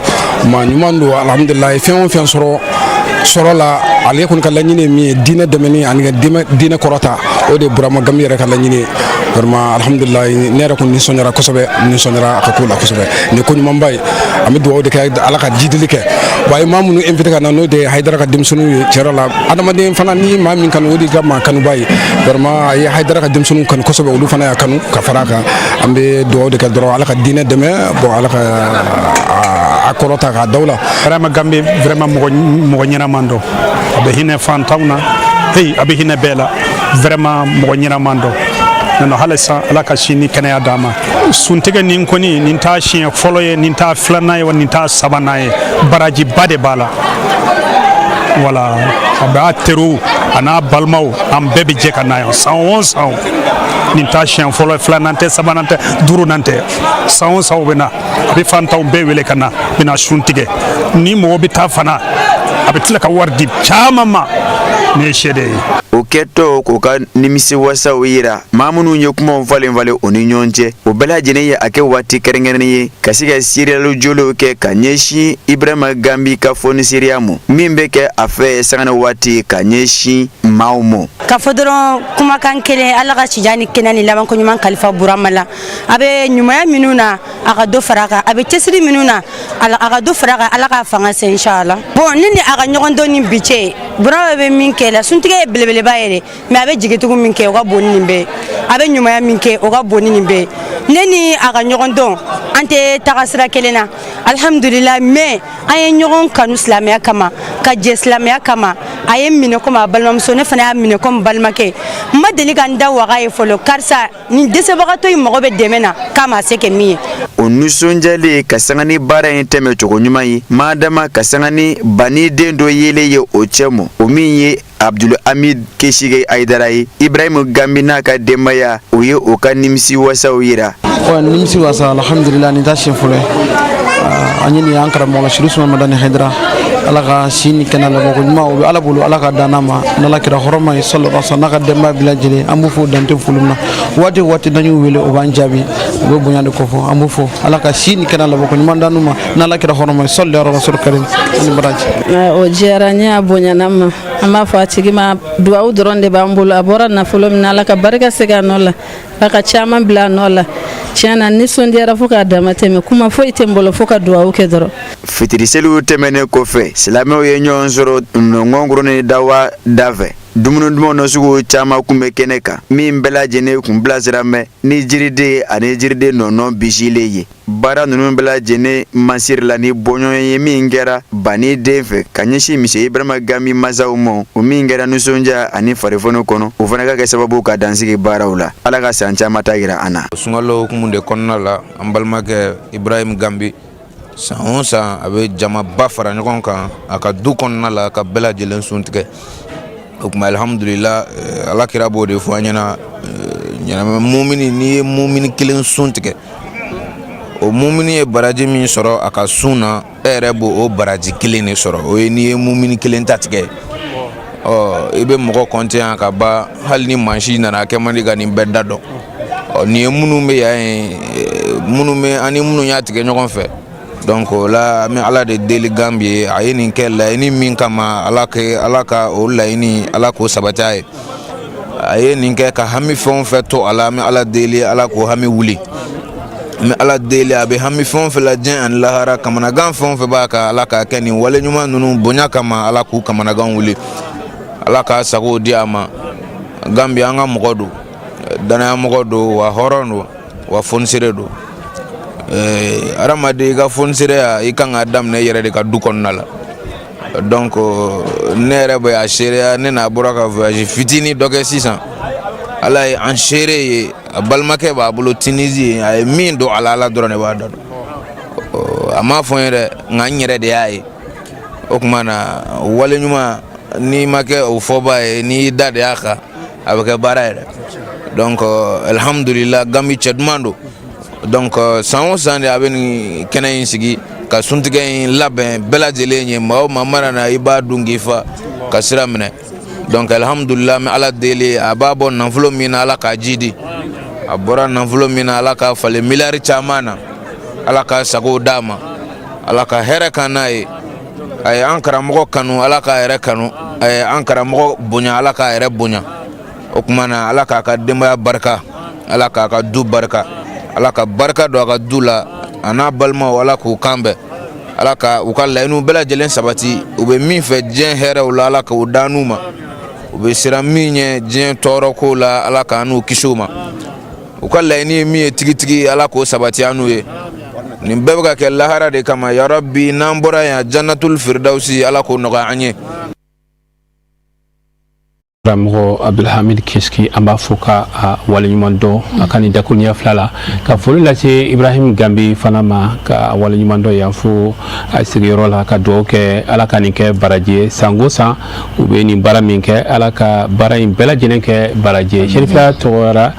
maa ɲuman don, alhamdulilayi. Fɛn o fɛn sɔrɔ sɔrɔ la, ale kɔni ka laɲini ye min ye, diinɛ dɛmɛni ani ka diinɛ kɔrɔta, o de ye Burama Gambi yɛrɛ ka laɲini ye. Vraiment, alhamdulilayi, ne yɛrɛ kɔni nisɔndiyara kosɛbɛ, nisɔndiyara a ka ko la kosɛbɛ. Nin ko ɲumanba ye, an bɛ dugawu de kɛ, Ala ka jidili kɛ. Wa a ye maa minnu invité ka na, n'o de ye Hayidara ka denmisɛnninw ye. Tiɲɛ yɛrɛ la, adamaden fana, ni maa min kanu, o de ka maa kanuba ye. Vraiment, a ye Hayidara ka denmisɛnninw kanu kosɛbɛ, olu fana y'a kanu ka fara a kan. An bɛ dugawu de kɛ dɔrɔn, Ala ka diinɛ dɛmɛ, bon, Ala ka a kɔrɔta k'a daw la. Vraiment, Gambi, vraiment, mɔgɔ mɔgɔ ɲɛnaman dɔn. A bɛ hinɛ fantanw na, hey, a bɛ hinɛ bɛɛ la. Vraiment, mɔgɔ ɲɛnaman dɔn nɔnɔ. Halisa, Ala ka si ni kɛnɛya d'a ma. Suntigɛ nin kɔni, nin t'a siɲɛ fɔlɔ ye, nin t'a filanan ye, wa nin t'a sabanan ye. Barajiba de b'a la. Wala a b'a teriw a n'a balimaw, an bɛɛ bɛ jɛ ka na yan san o san. Nin t'a siɲɛ fɔlɔ, filanan tɛ, sabanan tɛ, duurunan tɛ. San o san, u bɛ na, a bɛ fantanw bɛɛ wele ka na, bɛna sun tigɛ. Ni mɔgɔ bɛ taa fana, a bɛ tila ka wari di caman ma. Ne ye seede ye. O kɛtɔ k'u ka nimisiwasaw yira, maa minnu ye kumaw falen falen u ni ɲɔgɔn cɛ, o bɛɛ lajɛlen ye a kɛ waati kɛrɛnkɛrɛnnen ye ka se ka seereyali jolenw kɛ ka ɲɛsin Ibrahima Gambi ka fonisereya ma, min bɛ kɛ a fɛ sanga ni waati ka ɲɛsin maaw ma. K'a fɔ dɔrɔn, kumakan kelen, Ala ka sijan ni kɛnɛ ni labanko ɲuman kalifa Burama la. A bɛ ɲumanya minnu na, a ka dɔ fara a kan. A bɛ cɛsiri minnu na, a ka dɔ fara a kan. Ala k'a fanga se, inshallah. Bon, ne ni a ka ɲɔgɔn dɔn ni bi cɛ, Burama bɛ min kɛ la, suntigɛ ye belebeleba ye dɛ, mais a bɛ jigitugu min kɛ, o ka bon ni nin bɛɛ. A bɛ ɲumanya min kɛ, o ka bon ni nin bɛɛ. Ne ni a ka ɲɔgɔn dɔn, an tɛ taga sira kelen na, alhamdulillah, mais an ye ɲɔgɔn kanu silamɛya kama, ka jɛ silamɛya kama. A ye n minɛ komi a balimamuso, ne fana y'a minɛ komi balimakɛ. N ma deli ka n da waga ye fɔlɔ, karisa nin dɛsɛbagatɔ in mago bɛ dɛmɛ na, k'a ma se kɛ min ye. O nisɔndiyalen ka sanga ni baara in tɛmɛ cogo ɲuman ye, madama ka sanga ni bani den dɔ yelen ye o cɛ ma, o min ye Abdul Hamid Kesige Ayidara ye, Ibrahim Gambi n'a ka denbaya, o ye o ka nimisi wasaw yira. Nimisi wasa, alhamdulillah, nin t'a siɲɛ fɔlɔ ye. An ye nin y'an karamɔgɔ la, Sirifu Usumani Madani Hayidara. Ala ka si ni kɛnɛ labɔ ko ɲuman, o bɛ Ala bolo, Ala ka dan n'a ma n'Ala kira hɔrɔma ye sallallahu alaihi wasallam, n'a ka denbaya bɛɛ lajɛlen. An b'u fo dante foli min na. Waati o waati n'an y'u wele, o b'an jaabi, u bɛ bonya de kɔfɔ. An b'u fo, Ala ka si ni kɛnɛ labɔ ko ɲuman d'an ma n'Ala kira hɔrɔma ye sallallahu alaihi rasul karim ani baraji. O diyara n ye, a bonyana n ma. An b'a fɔ a tigi ma, duwawu dɔrɔn de b'an bolo. A bɔra nafolo min na, Ala ka barika segin a nɔ la, Ala ka caman bila a nɔ la. Tiɲɛ na, nisɔndiyara fo k'a dama tɛmɛ. Kuma foyi tɛ n bolo fo ka duwawu kɛ dɔrɔn. Fitiriseliw tɛmɛnen kɔfɛ, silamɛw ye ɲɔgɔn sɔrɔ nɔngɔnkɔrɔ ni dawa da fɛ. Dumuni dumanw nasugu caman kun bɛ kɛnɛ kan min bɛɛ lajɛlen kun bilasira mɛn ni jiriden ani jiriden nɔnɔ bisilen ye. Baara ninnu bɛɛ lajɛlen masirila ni bɔɲɔgɔn ye min kɛra ba ni den fɛ ka ɲɛsin monsieur Ibrahima Gambi masaw ma, o min kɛra nisɔndiya ani farifoni kɔnɔ, o fana ka kɛ sababu ka dansigi baaraw la. Ala ka san caman ta jira an na. Sunkalo hukumu de kɔnɔna la, an balimakɛ Ibrahim Gambi, san o san a bɛ jamaba fara ɲɔgɔn kan a ka du kɔnɔna la ka bɛɛ lajɛlen sun tigɛ. O tuma alihamudulila, ala kira b'o de fɔ an ɲɛna, ɲɛnamɛ mumini, n'i ye mumini kelen sun tigɛ, o mumini ye baraji min sɔrɔ a ka sun na, e yɛrɛ b'o o baraji kelen de sɔrɔ. O ye n'i ye mumini kelen ta tigɛ. Ɔ i bɛ mɔgɔ kɔnte yan ka ban, hali ni mansin nana, a kɛ man di ka nin bɛɛ da dɔn. Ɔ nin ye minnu bɛ yan ye, minnu bɛ ani minnu y'a tigɛ ɲɔgɔn fɛ. Donc o la, an bɛ Ala de deli Gambi ye, a ye nin kɛ laɲini min kama, Ala ka Ala ka o laɲini, Ala k'o sabati a ye. A ye nin kɛ ka hami fɛn o fɛn to a la, an bɛ Ala deli, Ala k'o hami wuli. An bɛ Ala deli, a bɛ hami fɛn o fɛn la diɲɛ ani lahara, kamanagan fɛn o fɛn b'a kan, Ala k'a kɛ nin wale ɲuman ninnu bonya kama, Ala k'u kamanagan wuli, Ala k'a sago di a ma. Gambi an ka mɔgɔ don, danayamɔgɔ don, wa hɔrɔn don, wa fonisere don. Hadamaden, i ka fonisereya, i kan k'a daminɛ i yɛrɛ de ka du kɔnɔna la. Donc ne yɛrɛ bɛ a seereya, ne n'a bɔra ka voyage fitinin dɔ kɛ sisan. Ala ye an seere ye, a balimakɛ b'a bolo Tunisie ye, a ye min don a la, Ala dɔrɔn de b'a dɔn. A m'a fɔ n ye dɛ, nka n yɛrɛ de y'a ye. O tuma na, wale ɲuman, n'i ma kɛ o fɔba ye, n'i y'i da de y'a kan, a bɛ kɛ baara yɛrɛ. Donc alhamdulila, Gambi cɛ duman don. Donc san o san de a bɛ nin kɛnɛ in sigi ka suntigɛ in labɛn bɛɛ lajɛlen ye. Maa o maa mana na, i b'a dun k'i fa ka sira minɛ. Donc alhamdulila, an bɛ Ala deli, a b'a bɔ nafolo min na, Ala k'a jidi. A bɔra nafolo min na, Ala k'a falen miliyari caman na. Ala k'a sago d'a ma, Ala ka hɛrɛ kan n'a ye. A ye an karamɔgɔ kanu, Ala k'a yɛrɛ kanu. A ye an karamɔgɔ bonya, Ala k'a yɛrɛ bonya. O tuma na, Ala k'a ka denbaya barika, Ala k'a ka du barika, Ala ka barika don a ka du la, a n'a balimaw, Ala k'u kan bɛn, Ala ka u ka laɲiniw bɛɛ lajɛlen sabati. U bɛ min fɛ diɲɛ hɛrɛw la, Ala k'o d'an n'u ma. U bɛ siran min ɲɛ diɲɛ tɔɔrɔ kow la, Ala k'an n'u kisi o ma. U ka laɲini ye min ye tigitigi, Ala k'o sabati an n'u ye. Nin bɛɛ bɛ ka kɛ lahara de kama. Yarabi, n'an bɔra yan, jannatul firidawusi, Ala k'o nɔgɔya an ye. Karamɔgɔ Abdulhamid Kiski, an b'a fo ka a waleɲuman dɔn a ka nin dakuruɲɛ fila la, ka foli lase Ibrahim Gambi fana ma, ka waleɲuman dɔn yan fo a sigiyɔrɔ la, ka dugawu kɛ, Ala ka nin kɛ baraji ye. Sango san u bɛ nin baara min kɛ, Ala ka baara in bɛɛ lajɛlen kɛ baraji ye. Serifila tɔgɔyara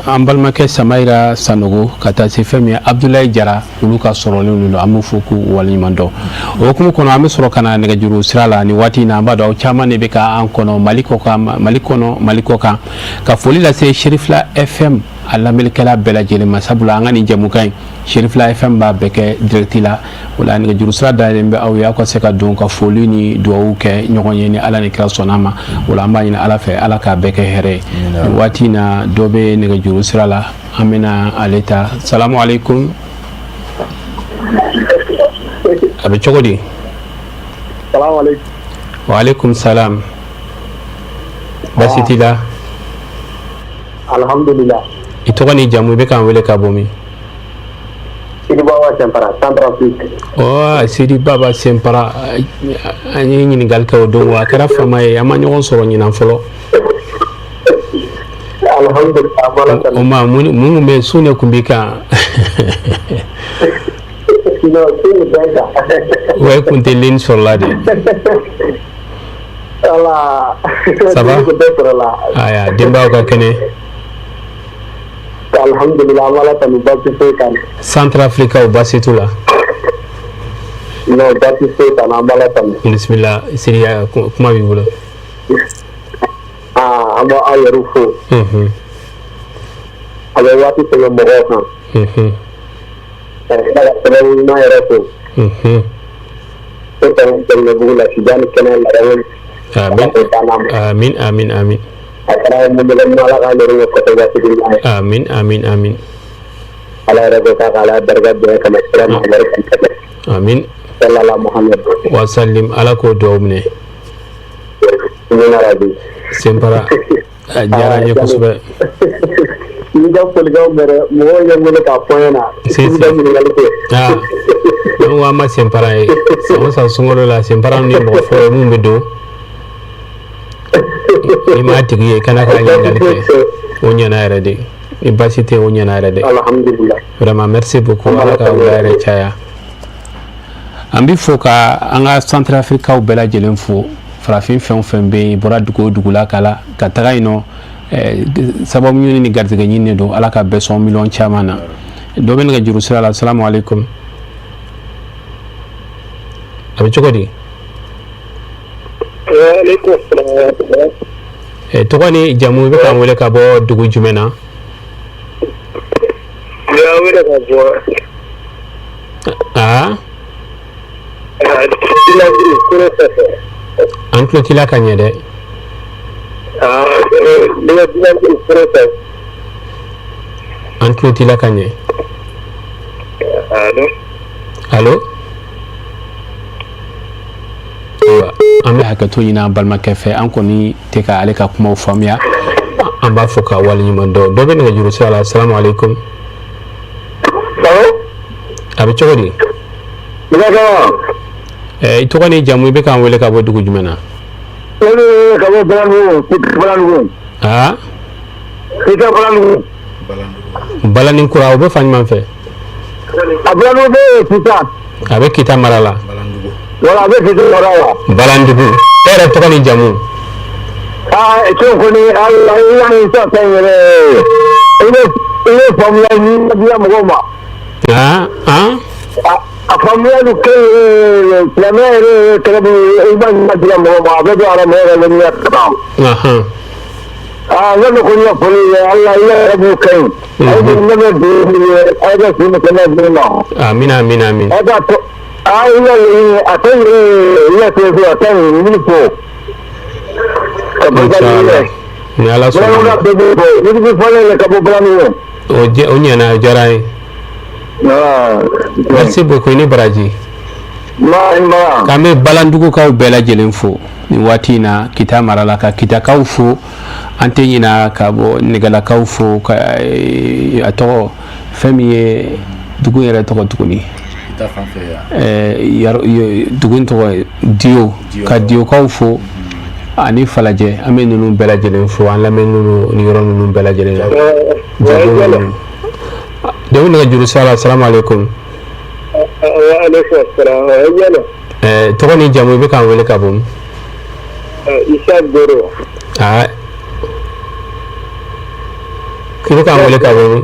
an balimakɛ Samayira Sanogo ka taa se fɛn min ye Abdulayi Jara, olu ka sɔrɔlen don, an b'u fo k'u waleɲuman dɔn. O hukumu kɔnɔ, an bɛ sɔrɔ ka na nɛgɛjuru sira la nin waati in na. An b'a dɔn aw caman de bɛ ka an kɔnɔ Mali kɔ kan, Mali kɔnɔ, Mali kɔ kan, ka foli lase Serifila FM a lamɛnnikɛla bɛɛ lajɛlen ma, sabula an ka nin jɛmukan in, Serifila FM b'a bɛɛ kɛ direct la. O la, nɛgɛjuru sira dayɛlɛn bɛ aw ye, aw ka se ka don ka foli ni dugawu kɛ ɲɔgɔn ye ni Ala ni kira sɔnna ma. O la, an b'a ɲini Ala fɛ, Ala k'a bɛɛ kɛ hɛrɛ ye. Nin waati in na, dɔ bɛ nɛgɛjuru sira la, an bɛna ale ta. Salamu aleykum, a bɛ cogo di? Wa aleykum salam, baasi t'i la? Alhamdulillah. I tɔgɔ ni jamu, i bɛ k'an wele ka bɔ min? Sidi Baba Sɛnpara, Centrafrique. Ɔ Sidi Baba Sɛnpara, an ye ɲininkali kɛ o don, a kɛra fama ye, an ma ɲɔgɔn sɔrɔ ɲinan fɔlɔ. Alhamdulillah. O ma mun kun bɛ sun de kun b'i kan? Non, sun bɛ n kan. Ouais, kun tɛ ligne sɔrɔla de. Voilà. Ça va? Kun tɛ sɔrɔla. Aya, denbayaw ka kɛnɛ? Alhamdulillah, an b'Ala tanu, baasi foyi t'an na. Centrafrique, o baasi t'u la? Non, baasi foyi t'an na, an b'Ala tanu. Bisimila Sidi, kuma b'i bolo. Aa, an b'aw yɛrɛw fo. A bɛ waati tɛmɛ mɔgɔw kan. Ka tila ka sababu ɲuman yɛrɛ fo. Ko tɛmɛ bugu la sida ni kɛnɛ la. Amin amin amin amin. A kɛra mun bɛ Ala k'an yɛrɛ kɔfɛ waati ɲuman ye. Amin amin amin. Ala yɛrɛ ko k'a ka Ala barika bɛɛ kama kira Muhamadu kan. Amin. Sallallahu Muhammad. Wasalim, Ala k'o dugawu minɛ. Senpara, a diyara n ye kosɛbɛ. N'i ka folikanw mɛn dɛ, mɔgɔw ye n wele k'a fɔ n ɲɛna. Si, I si. bɛ ɲininkali kɛ. Aa, ne ko an ma senpara ye san o san sunkalo la, senpara ninnu ye mɔgɔ fɔlɔ ye mun bɛ don. N'i m'a tigi ye, kana k'a ɲininkali kɛ. O ɲɛna yɛrɛ de, ni baasi tɛ, o ɲɛna yɛrɛ de. Alhamdulillah. Vraiment, merci beaucoup. Ala ka wula yɛrɛ caya. An bɛ fo ka an ka Centrafricaw bɛɛ lajɛlen fo, farafin fɛn o fɛn bɛ yen, i bɔra dugu o dugu la ka la ka taga yen nɔ, sababu ɲini ni garijɛgɛ ɲini de don. Ala ka bɛɛ sɔn miliyɔn caman na. Dɔ bɛ nɛgɛ juru sira la. Salamu aleykum, a bɛ cogo di? Tɔgɔ ni jamu, i bɛ k'an wele ka bɔ dugu jumɛn na? Wele ka bɔ Aa, an tulo t'i la ka ɲɛ dɛ. Ne bɛ kɔrɔ. An tulo t'i la ka ɲɛ. Allo, ayiwa, an bɛ hakɛto ɲini an balimakɛ fɛ, an kɔni tɛ ka ale ka kumaw faamuya. An b'a fɔ k'a waleɲuman dɔn. Dɔ bɛ nɛgɛjuru sira la. Salamu aleykum, a bɛ cogo di? I tɔgɔ ni jamu, i bɛ k'an wele ka bɔ dugu jumɛn na? Ka bɔ Balandugu, Balandugu. Aa. Kita Balandugu. Balaninkura, o bɛ fan jumɛn fɛ? A Balandugu bɛ Kita. A bɛ Kita mara la. Wala, a bɛ Kita mara la. Balandugu, e yɛrɛ tɔgɔ ni jamu? Aa, cɛ kɔni, ala i y'a ni sa fɛn yɛrɛ, i bɛ faamuya ni diya mɔgɔw ma. Aa aa. A faamuya ni kɛ silamɛya yɛrɛ kɛlɛ bɛ, i b'a ɲuman diya mɔgɔw ma, a bɛ don ala mɔgɔw ka lamɛnya ka ban. Aa, ne bɛ kɔni ka foli ye, ala i yɛrɛ b'o kɛ yen. Aw bɛ ne bɛ dugawu ye, aw bɛ si kɛnɛ di ma. Amin, amin, amin. Aw ka to aa, i yɛrɛ a tɛ yɛrɛ i yɛrɛ tɛ a tɛ ɲini min fɔ. Ka bɔ Inshallah. Ni Ala sɔnna. Balandugu bɛɛ b'o fɔ, ni bɛ fɔlen ka bɔ Balandugu. O ɲɛna, o diyara n ye. Merci beaucoup, i ni baraji. K'an bɛ Balandugukaw bɛɛ lajɛlen fo nin waati in na, Kita mara la, ka Kitakaw fo. An tɛ ɲina ka bɔ Nɛgɛlakaw fo, ka a tɔgɔ, fɛn min ye dugu yɛrɛ tɔgɔ tuguni, dugu in tɔgɔ Diyo, ka Diyokaw fo ani Falajɛ. An bɛ ninnu bɛɛ lajɛlen fo, an lamɛn ninnu ni yɔrɔ ninnu bɛɛ lajɛlen na. Dɔ bɛ nɛgɛ juru sira la. Salamu aleykum. Tɔgɔ ni jamu, i bɛ k'an wele ka bɔ min? Isa Goro. Aa, k'i bɛ k'an wele ka bɔ min?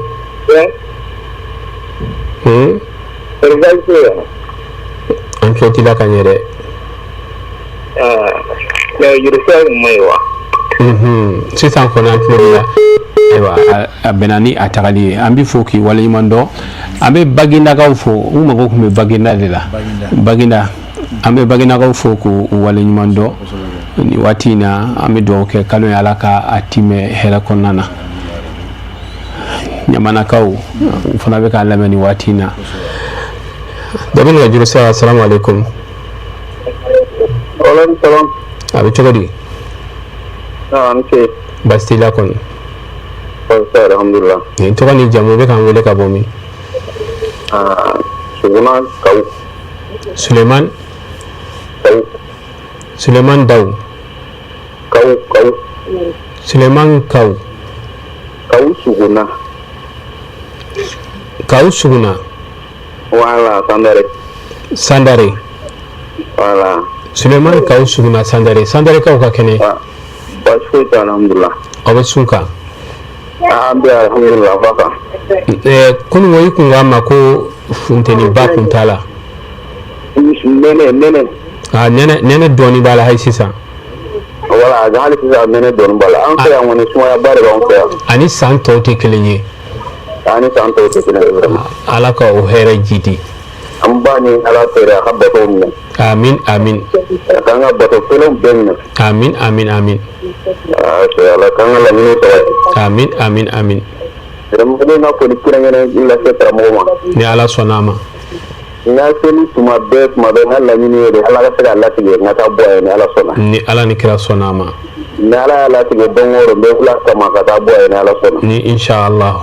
An tulo t'i la ka ɲɛ dɛ. Wa? Sisan kɔni an tulo b'i la. Ayiwa, a bɛnna ni a tagali ye. An bɛ fo k'i waleɲuman dɔn. An bɛ Bagindakaw fo, u mago tun bɛ Baginda de la. Baginda, an bɛ Bagindakaw fo k'u waleɲuman dɔn nin waati in na. An bɛ dugawu kɛ kalo ye, Ala ka a timɛ hɛrɛ kɔnɔna na. Ɲamanakaw, u fana bɛ k'a lamɛn nin waati in na. Dɔ bɛ nɛgɛjuru sira la. Salamu aleykum. A bɛ cogo di? Baasi t'i la kɔni? Alhamdulillah. Nin tɔgɔ ni jamu, i bɛ k'an wele ka bɔ min? Sulemani Kawu. Sulemani? Kawu. Sulemani Dawu. Kawu, Kawu. Sulemani Kawu. Kawu Suguna. Kawu Suguna. Voilà, Sandare. Sandare. Voilà. Sulemani Kawu Suguna, Sandare. Sandarekaw ka kɛnɛ? Baasi foyi tɛ, alhamdulillah. Aw bɛ sun kan? An bɛ, alhamdulillah, ba kan. Kunun ko i kun k'a ma ko funteniba kun t'a la. Nɛnɛ, nɛnɛ. Aa, nɛnɛ, nɛnɛ dɔɔni b'a la hali sisan. Voilà, hali sisan nɛnɛ dɔɔni b'a la. An fɛ yan kɔni, sumayaba de b'an fɛ yan. Ani san tɔw tɛ kelen ye. Ani san tɔw tɛ kelen ye vraiment. Ala ka o hɛrɛ jidi. An b'a ɲini Ala fɛ a ka bato minɛ. Amin, amin. A k'an ka bato kelenw bɛɛ minɛ. Amin, amin, amin. Ala k'an ka laɲiniw sabati. Amin, amin, amin. Vraiment, ne ka foli kɛrɛnkɛrɛn lase karamɔgɔ ma. Ni Ala sɔnna a ma. N ka seli tuma bɛɛ tuma bɛɛ, n ka laɲini ye de Ala ka se k'a latigɛ n ka taa bɔ a ye ni Ala sɔnna. Ni Ala ni kira sɔnna a ma. Ni Ala y'a latigɛ don o don, n bɛ wuli a kama ka taa bɔ a ye ni Ala sɔnna. Ni inshallah.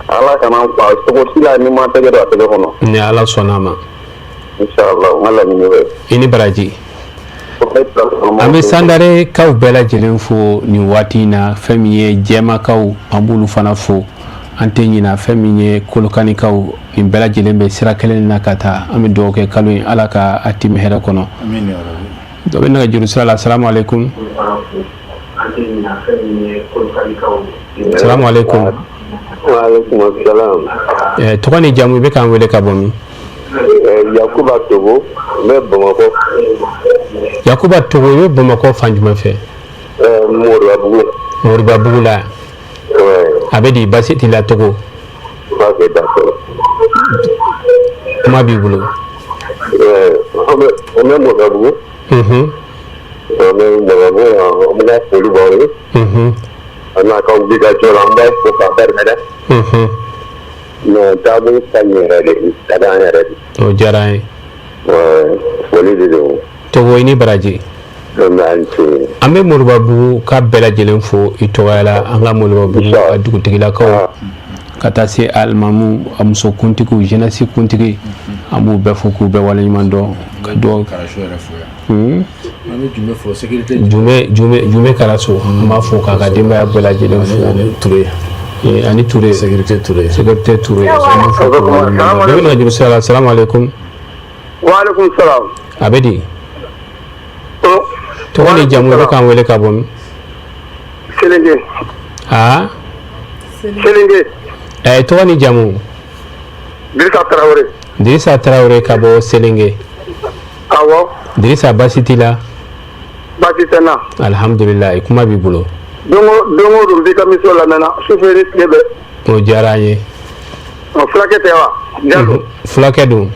Ala kana n fa cogo si la ni ma tɛgɛ don a tɛgɛ kɔnɔ. Ni Ala sɔnna a ma. Inshallah, n ka laɲini y'o ye. I ni baraji. An bɛ Sandarekaw bɛɛ lajɛlen fo nin waati in na. Fɛn min ye Jɛmakaw, an b'olu fana fo. An tɛ ɲina fɛn min ye Kolokanikaw, nin bɛɛ lajɛlen bɛ sira kelen na ka taa. An bɛ dugawu kɛ kalo in, Ala ka a timi hɛrɛ kɔnɔ. Dɔ bɛ nɛgɛjuru sira la. Salamu aleykum. Salamu aleykum. Tɔgɔ ni jamu, i bɛ k'an wele ka bɔ min? Yakuba Togo, n bɛ Bamakɔ. Yakuba Togo, i bɛ Bamakɔ fan jumɛn fɛ? Moribabugu. Moribabugu la. A bɛ di, baasi t'i la Togo? Kuma b'i bolo. An bɛ Moribabugu. An bɛ Moribabugu, an bɛ foli b'aw ye. A n'a ka wulikajɔ la, an b'a fo k'a barikada. Non, taabolo ka ɲi yɛrɛ de, ka d'an yɛrɛ de. O diyara an ye. Foli de don. Togo, i ni baraji. An bɛ Moribabugu ka bɛɛ lajɛlen fo i tɔgɔya la, an ka Moribabugu a dugutigilakaw, ka taa se alimamu, a muso kuntigiw, jeunesse kuntigi, an b'u bɛɛ fo k'u bɛɛ waleɲuman dɔn ka dugawu. Jumɛ Karaso, an b'a fo k'a ka denbaya bɛɛ lajɛlen fo. Ani Ture, sécurité Ture, sécurité Ture, an b'u fo k'u waleɲuman dɔn. Dɔ bɛ nɛgɛjuru sira la. Salamu aleykum. Wa aleykum salam. A bɛ di? Tɔgɔ ni jamu, i bɛ k'an wele ka bɔ min? Selenge. Aa? Selenge. Tɔgɔ ni jamu? Dirisa Tarawele. Dirisa Tarawele ka bɔ Selenge. Awɔ. Dirisa, baasi t'i la? Baasi tɛ n na. Alihamudulila, kuma b'i bolo. Don o don n b'i ka émission lamɛnna sufɛ ni tile bɛɛ. O diyara an ye. Fulakɛ tɛ wa? Jalo. Fulakɛ don.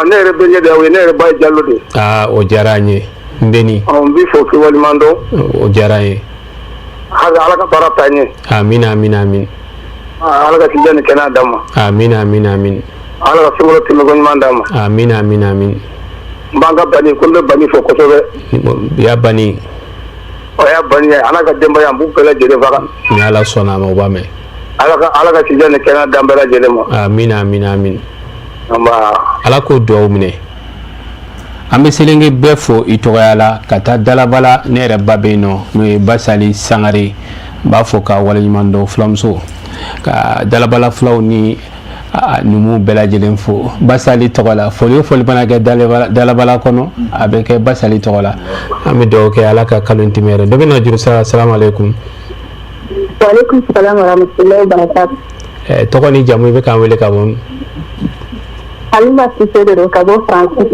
Ne yɛrɛ bɛnkɛ de y'aw ye, ne yɛrɛ ba ye Jalo de ye. Aa, o diyara an ye. N bɛ ni. N b'i fo k'i waleɲuman dɔn. O diyara an ye. Hali Ala ka baara taa ɲɛ. Amin amin amin. Ala ka sijan ni kɛnɛya d'an ma. Amin amin amin. Ala ka sunkalo tɛmɛko ɲuman d'an ma. Amin amin amin. N b'an ka Bani, ko n bɛ Bani fo kosɛbɛ. Ya Bani. O y'a Bani ye, ala ka denbaya, n b'u bɛɛ lajɛlen faga. Ni Ala sɔnna a ma, o b'a mɛn. Ala ka sijan ni kɛnɛya d'an bɛɛ lajɛlen ma. Amin amin amin. Nba. Ala k'o dugawu minɛ. An bɛ Selenge bɛɛ fo i tɔgɔya la, ka taa Dalabala, ne yɛrɛ ba bɛ yen nɔ, n'o ye Basali Sangare, n b'a fɔ k'a waleɲuman dɔn, fulamuso, ka Dalabala fulaw ni numuw bɛɛ lajɛlen fo Basali tɔgɔ la. Foli o foli mana kɛ Dalabala kɔnɔ, a bɛ kɛ Basali tɔgɔ la. An bɛ dugawu kɛ, Ala ka kalo in tɛmɛ yɛrɛ. Dɔ bɛ na juru sira. Salamu aleykum. Waaleykum salam wa rahmatullahi wa barakatuh. Tɔgɔ ni jamu, i bɛ k'an wele ka bɔ? Alima Sise de don ka bɔ Faransi.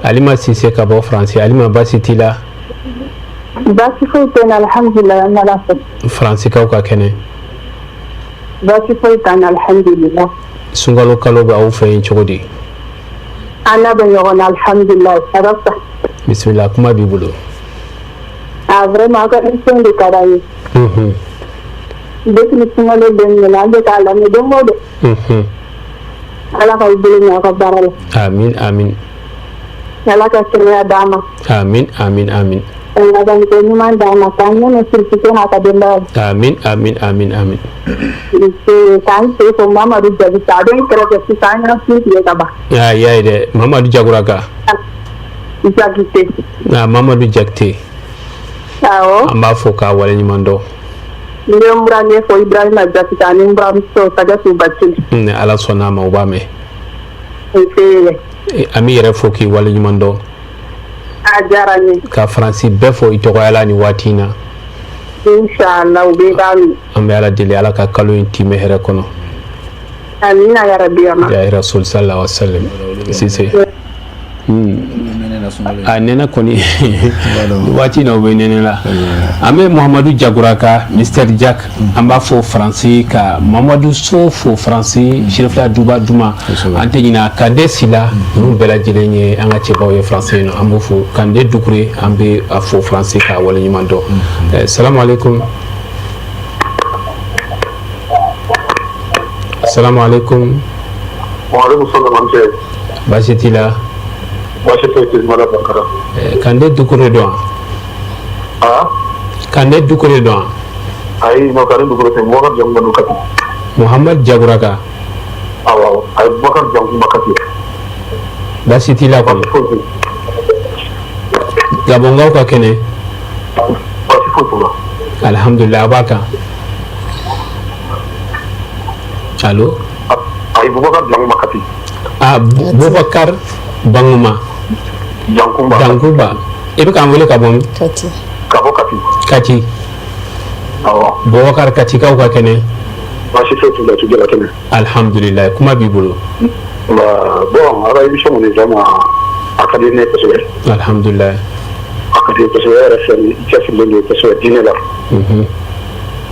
Alima Sise ka bɔ Faransi. Alima, baasi t'i la? Baasi foyi tɛ n na, alhamdulilayi, an bɛ Ala fo. Faransikaw ka kɛnɛ? Baasi foyi t'an na, alhamdulilayi. Sunkalo kalo bɛ aw fɛ yen cogo di? An n'a bɛ ɲɔgɔn na, alhamdulilayi, a ka fisa. Bisimila, kuma b'i bolo. Ah, vraiment, aw ka émission de ka d'an ye. Depuis ni sunkalo daminɛna, an bɛ k'a lamɛn don o don. Ala k'aw bolo mɛn aw ka baara la. Amin amin. Ala ka kɛnɛya d'an ma. Amin amin amin. Ka labanko ɲuman d'an ma, k'an ɲɛ sirifise n'a ka denbaya. Amin amin amin amin. K'an se fo Mamadu Jakite, a bɛ n kɛrɛfɛ sisan, an y'an sun tigɛ ka ban. Aa, y'a ye dɛ, Mamadu Jaguraka. Jakite. Ah, Mamadu Jakite. Awɔ. An b'a fɔ k'a waleɲuman dɔn. N bɛ n burankɛ fo, Ibrahima Jakite, ani n buramuso Sajatu Bacili. Ni Ala sɔnna a ma, o b'a mɛn. Nse. An b'i yɛrɛ fo k'i waleɲuman dɔn. A diyara n ye. Ka Faransi bɛɛ fo i tɔgɔya la nin waati in na. Inshallah, u bɛ k'a mɛn. An bɛ Ala deli, Ala ka kalo in timɛ hɛrɛ kɔnɔ. Amina ya rabbi. Ya Rasul sallallahu alaihi wasallam. Sise. A nɛnɛ kɔni, waati na u bɛ nɛnɛ la. An bɛ Muhamadu Jaguraka, Mister Jack, an b'a fɔ Faransi, ka Mamadu So fo Faransi, Sirifila Duba Duma, an tɛ ɲinɛ Kande Sila, ninnu bɛɛ lajɛlen ye an ka cɛbaw ye Faransi yen nɔ, an b'o fo. Kande Dukure, an bɛ a fo Faransi k'a waleɲuman dɔn. Salamu aleykum. Salamu aleykum. Baasi t'i la? Baasi foyi tɛ, Ala barika la. Kande Dukure don wa? Ah? Kande Dukure don wa? Ayi, non, Kande Dukure tɛ, Bubakar Jankunba don Kati. Muhamad Jaguraka. Awɔ, ayi, Bubakar Jankunba Kati. Baasi t'i la kɔni? Baasi foyi tɛ. Gabɔnkaw ka kɛnɛ? Baasi foyi t'u la. Alhamdulillah, a b'a kan. Allo? Ayi, Bubakar Jankunba Kati. Ah, Bubakar Banguma. Jankunba. Jankunba. I bɛ k'an wele ka bɔ min? Kati. Ka bɔ Kati. Kati. Awɔ. Bubakar, Katikaw ka kɛnɛ? Baasi foyi t'u la, tu jala kɛnɛ. Alhamdulillah, kuma b'i bolo. Bon, a ka émission kɔni vraiment a ka di ne ye kosɛbɛ. Alhamdulillah. A ka di n ye kosɛbɛ, e yɛrɛ filɛ nin ye, i cɛsirilen don kosɛbɛ diinɛ la.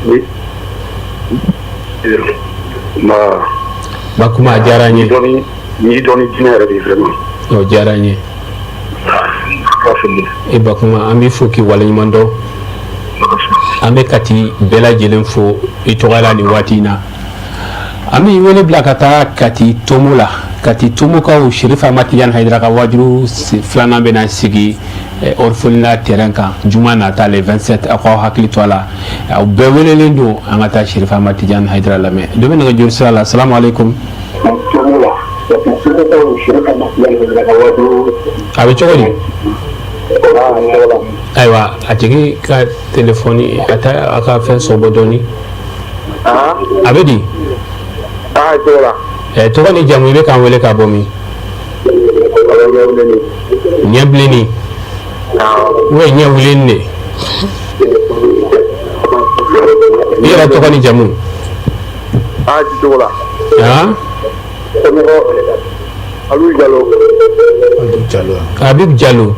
Oui. Nba. Ba kuma a diyara n ye. N'i dɔn ni diinɛ yɛrɛ de ye vraiment. O diyara n ye. E Bakuma, an b'i fo k'i waleɲuman dɔn. An bɛ Kati bɛɛ lajɛlen fo i tɔgɔ la nin waati in na. An bɛ wele bila ka taa Kati Tomo la. Kati Tomokaw, Sheriff Ahmad Tidiane Haidara ka wajulu filanan bɛna sigi orphelinat terrain kan juma nata le 27. Aw k'aw hakili to a la, aw bɛɛ welelen don, an ka taa Sheriff Ahmad Tidiane Haidara lamɛn. Dɔ bɛ nɛgɛjuru sira la. Salamu aleykum. A bɛ cogo di? Ayiwa, a tigi ka telefɔni, a ta a ka fɛn sɔbɔ dɔɔni. A bɛ di? Tɔgɔ ni jamu, i bɛ k'an wele ka bɔ min? Ɲɛbilenni ou bien ɲɛwulenni de? I yɛrɛ tɔgɔ ni jamu? Han? Habib Jalo. Habib Jalo.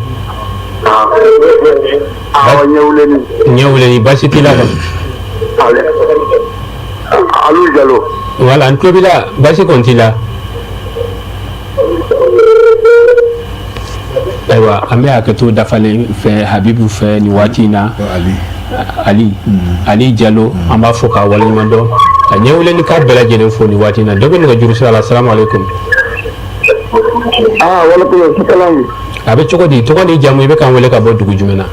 Awɔ, ɲɛwulenni. Ɲɛwulenni, baasi t'i la kɔni? Habib Jalo. Voilà, n tulo b'i la, baasi kɔni t'i la? Ayiwa, an bɛ hakɛto dafalen fɛ Habibu fɛ nin waati in na. Ali Ali Jalo, an b'a fo k'a waleɲuman dɔn, ka ɲɛwulenni ka bɛɛ lajɛlen fo nin waati in na. Dɔ bɛ nɛgɛjuru sira la. Salamu aleykum. Ah, walekum salam. A bɛ cogo di? Tɔgɔ ni jamu, i bɛ k'an wele ka bɔ dugu jumɛn na?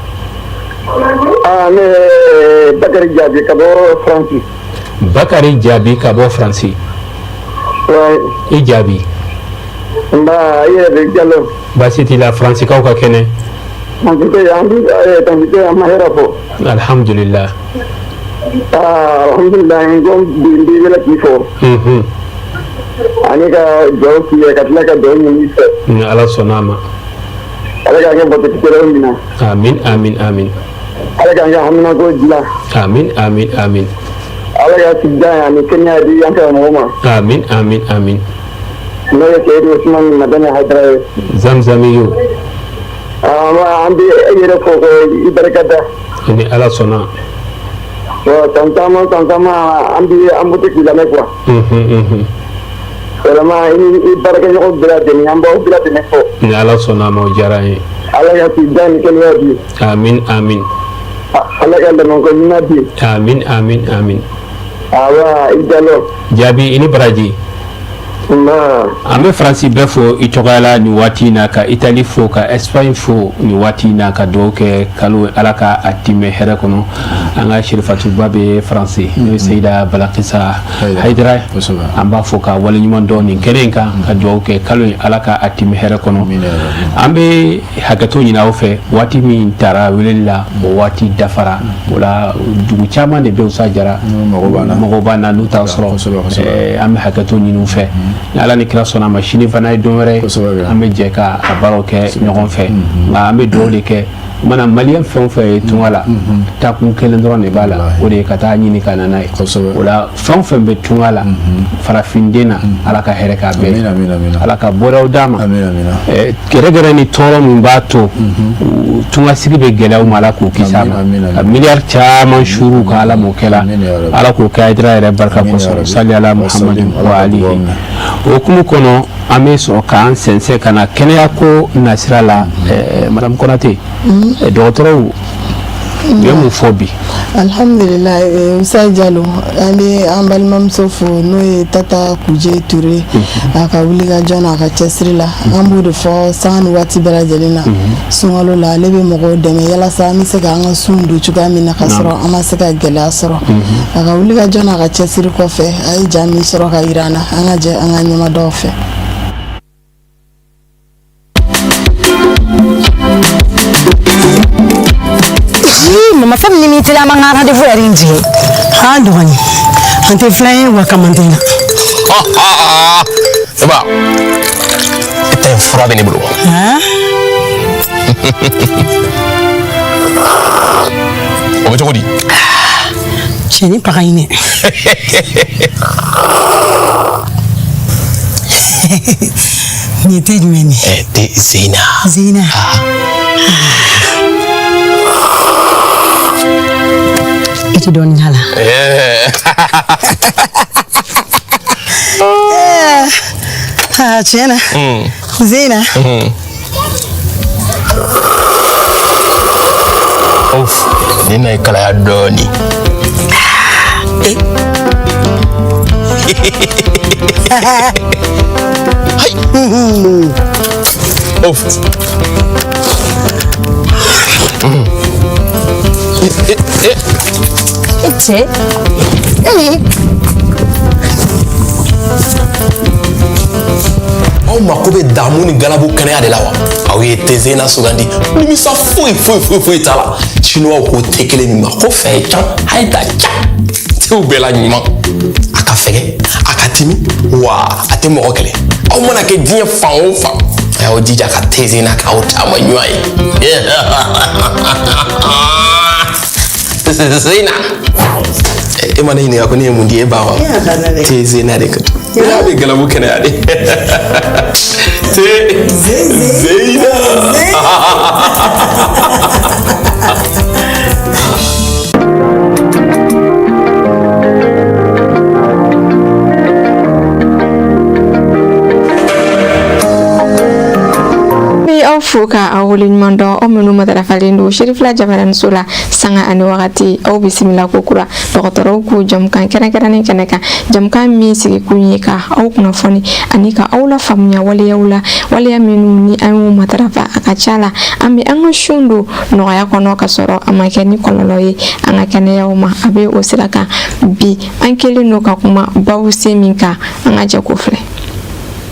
Ah, ne Bakari Jaabi ka bɔ Faransi. Bakari Jaabi ka bɔ Faransi. I Jaabi. Nba, i yɛrɛ bɛ Jalo. Baasi t'i la? Faransikaw ka kɛnɛ? An ma hɛrɛ fɔ. Alhamdulillah. Aa, alhamdulillah, n ko bi n b'i wele k'i fo. Ani ka dugawu k'i ye, ka tila ka dugawu ɲini i fɛ. Ni Ala sɔnna a ma. Ala k'an kɛ batikɛlaw minɛ. Amin, amin, amin. Ala k'an ka haminako dilan. Amin, amin, amin. Ala ka sijan ani kɛnɛya di an karamɔgɔ ma. Amin, amin, amin. N'o ye Seyidu Usumani Madani Hayidara ye. Zamzamiyu. An bɛ e yɛrɛ fo ko i barika da. Ni Ala sɔnna. San caman, san caman, an bɛ an bɛ to k'i lamɛn quoi. Vraiment, i ni i baarakɛɲɔgɔn bɛɛ lajɛlen, an b'aw bɛɛ lajɛlen fo. Ni Ala sɔnna a ma, o diyara an ye. Ala ka sijan ni kɛnɛya di. Amin, amin. Ala ka dɛmɛko ɲuman di. Amin, amin, amin. Awa, i Jalo. Jaabi, i ni baraji. An bɛ Faransi bɛɛ fo i tɔgɔya la nin waati in na, ka Itali fo, ka Espagne fo nin waati in na, ka dugawu kɛ kalo Ala ka a timɛ hɛrɛ kɔnɔ. An ka Serifatuba bɛ Faransi, n'o ye Seyida Balakisa Hayidara, an b'a fo ka waleɲuman dɔn nin kɛnɛ in kan, ka dugawu kɛ kalo in Ala ka a timɛ hɛrɛ kɔnɔ. An bɛ hakɛto ɲini aw fɛ, waati min tara weleli la, o waati dafara. O la, dugu caman de bɛ sa Jara, mɔgɔw b'an na, n'u t'a sɔrɔ, an bɛ hakɛto ɲini u fɛ. Ni Ala ni kira sɔnna a ma, sini fana ye don wɛrɛ, an bɛ jɛ ka a baaraw kɛ ɲɔgɔn fɛ. Nka an bɛ dugawu de kɛ mana maliyɛn fɛn o fɛn ye tunga la, taakun kelen dɔrɔn de b'a la, o de ye ka taa ɲini ka na n'a ye. O la, fɛn o fɛn bɛ tunga la farafinden na, Ala ka hɛrɛ k'a bɛɛ ye, Ala ka bɔdaw d'a ma. Gɛrɛgɛrɛ ni tɔɔrɔ min b'a to tungasigi bɛ gɛlɛya u ma, Ala k'o kisi a ma. Ka miliyari caman suuru ka Ala m'o kɛla, Ala k'o kɛ Hayidara yɛrɛ barika kosɔn. Sali ala Muhamadu wa alihi. O hukumu kɔnɔ, an bɛ sɔrɔ k'an sɛnsɛn ka na kɛnɛya ko nasira la. Madame Konate, dɔgɔtɔrɔw U ye mun fɔ bi? Alhamdulillah, Usa Jalo, an bɛ an balimamuso fo, n'o ye Tata Kuje Ture, a ka wulikajɔ n'a ka cɛsiri la. An b'o de fɔ sanga ni waati bɛɛ lajɛlen na. Sunkalo la, ale bɛ mɔgɔw dɛmɛ yalasa an bɛ se k'an ka sun don cogoya min na, ka sɔrɔ an ma se ka gɛlɛya sɔrɔ. A ka wulikajɔ n'a ka cɛsiri kɔfɛ, a ye ja min sɔrɔ ka yira an na, an ka jɛ an ka ɲɛmadaw fɛ. Mama, fɛn min ni teliya, an ka rendez-vous yɛrɛ in jigin. Han dɔgɔnin, an tɛ filan ye wa kamanden na. Saba, e ta in fura bɛ ne bolo. O bɛ cogo di? Cɛnin paga ɲinɛ. Nin ye te jumɛn ye? Ɛ, te Zeyina. Zeyina. I tɛ dɔɔnin k'a la. Aa, tiɲɛ na. Zeyina. Of, nin na ye kalaya dɔɔnin. Of. E cɛ. Aw mako bɛ damu ni galabu kɛnɛya de la wa? Aw ye te Zeyina sugandi, nimisa foyi foyi foyi foyi t'a la. Chinois ko te kelen min ma ko fɛn can a ye da ca tew bɛɛ la ɲuman. A ka fɛgɛ, a ka timi, wa a tɛ mɔgɔ kɛlɛ. Aw mana kɛ diɲɛ fan o fan, a y'aw jija ka te Zeyina k'aw taama ɲuman ye. Zeyina, e ma ne ɲininka ko ne ye mun di e ba ma? Te Zeyina de ka di. A bɛ galabu kɛnɛya de. Te Zeyina. Aw fo ka aw waleɲuman dɔn, aw minnu matarafalen don Serifila jabaraniso la sanga ani wagati. Aw bisimila ko kura dɔgɔtɔrɔw k'u jamukan kɛrɛnkɛrɛnnen kɛnɛ kan, jamukan min sigikun ye ka aw kunnafoni ani ka aw lafaamuya waleyaw la, waleya minnu ni an y'u matarafa, a ka ca la an bɛ an ka sun don nɔgɔya kɔnɔ ka sɔrɔ a ma kɛ ni kɔlɔlɔ ye an ka kɛnɛyaw ma. A bɛ o sira kan bi, an kɛlen don ka kuma babusen min kan, an ka jɛ k'o filɛ.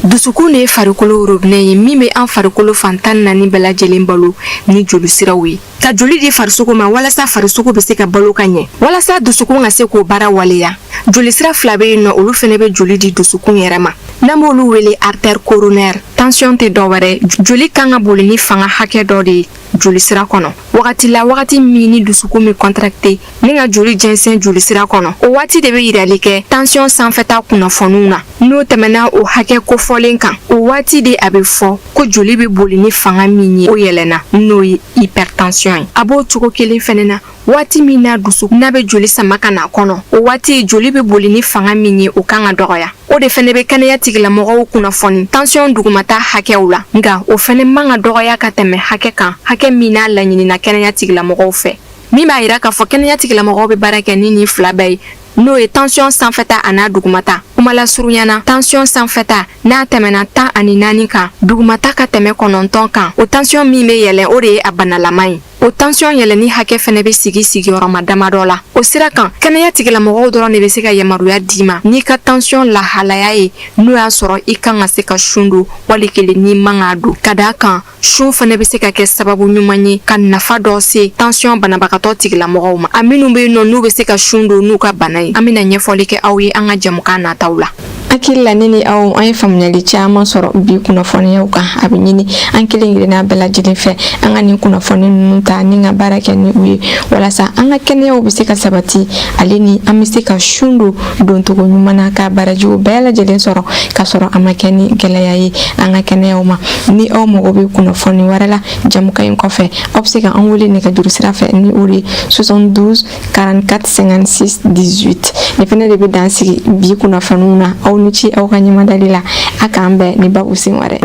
Dusukun de ye farikolo robinet ye min bɛ an farikolo fan 14 bɛɛ lajɛlen balo ni jolisiraw ye, ka joli di farisogo ma walasa farisogo bɛ se ka balo ka ɲɛ. Walasa dusukun ka se k'o baara waleya, jolisira fila bɛ yen nɔ, olu fɛnɛ bɛ joli di dusukun yɛrɛ ma, n'an b'olu wele artère coronaire. Tension tɛ dɔwɛrɛ, joli kan ka boli ni fanga hakɛ dɔ de ye jolisira kɔnɔ wagati la, wagati min ni dusukun bɛ contracté ni ka joli jɛnsɛn jolisira kɔnɔ, o waati de bɛ yirali kɛ tension sanfɛta kunnafoniw na. N'o tɛmɛna o hakɛ kofɔlen kan, o waati de a bɛ fɔ ko joli bɛ boli ni fanga min ye, o yɛlɛnna, n'o ye hypertension ye. A b'o cogo kelen fɛnɛ na, waati min na dusukun n'a bɛ joli sama ka na kɔnɔ, o waati joli bɛ boli ni fanga min ye, o kan ka dɔgɔya. O de fɛnɛ bɛ kɛnɛya tigilamɔgɔw kunnafoni tension dugumata hakɛw la, nka o fɛnɛ man ka dɔgɔya ka tɛmɛ hakɛ kan, hakɛ min n'a laɲinina kɛnɛya tigilamɔgɔw fɛ, min b'a yira k'a fɔ kɛnɛya tigilamɔgɔw bɛ baara kɛ ni nin fila bɛɛ ye, n'o ye tension sanfɛta an'a dugumata. Kuma lasurunya na, tension sanfɛta n'a tɛmɛna 14 kan, dugumata ka tɛmɛ 9 kan, o tension min bɛ yɛlɛn, o de ye a banalama ye. O tension yɛlɛnni hakɛ fɛnɛ bɛ sigi sigiyɔrɔma damadɔ la. O sira kan, kɛnɛya tigilamɔgɔw dɔrɔn de bɛ se ka yamaruya d'i ma n'i ka tension lahalaya ye, n'o y'a sɔrɔ i kan ka se ka sun don wali kelen n'i man k'a don. Ka d'a kan, sun fɛnɛ bɛ se ka kɛ sababu ɲuman ye ka nafa dɔ se tension banabagatɔ tigilamɔgɔw ma, a minnu bɛ yen nɔ n'u bɛ se ka sun don n'u ka bana ye. An bɛna ɲɛfɔli kɛ aw ye an ka jɛmukan nataw la. Hakili la, ne ni aw, an ye faamuyali caman sɔrɔ bi kunnafoniyaw kan. A bɛ ɲini an kelen kelenna bɛɛ lajɛlen fɛ, an ka nin kunnafoni ninnu ta ni ka baara kɛ ni u ye, walasa an ka kɛnɛyaw bɛ se ka sabati, ale ni an bɛ se ka sun don doncogo ɲuman na, ka barajiw bɛɛ lajɛlen sɔrɔ ka sɔrɔ a ma kɛ ni gɛlɛya ye an ka kɛnɛyaw ma. Ni aw mago bɛ kunnafoni wɛrɛ la jamukan in kɔfɛ, aw bɛ se ka an wele nɛgɛjuru sira fɛ, ni o de ye 72 44 56 18. Nin fɛnɛ de bɛ dan sigi bi kunnafoniw na. Aw ni ce aw ka ɲɛmadali la. A k'an bɛn ni babu sen wɛrɛ.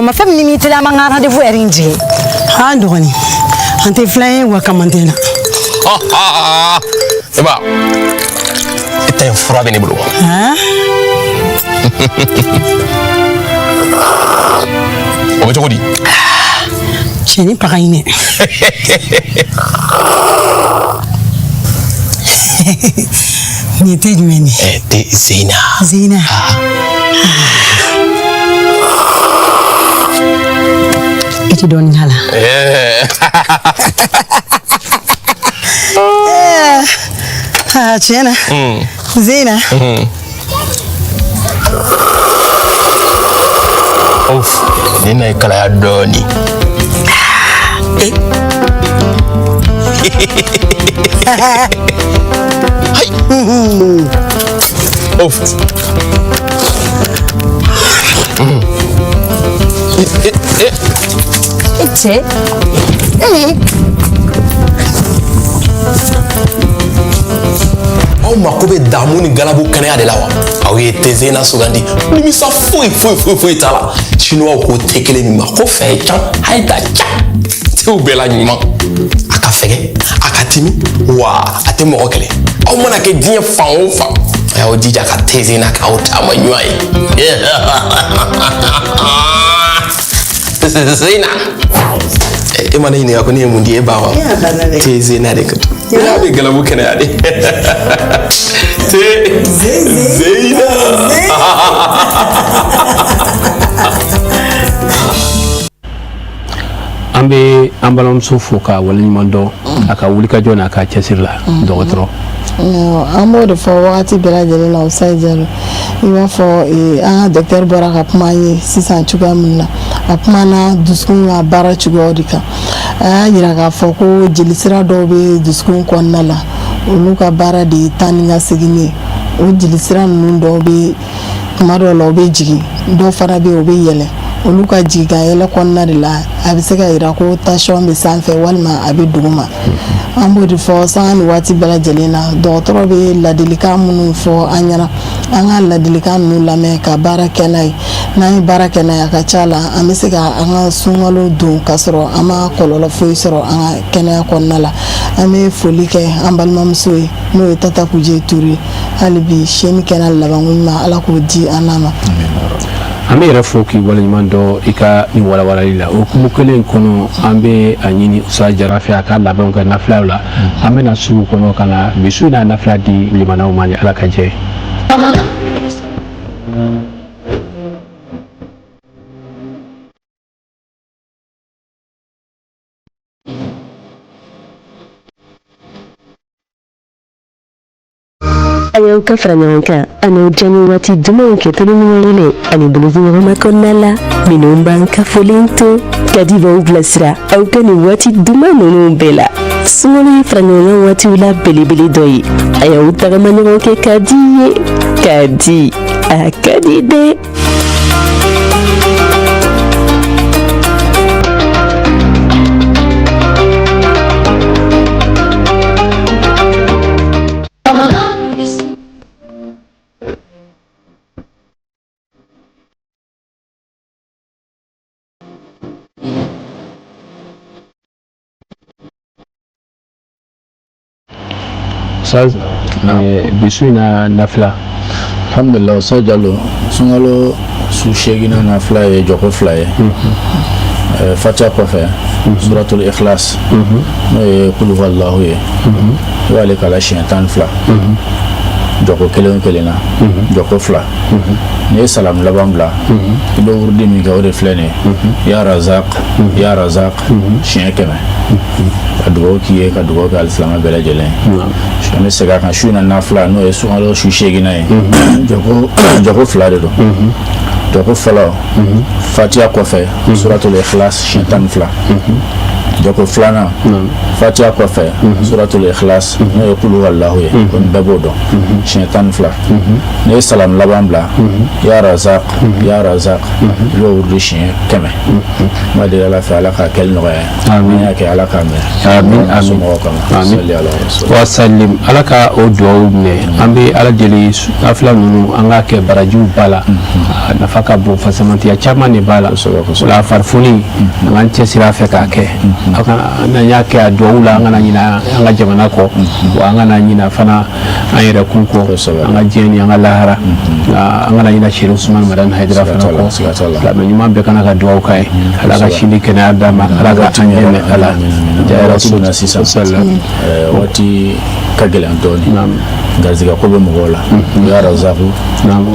Mama fɛn min m'i teliya an b'an ka rendez-vous heure in jigin. An dɔgɔnin an tɛ filan ye wa kamantɛ na. E ba, e ta in fura bɛ ne bolo. O bɛ cogo di? Cɛnin paga in dɛ. Nin ye te jumɛn ye? Ɛ te Zeyina. Zeyina. I tɛ dɔɔnin k'a la. Aa tiɲɛ na. Zeyina. Of, nin na ye kalaya dɔɔnin. Hayi. Of. E cɛ. Aw mako bɛ damu ni galabu kɛnɛya de la wa? Aw ye te Zeyina sugandi, nimisa foyi foyi foyi foyi t'a la. Chinois ko te kelen min ma ko fɛn can hayi da can, tew bɛɛ la ɲuman. A ka fɛgɛ, a ka timi, wa a tɛ mɔgɔ kɛlɛ. Aw mana kɛ diɲɛ fan o fan, a y'aw jija ka te Zeyina k'aw taama ɲuman ye. Zeyina, e ma ne ɲininka ko ne ye mun di e ba ma? Te Zeyina de ka ya bɛ galabu kɛnɛya de. Te Zeyina. An bɛ an balimamuso fo k'a waleɲuman dɔn a ka wulikajɔ n'a ka cɛsiri la. Dɔgɔtɔrɔ, an b'o de fɔ wagati bɛɛ lajɛlen na. Usayi Jalo, i b'a fɔ an ka docteur bɔra ka kuma an ye sisan cogoya min na, a kumana dusukun ka baara cogoyaw de kan. A y'a jira k'a fɔ ko jelisira dɔw bɛ dusukun kɔnɔna la, olu ka baara de ye taa ni ka segin ye. O jelisira ninnu dɔw bɛ, tuma dɔw la u bɛ jigin, dɔw fana bɛ yen u bɛ yɛlɛ. Olu ka jigin ka yɛlɛ kɔnɔna de la, a bɛ se ka jira ko tension bɛ sanfɛ walima a bɛ duguma. An b'o de fɔ sanga ni waati bɛɛ lajɛlen na. Dɔgɔtɔrɔ bɛ ladilikan minnu fɔ an ɲɛna, an ka ladilikan ninnu lamɛn ka baara kɛ n'a ye. N'an ye baara kɛ n'a ye, a ka ca la an bɛ se ka an ka sunkalo don k'a sɔrɔ an ma kɔlɔlɔ foyi sɔrɔ an ka kɛnɛya kɔnɔna la. An bɛ foli kɛ an balimamuso ye, n'o ye Tata Kuje Ture. Hali bi si ni kɛnɛya labanko ɲuman, Ala k'o di an n'a ma. An bɛ yɛrɛ fo k'i waleɲuman dɔn i ka nin walawalali la. O hukumu kelen kɔnɔ, an bɛ a ɲini Usa Jara fɛ a ka labɛnw kɛ nafilaw la. An bɛna sugu kɔnɔ ka na bi su in na nafila di limanaw ma ni Ala ka jɛ ye. A y'aw ka fara ɲɔgɔn kan ani diyaɲɛ waati dumanw kɛ tulonkɛ yɛlɛ ani bolodiɲɔgɔnma kɔnɔna la. Minnu b'an kafolen to kadi b'aw bilasira aw ka nin waati duman ninnu bɛɛ la. Sunkalo ye fara ɲɔgɔn kan waatiw la belebele dɔ ye. A y'aw tagama ɲɔgɔn kɛ ka di ye ka di a ka di dɛ. Ustaz, bi su in na nafila. Alhamdulillah, Ustaz Jalo, sunkalo su seeginnan nafila ye jɔko fila ye. Fatiha kɔfɛ, suratul ikhlas, n'o ye kul huwallahu ye, i b'ale kalan siɲɛ 12 jɔko kelen o kelen na, jɔko fila. N'i ye salamu laban bila, i bɛ wurudi min kɛ, o de filɛ nin ye: ya razak, ya razak, siɲɛ 100. Ka dugawu k'i ye, ka dugawu kɛ alisilamɛ bɛɛ lajɛlen ye. An bɛ segin a kan, su in na nafila, n'o ye sunkalo su seeginnan ye, jɔko fila de don. Jɔko fɔlɔ, fatiha kɔfɛ, suratul ikhlas siɲɛ 12. Jɔko filanan, fatiya kɔfɛ, suratul ikhlas, n'o ye kulu wallahu ye, ko nin bɛɛ b'o dɔn, siɲɛ 12. N'i ye salamu laban bila, ya razak, ya razak, i b'o wurudi siɲɛ 100. N b'a deli Ala fɛ, Ala k'a kɛli nɔgɔya. Amin. An y'a kɛ, Ala k'a mɛn. Amin, amin. Somɔgɔw kama. Amin. Sali ala rasul. Wa salim, Ala ka o duwawu minɛ. An bɛ Ala deli, nafila ninnu, an k'a kɛ, barajiw b'a la, a nafa ka bon, fasamantiya caman de b'a la. O la farifoni, an k'an cɛsiri a fɛ k'a kɛ. Aw kana, n'an y'a kɛ a duwawu la, an kana ɲinɛ an ka jamana kɔ, wa an kana ɲinɛ fana an yɛrɛ kun kɔ, an ka diɲɛ ni an ka lahara. Nka an kana ɲinɛ Seri Usumani Madani Hayidara fana kɔ. Silamɛ ɲuman bɛɛ kana ka duwawu k'a ye. Ala ka si ni kɛnɛya d'a ma, Ala ka an dɛmɛ ala Waati min na sisan, waati ka gɛlɛn dɔɔni, garizigɛ ko bɛ mɔgɔw la, ya razaku.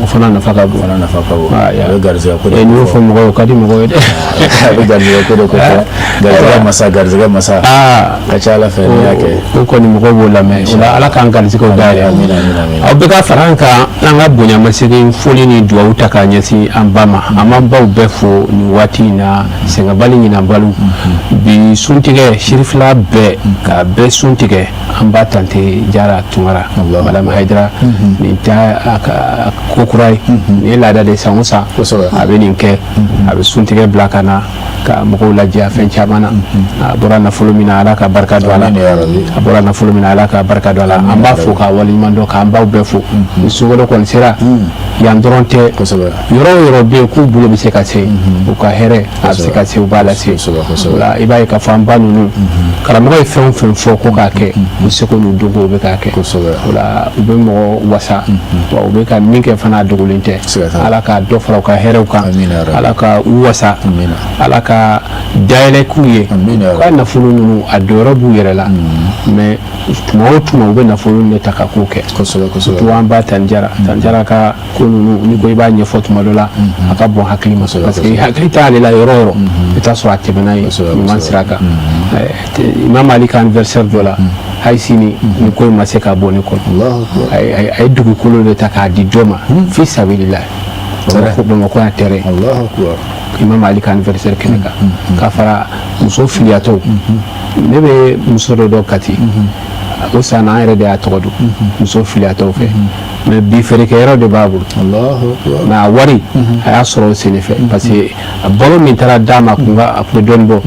O fana nafa ka bon. O fana nafa ka bon, a bɛ garizigɛ ko de. N'i y'o fɔ mɔgɔw ye, o ka di mɔgɔw ye dɛ. A bɛ garizigɛ ko de ko fɔ, garizigɛ masa, garizigɛ masa ka ca Ala fɛ n'i y'a kɛ. O kɔni, mɔgɔw b'o lamɛn. O la, Ala k'an garizigɛw dayɛlɛ. Aw bɛ ka fara an kan, an ka bonyamasegin foli ni duwawu ta k'a ɲɛsin an ba ma. An b'an baw bɛɛ fo nin waati in na, sɛgɛnbali ɲinabaliw. Bi suntigɛ, sirifila bɛɛ ka bɛɛ suntigɛ an ba tante Jara Tunkara, Madame Hayidara. Nin tɛ a ka ko kura ye, nin ye laada de. San o san a bɛ nin kɛ, a bɛ suntigɛ bila ka na ka mɔgɔw ladiya fɛn caman na. A bɔra nafolo min na, Ala ka barika don a la. A bɔra nafolo min na, Ala ka barika don a la. An b'a fo k'a waleɲuman dɔn, k'an baw bɛɛ fo. Ni sunkalo kɔni sera, yan dɔrɔn tɛ, yɔrɔ o yɔrɔ bɛ yen k'u bolo bɛ se ka se, u ka hɛrɛ a bɛ se ka se, u b'a lase. O la, i b'a ye k'a fɔ an ba ninnu, karamɔgɔ ye fɛn o fɛn fɔ ko k'a kɛ, u seko n'u dɔnko, u bɛ k'a kɛ. O la, u bɛ mɔgɔ wasa, wa u bɛ ka min kɛ fana, a dogolen tɛ. Ala ka dɔ fara u ka hɛrɛw kan, Ala ka u wasa, Ala ka dayɛlɛ k'u ye. U ka nafolo ninnu, a dɔyɔrɔ b'u yɛrɛ la, mais tuma o tuma, u bɛ nafolo de ta ka ko kɛ. Surtout an ba Tanjara. Tanjara ka ko ninnu, n'i ko i b'a ɲɛfɔ, tuma dɔ la a ka bon hakili ma, parce que hakili t'ale la. Yɔrɔ o yɔrɔ, i t'a sɔrɔ a tɛmɛna ye ɲuman sira kan. Imam Ali ka anniversaire dɔ la, hali sini ni ko in ma se ka bɔ ne kɔnɔ, a ye dugukolo de ta k'a di dɔ ma fi sabilillah, Bamakɔ yan, terrain, Imam Ali ka anniversaire kɛnɛ kan. Ka fara muso filiyatɔw, ne bɛ muso dɔ dɔn Kati, o san an yɛrɛ de y'a tɔgɔ don muso filiyatɔw fɛ, mais bi feerekɛyɔrɔ de b'a bolo, mais a wari a y'a sɔrɔ o sen de fɛ, parce que a balo min taara d'a ma, kun ka a tun bɛ dɔɔnin bɔ.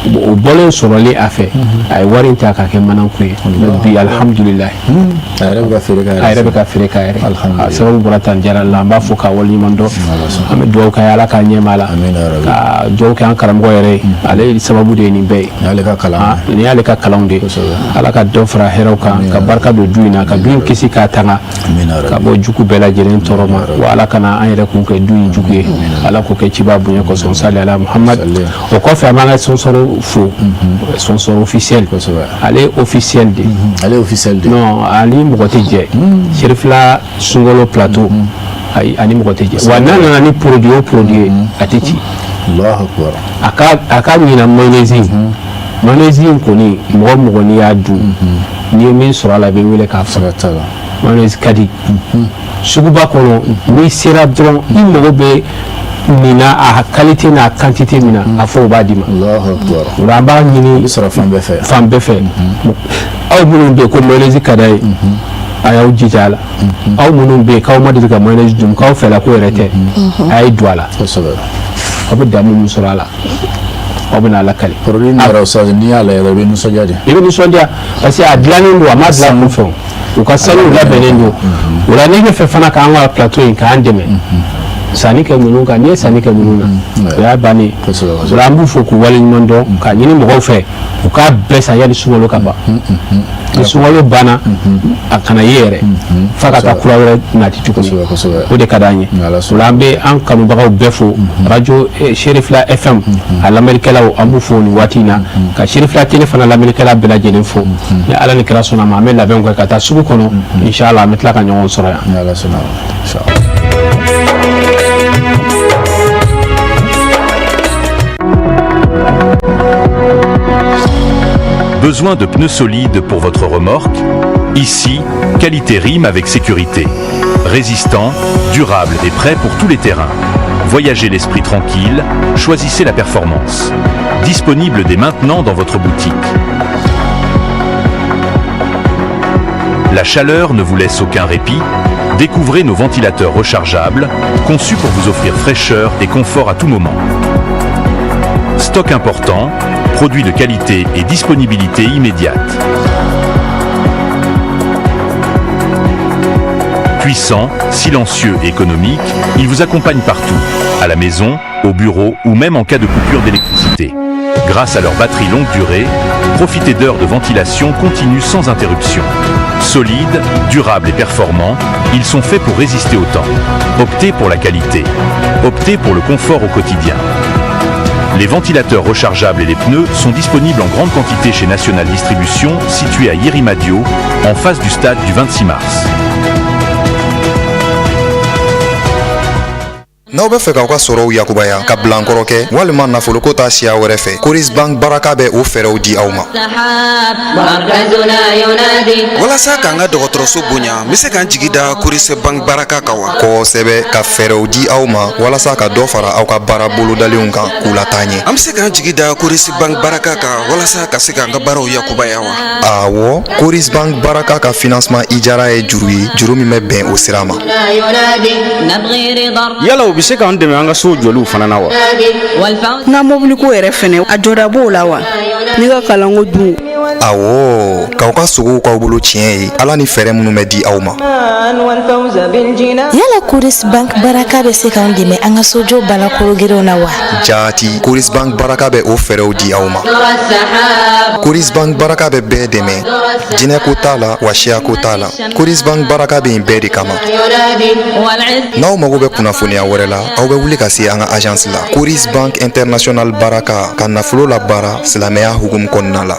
O balo in sɔrɔlen a fɛ, a ye wari in ta k'a kɛ manako ye. Mais bi, alihamudulilayi, a yɛrɛ bɛ ka feere k'a yɛrɛ. A yɛrɛ bɛ ka feere k'a yɛrɛ. A sababu bɔra Tanjara la. An b'a fɔ k'a waleɲuman dɔn. An bɛ dugawu k'a ye, Ala k'a ɲɛma la, ka dugawu kɛ an karamɔgɔ yɛrɛ ye. Ale sababu de ye nin bɛɛ ye. Nin y'ale ka kalan. Nin y'ale ka kalanw de ye. Ala ka dɔ fara hɛrɛw kan, ka barika don du in na, ka du in kisi k'a tanga ka bɔ jugu bɛɛ lajɛlen tɔɔrɔ ma. Wa Ala kana an yɛrɛ kun kɛ du in jugu ye. Ala k'o kɛ ciba bonya kosɔn. Sali ala Muhamad. O kɔfɛ, an b'an ka sponsor fo, sponsor officiel. Ale officiel de. Ale officiel de. Non, ani mɔgɔ tɛ jɛ. Serifila sunkalo plateau, ayi, ani mɔgɔ tɛ jɛ. Wa n'a nana ni produit o produit ye, a tɛ ci. A ka ɲina mayonnaise in kɔni, mɔgɔ mɔgɔ n'i y'a dun, n'i ye min sɔrɔ a la, i bɛ n wele k'a fɔ. Mayonnaise ka di. Suguba kɔnɔ, n'i sera dɔrɔn, i mago bɛ nin na, a qualité n'a quantité min na, a fɔ, o b'a d'i ma. O la, an b'a ɲini. I sɔrɔ fan bɛɛ fɛ. Fan bɛɛ fɛ. Aw minnu bɛ yen ko mayonnaise ka d'a ye, a y'aw jija a la. Aw minnu bɛ yen k'aw ma deli ka mayonnaise dun, k'aw fɛla ko yɛrɛ tɛ, a ye don a la. Aw bɛ damu min sɔrɔ a la, aw bɛ n'a lakali. Produit in yɛrɛ, Ustaz, n'i y'a lajɛ dɔrɔn, i bɛ nisɔndiya de. I bɛ nisɔndiya parce que a dilannen don, a ma dilan kun fɛ, u ka sanu labɛnnen don. O la, n'i bɛ fɛ fana k'an ka plateau in k'an dɛmɛ, sanni kɛ ninnu kan. N'i ye sanni kɛ ninnu na, o y'a bannen. O la, an b'u fo k'u waleɲuman dɔn, k'a ɲini mɔgɔw fɛ u k'a bɛɛ san yanni sunkalo ka ban. Ni sunkalo banna, a kana ye yɛrɛ f'a ka taa kura wɛrɛ nati tuguni. O de ka d'an ye. O la, an bɛ an kanubagaw bɛɛ fo. Radio Serifila FM a lamɛnnikɛlaw, an b'u fo nin waati in na, ka Serifila télé fana lamɛnnikɛla bɛɛ lajɛlen fo. Ni Ala ni kira sɔnna ma, an bɛ labɛnw kɛ ka taa sugu kɔnɔ, inshallah, an bɛ tila ka ɲɔgɔn sɔrɔ yan. Ni Ala sɔnna ma. Besoin de pneus solides pour votre remorque? Ici, qualité rime avec sécurité. Résistant, durable et prêt pour tous les terrains. Voyagez l'esprit tranquille, choisissez la performance. Disponible dès maintenant dans votre boutique. La chaleur ne vous laisse aucun répit? Découvrez nos ventilateurs rechargeables, conçus pour vous offrir fraîcheur et confort à tout moment. Stock important, produits de qualité et disponibilité immédiate. Puissant, silencieux et économique, il vous accompagne partout, à la maison, au bureau ou même en cas de coupure d'électricité. Grâce à leur batterie longue durée, profitez d'heures de ventilation continue sans interruption. Solides, durables et performants, ils sont faits pour résister au temps. Optez pour la qualité. Optez pour le confort au quotidien. Les ventilateurs rechargeables et les pneus sont disponibles en grande quantité chez National Distribution, situé à Yirimadio, en face du stade du 26 mars. N'aw bɛ fɛ k'aw ka sɔrɔw yakubaya ka bilankɔrɔ kɛ walima nafoloko ta siya wɛrɛ fɛ, Coris Bank Baraka bɛ o fɛɛrɛw di aw ma. Walasa k'an ka dɔgɔtɔrɔso bonya, n bɛ se k'an jigi da Coris Bank Baraka kan wa? Kosɛbɛ, ka fɛɛrɛw di aw ma walasa ka dɔ fara aw ka baara bolodalenw kan k'u lataa ɲɛ. An bɛ se k'an jigi da Coris Bank Baraka kan walasa ka se k'an ka baaraw yakubaya wa? Awɔ, Coris Bank Baraka ka financement ijara ye juru ye, juru min bɛ bɛn o sira ma. Yala u bɛ se k'an dɛmɛ an ka so jɔliw fana na wa? N ka mobiliko yɛrɛ fɛnɛ, a jɔda b'o la wa? Ne ka kalanko dun? Awɔ, k'aw ka sogow k'aw bolo tiɲɛ ye, Ala ni fɛɛrɛ minnu bɛ di aw ma. Yala Coris Bank Baraka bɛ se k'an dɛmɛ an ka sojɔ balakorogerenw na wa? Jaati, Coris Bank Baraka bɛ o fɛɛrɛw di aw ma. Coris Bank Baraka bɛ bɛɛ dɛmɛ, jinɛko t'a la wa siyako t'a la. Coris Bank Baraka bɛ yen bɛɛ de kama. N'aw mago bɛ kunnafoniya wɛrɛ la, aw bɛ wuli ka se an ka agence la. Coris Bank International Baraka ka nafolo labaara silamɛya hukumu kɔnɔna la.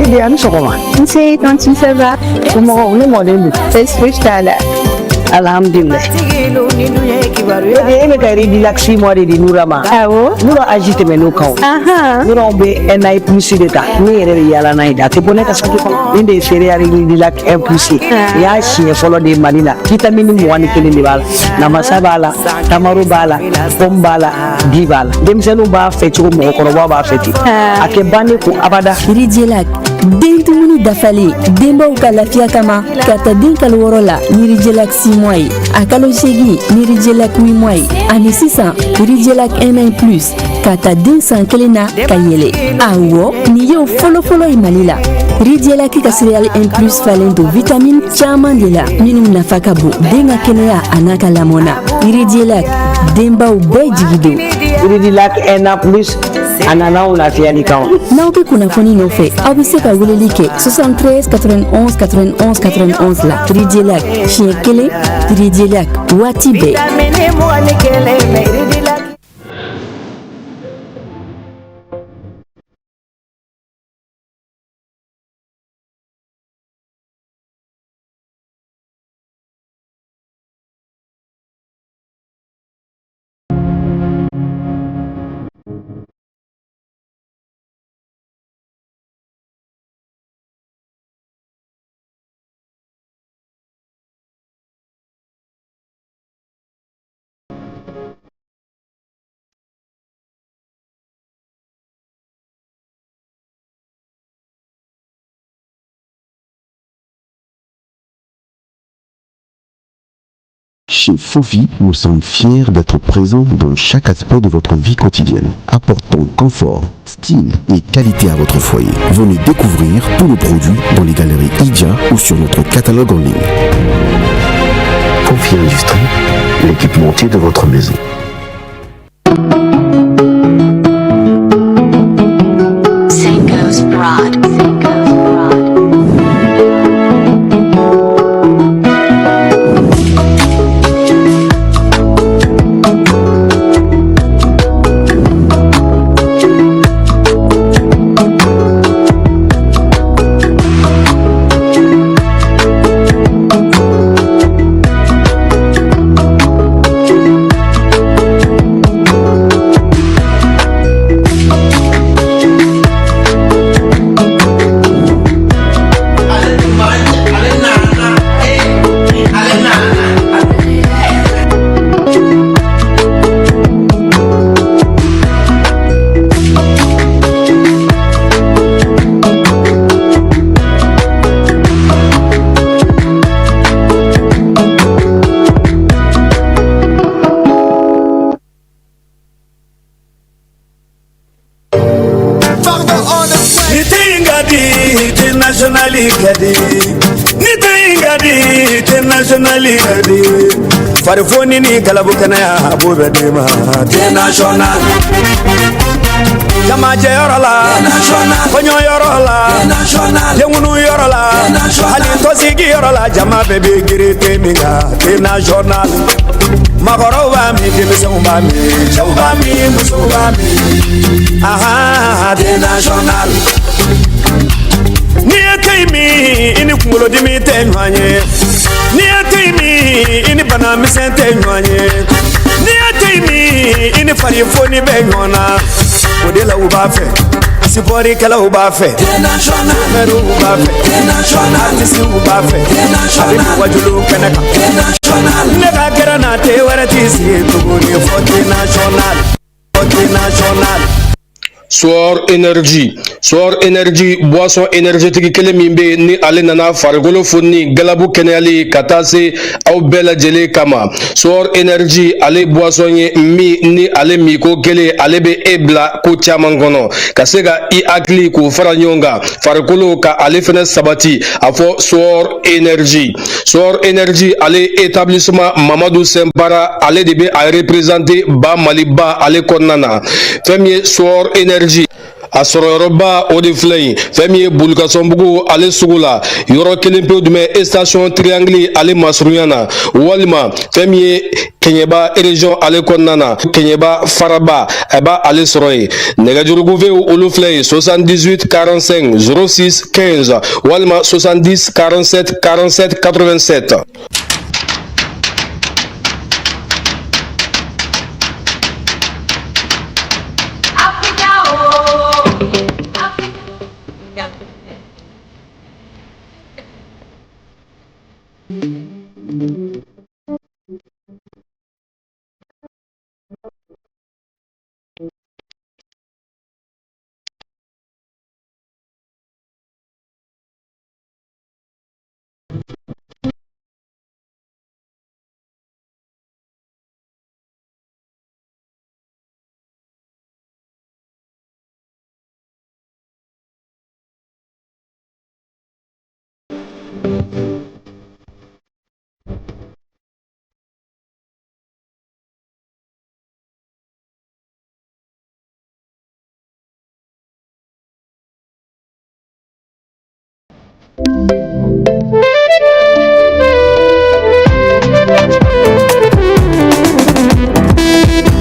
Idi, a ni sɔgɔma. Nse, tantine, ça va? Somɔgɔw, ne mɔden don. Baasi fosi t'a la. Alhamdulillah. E bɛ ka Ridilac 6 mois de di Nura ma. Awɔ. Nura âge tɛmɛn'o kan o. Nura anw bɛ 1 an plus de ta. Ne yɛrɛ bɛ yaala n'a ye de. A tɛ bɔ ne ka saki kɔnɔ. Nin de ye céréale Ridilac 1 plus ye. Nin y'a siɲɛ fɔlɔ de ye Mali la. Vitamine 21 de b'a la. Namasa b'a la, tamaro b'a la, pomme b'a la, di b'a la. Denmisɛnninw b'a fɛ cogo mɔgɔkɔrɔbaw b'a fɛ ten. A tɛ ban ne kun abada. Ridilac den dumuni dafalen denbaw ka lafiya kama ka ta den kalo 6 la ni Ridilac 6 mois ye, a kalo 8 ni Ridilac 8 mois ye, ani sisan Ridilac 1 an plus ka ta den san 1 na ka yɛlɛ. Awɔ, nin y'o fɔlɔfɔlɔ ye Mali la. Ridilac ka céréale 1 plus falen don vitamine caman de la minnu nafa ka bon den ka kɛnɛya a n'a ka lamɔ na. Ridilac, denbaw bɛɛ jigi don. Ridilac 1 an plus a nana anw lafiyali kama. N'aw bɛ kunnafoni nɔfɛ, aw bɛ se ka weleli kɛ 73 91 91 91 la. Ridilac siɲɛ kelen, Ridilac waati bɛɛ. Chez Fofi, nous sommes fiers d'être présents dans chaque aspect de votre vie quotidienne, apportant confort, style et qualité à votre foyer. Venez découvrir tous nos produits dans les galeries Idia ou sur notre catalogue en ligne. Fofi Industrie, l'équipementier de votre maison. Ni te in ka di, te national ka di. Ni te in ka di, te national ka di. Farifoni ni galabu kɛnɛya a b'o bɛɛ d'i ma. Te national. Jamajɛyɔrɔ la, kɔɲɔyɔrɔ la, denkunuyɔrɔ la, hali tɔnsigiyɔrɔ la, jama bɛɛ bɛ girin te min kan. Te national. Maakɔrɔw b'a min, denmisɛnw b'a min, cɛw b'a min, musow b'a min. Ahan, te national. N'i ye te in min, i ni kunkolodimi tɛ ɲɔgɔn ye. N'i ye te in min, i ni bana misɛn tɛ ɲɔgɔn ye. N'i ye te in min, i ni farifoni bɛ ɲɔgɔn na. O de la u b'a fɛ, sipɔrikɛlaw b'a fɛ, mɛriw b'a fɛ, artisiw b'a fɛ, a bɛ wajulu kɛnɛ kan. Ne ka kɛra na te wɛrɛ t'i sigi tuguni fɔ te national, fɔ te national. Soor Energy, Soor Energy, boisson énergétique kelen min bɛ yen ni ale nana farikolo foni galabu kɛnɛyali ka taa se aw bɛɛ lajɛlen kama. Soor Energy ale boisson ye min ni ale minko kelen ale bɛ e bila ko caman kɔnɔ ka se ka i hakili k'o fara ɲɔgɔn kan, farikolo ka ale fɛnɛ sabati. A fɔ Soor Energy, Soor Energy ale établissement Mamadu Sɛnpara ale de bɛ a représenter ba Maliba ale kɔnɔna na. Fɛn min ye Soor Energy, a sɔrɔyɔrɔba o de filɛ yen. Fɛn min ye Bolokasɔnbugu ale sugu la, yɔrɔ kelen pewu jumɛn, station Triangle ale masurunya na, walima fɛn min ye Kɛɲɛba région ale kɔnɔna na, Kɛɲɛba Faraba, a b'a ale sɔrɔ yen. Nɛgɛjurukufew olu filɛ yen: 78 45 06 15 walima 70 47 47 87.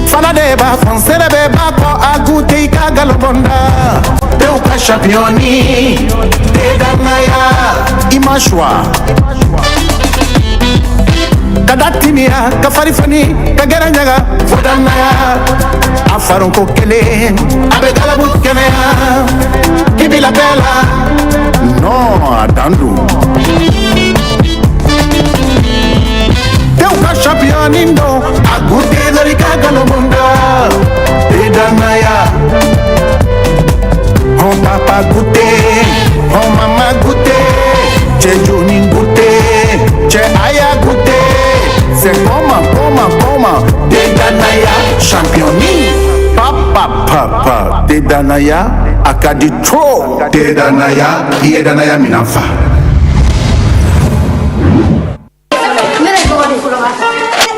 Fana de b'a fɔnsɛrɛ bɛɛ b'a kɔ a kun tɛ i ka galobɔnda tew ka championni te danaya i ma choix ka da timiya ka fari foni ka gɛrɛ ɲaga fo danaya a faronko kelen a bɛ galabu kɛnɛya k'i bila bɛɛ la non a dan don tew ka championni don a kun tɛ dɔrɔn i ka galobɔnda te danaya. Hon papa goûté, hon mama goûté, cɛ joni goûté, cɛ aya goûté, c'est comment. Danaya champion. Pa pa pa te Danaya a ka di trop. Te Danaya i ye Danaya minɛn fa.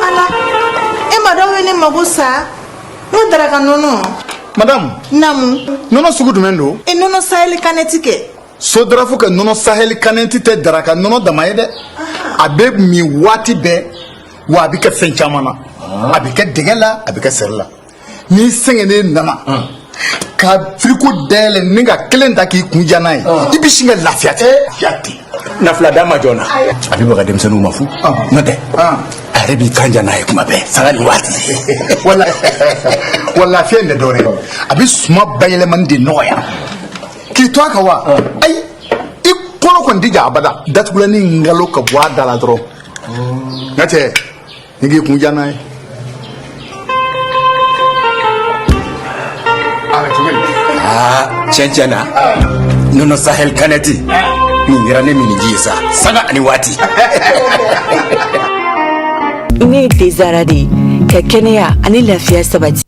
Ala, e ma dɔw ye ne mago sa n ko daraka nɔnɔ. Madame. Naamu. Nɔnɔ sugu jumɛn don? E nɔnɔ Sahel Cannette kɛ. Sodarafu ka nɔnɔ Sahel Cannette tɛ daraka nɔnɔ dama ye dɛ. A bɛ min waati bɛɛ, wa a bɛ kɛ fɛn caman na. A bɛ kɛ dɛgɛ la, a bɛ kɛ seri la. N'i sɛgɛnnen nana ka firiko dayɛlɛ ni ka kelen ta k'i kun ja n'a ye, i bɛ sin ka lafiya ten. Nafila d'a ma joona, a bɛ baga denmisɛnninw ma fu, n'o tɛ a yɛrɛ b'i kan ja n'a ye kuma bɛɛ, sanga ni waati. Wala wa lafiya in tɛ dɔwɛrɛ ye, a bɛ suma bayɛlɛmani de nɔgɔya k'i to a kan wa. Ayi, i kɔnɔ kɔni tɛ ja abada. Datugulanni ngalo ka bɔ a da la dɔrɔn, n ka cɛ, ni k'i kun ja n'a ye. Aa, tiɲɛ tiɲɛ na, nɔnɔ Sahel Cannette nin kɛra ne miniji ye sa, sanga ani waati. Ne ye Tezara de ye ka kɛnɛya ani lafiya sabati.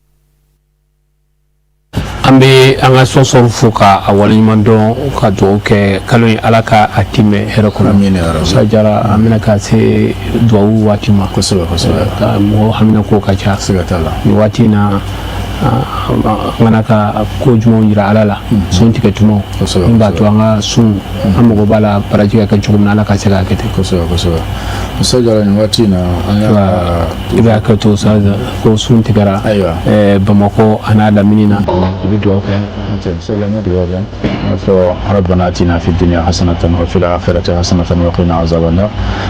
An bɛ an ka sponsor fo ka a waleɲuman dɔn, ka dugawu kɛ kalo in, Ala ka a timɛ hɛrɛ kɔnɔ. Sa Jara, an bɛna ka se dugawu waati ma. Kosɛbɛ kosɛbɛ. Mɔgɔ hamina ko ka ca. Siga t'a la. Nin waati in na, an kana ka ko jumɛnw jira Ala la, sun tigɛ tumaw min b'a to an ka sun, an mago b'a la baraji ka kɛ cogo min na, Ala ka se k'a kɛ ten. Kosɛbɛ kosɛbɛ. Musa Jara, nin waati in na, an y'a i b'a kɛ to sa ko sun tigɛra Bamakɔ a n'a lamini na, i bɛ dugawu kɛ. Musa Jara, ne dugawu kɛ, n b'a fɔ rabbana atina fi dunya hasanatan wa fil akhirati hasanatan wa qina azaban nar.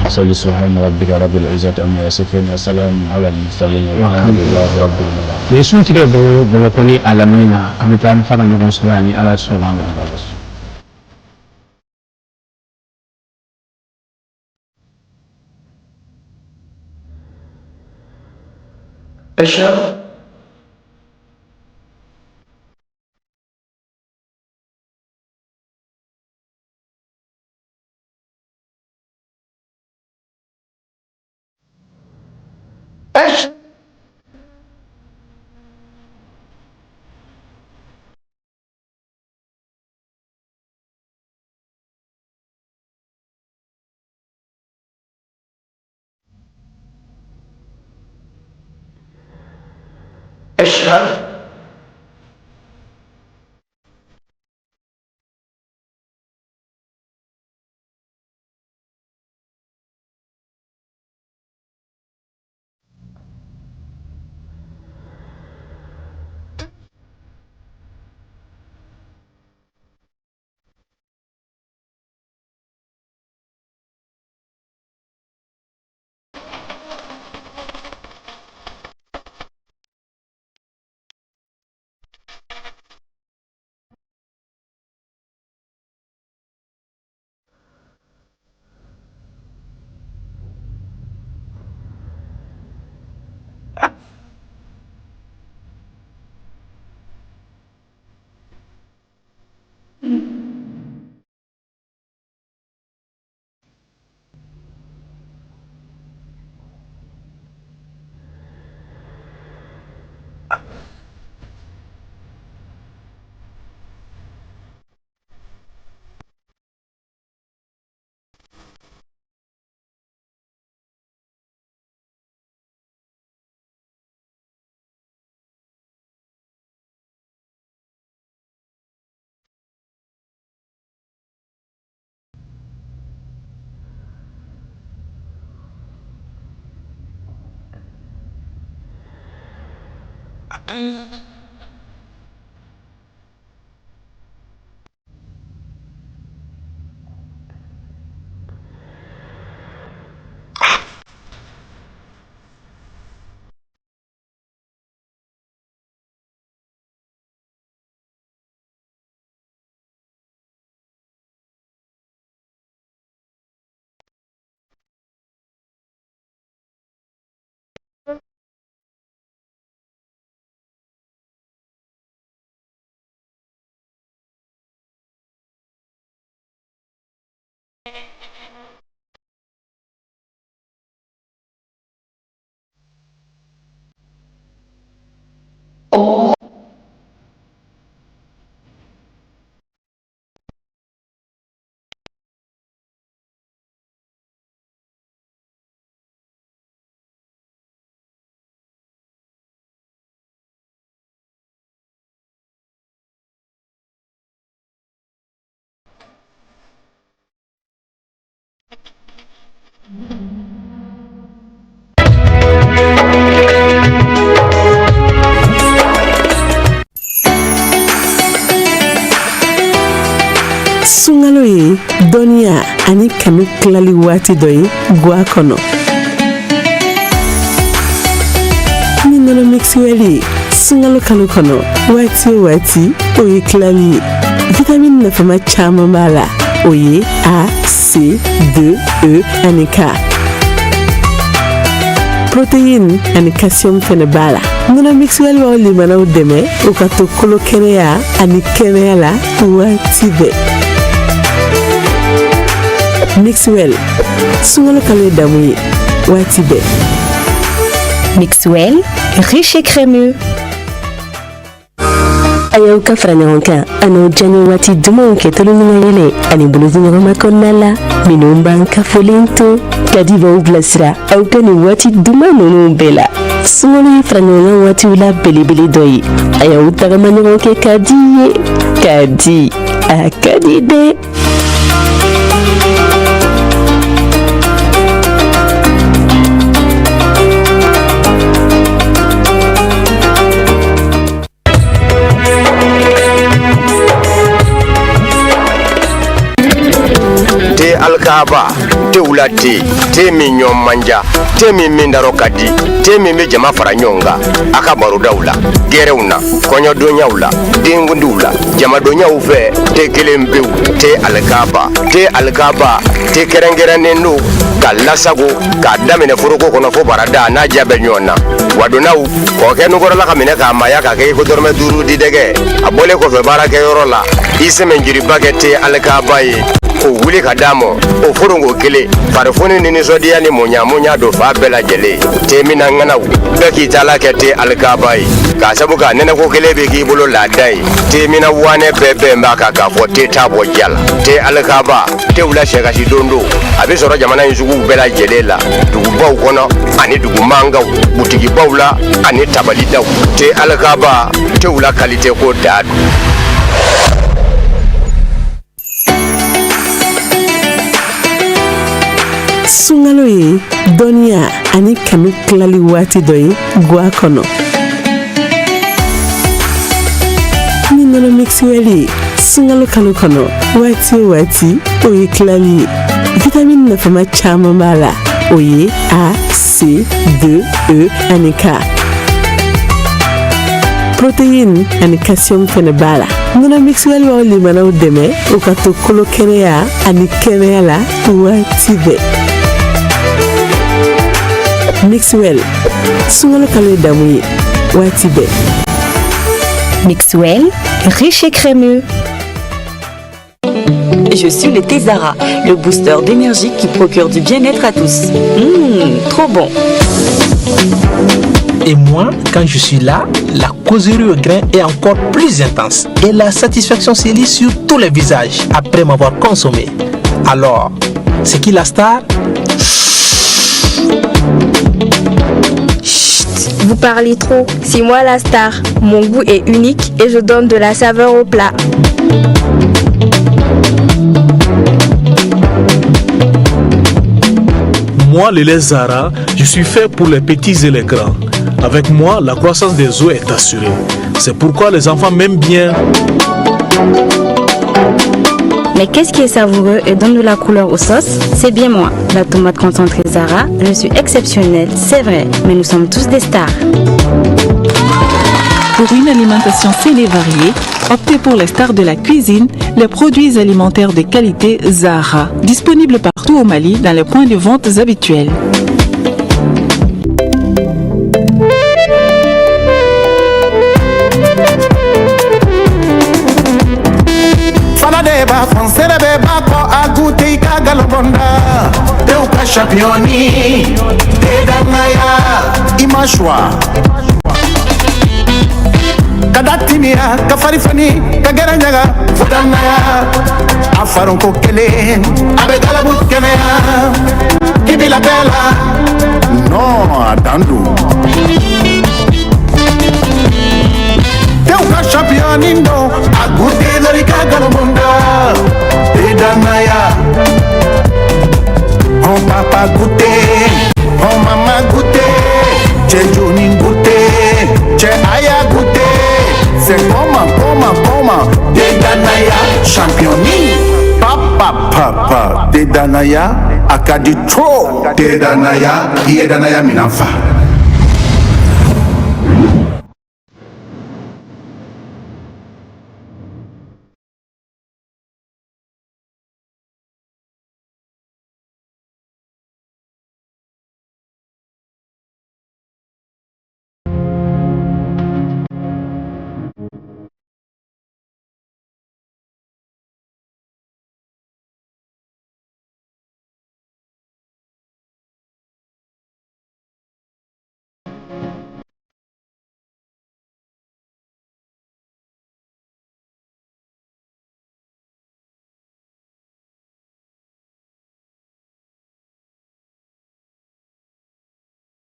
Salli subhana rabbika rabbil izzati amma yasifun wa salamun ala al mursalin walhamdulillahi rabbil alamin. Nin sun tigɛ Bamakɔ ni a lamini na, an bɛ taa an fa ka ɲɔgɔn sɔrɔ yan ni Ala sɔnna a ma. أشهد أشهد Sunkalo ye dɔnniya ani kanu tilali waati dɔ ye gwa kɔnɔ. Ni nɔnɔ Mixwell ye sunkalo kalo kɔnɔ, waati o waati, o ye tilali ye. Vitamini nafama caman b'a la, o ye A, C, D, E ani K. Protéine ani calcium fɛnɛ b'a la. Nɔnɔ Mixwell b'aw limanaw dɛmɛ u ka to kolo kɛnɛya ani kɛnɛya la waati bɛɛ. Mixwell, sunkalo kalo ye damu ye waati bɛɛ. Mixwell, riche et crémeux. A y'aw ka fara ɲɔgɔn kan an'aw diyaɲɛ waati dumanw kɛ toloɲuman yɛlɛ ani bolodiɲɔgɔnma kɔnɔna la. Minnu b'an kafolen to kadi b'aw bilasira aw ka nin waati duman ninnu bɛɛ la. Sunkalo ye fara ɲɔgɔnkan waatiw la belebele dɔ ye. A y'aw tagama ɲɔgɔn kɛ ka di ye ka di a ka di dɛ. Te alikaba, tew la te, te min ɲɔ man ja, te min min darɔ ka di, te min bɛ jama fara ɲɔgɔn kan a ka barodaw la, gɛrɛw na, kɔɲɔdonyaw la, denkundiw la, jamadonyaw fɛ. Te kelen pewu, te alikaba, te alikaba, te kɛrɛnkɛrɛnnen don ka lasago k'a daminɛ foroko kɔnɔ fo barada n'a diya bɛ ɲɔgɔn na. Wadonnaw kɔkɛ nukɔrɔla ka minɛ k'a maya k'a kɛ i ko dɔrɔmɛ 5 di dɛgɛ. A bɔlen kɔfɛ baarakɛyɔrɔ la, i sɛmɛnjiriba kɛ te alikaba ye k'o wuli ka d'a ma, o foronko kelen farifoni ni nisɔndiya ni muɲa don fa bɛɛ lajɛlen. Te minna ŋanaw bɛɛ k'i taala kɛ te alikaba ye, k'a sabu k'a nɛnɛko kelen bɛ k'i bolo laada ye. Te minna wanɛ bɛɛ bɛn b'a kan k'a fɔ te t'a bɔ ja la. Te alikaba, tew la sɛkasi don don, a bɛ sɔrɔ jamana in suguw bɛɛ lajɛlen la, dugubaw kɔnɔ ani dugu mankanw, butigibaw la ani tabalidaw. Te alikaba, tew la kalite ko da don. Sunkalo ye dɔnniya ani kanu tilali waati dɔ ye gwa kɔnɔ. Ni nɔnɔ Mixwell ye sunkalo kalo kɔnɔ, waati o waati, o ye tilali ye. Vitamini nafama caman b'a la, o ye A, C, D, E ani K. Protéine ani calcium fɛnɛ b'a la. Nɔnɔ Mixwell b'aw limanaw dɛmɛ u ka to kolo kɛnɛya ani kɛnɛya la waati bɛɛ. Mixwell, sunkalo kalo ye damu ye waati bɛɛ. Mixwell, riche et crémeux. Je suis le thé Zara, le booster d'énergie qui procure du bien-être à tous. Trop bon. Et moi, quand je suis là, la causerie au grain est encore plus intense. Et la satisfaction se lit sur tous les visages après m'avoir consommé. Alors, c'est qui la star? Chut, vous parlez trop. C'est moi la star. Mon goût est unique et je donne de la saveur au plat. Moi, le lait Zara, je suis fait pour les petits et les grands. Avec moi, la croissance des os est assurée. C'est pourquoi les enfants m'aiment bien. Mais qu'est-ce qui est savoureux et donne de la couleur aux sauces? C'est bien moi, la tomate concentrée Zara. Je suis exceptionnelle, c'est vrai, mais nous sommes tous des stars. Pour une alimentation saine et variée, optez pour les stars de la cuisine, les produits alimentaires de qualité Zara, disponibles partout au Mali dans les points de vente habituels. Fana de b'a fɔ nsɛrɛ bɛɛ b'a kɔ a goûter i ka galobɔnda tew ka championni te danaya i ma choix ka da timiya ka fari fani ka gɛrɛ ɲaga fo danaya a faronko kelen a bɛ galabu kɛnɛya k'i bila bɛɛ la non a dan don tew ka championni don a goûter dɔrɔn i ka galobɔnda te danaya. Hɔn papa goûter, hɔn mama goûter, cɛ joni goûter, cɛ aya goûter. C'est comment, comment, comment? Te danaya championni. Papa pa pa pa te danaya a ka di trop. Te danaya i ye danaya minan fa.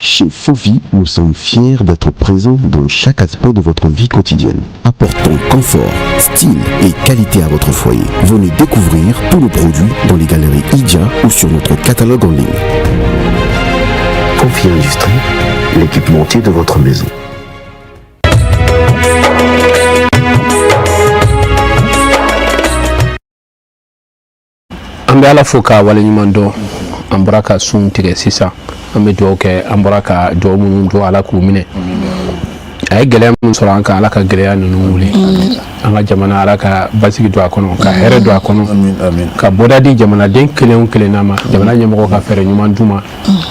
Chez Fovi, nous sommes fiers d'être présents dans chaque aspect de votre vie quotidienne, apportant confort, style et qualité à votre foyer. Venez découvrir tous nos produits dans les galeries Idia ou sur notre catalogue en ligne. Fovi Industrie, l'équipementier de votre maison. An bɛ Ala fo k'a waleɲuman dɔn. An bɔra ka sun tigɛ sisan, an bɛ dugawu kɛ. An bɔra ka dugawu minnu don, Ala k'u minɛ. A ye gɛlɛya minnu sɔrɔ an kan, Ala ka gɛlɛya ninnu wuli. An ka jamana, Ala ka basigi don a kɔnɔ, ka hɛrɛ don a kɔnɔ, ka bɔda di jamanaden kelen o kelenna ma. Jamana ɲɛmɔgɔ ka fɛɛrɛ ɲuman d'u ma.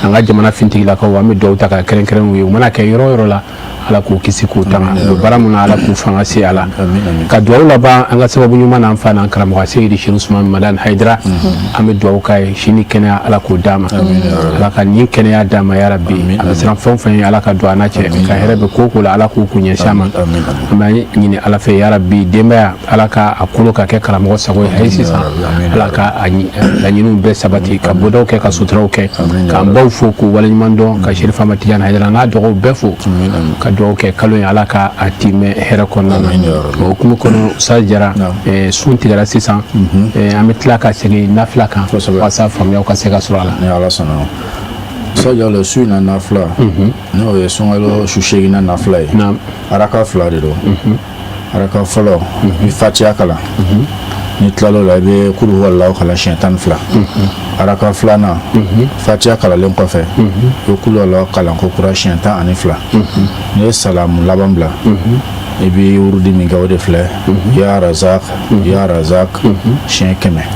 An ka jamana fintigilakaw, an bɛ dugawu ta ka kɛrɛnkɛrɛn u ye. U mana kɛ yɔrɔ o yɔrɔ la, Ala k'u kisi k'u tanga. U bɛ baara min na, Ala k'u fanga se a la. Ka dugawu laban an ka sababu ɲuman n'an fa n'an karamɔgɔ Seyidi Sherif Usman Madani Hayidara. An bɛ dugawu k'a ye, si ni kɛnɛya, Ala k'o d'a ma. Ala ka nin kɛnɛya d'a ma yarabi. A bɛ siran fɛn o fɛn ye, Ala ka don a n'a cɛ. Ka hɛrɛ bɛ ko o ko la, Ala k'u kun ɲɛsin a ma. An b'a ɲini Ala fɛ yarabi, denbaya, Ala ka a kolo ka kɛ karamɔgɔ sago ye hali sisan. Ala ka a laɲiniw bɛɛ sabati, ka bɔdaw kɛ, ka suturaw kɛ. K'an baw fo k'u waleɲuman dɔn, ka Sherif Ahmad Tijani Hayidara n'a dɔgɔw bɛɛ fo, ka dugawu kɛ kalo in, Ala ka a timɛ hɛrɛ kɔnɔna na. O hukumu kɔnɔ, Ustaz Jara, sun tigɛra sisan, an bɛ tila ka segin nafila kan walasa faamuyaw ka se ka sɔrɔ a la. Ni Ala sɔnna, Ustaz Jalo, su in na nafila, n'o ye sunkalo su seeginnan nafila ye, araka fila de don. Araka fɔlɔ, i bɛ Fatiya kalan. N'i tilal'o la, i bɛ kulu huwalahu kalan siɲɛ 12. Araka filanan, Fatiya kalanlen kɔfɛ, i bɛ kulu huwalahu kalan ko kura siɲɛ 12. N'i ye salamu laban bila, i bɛ wurudi min kɛ, o de filɛ: ya razak, ya razak, siɲɛ 100,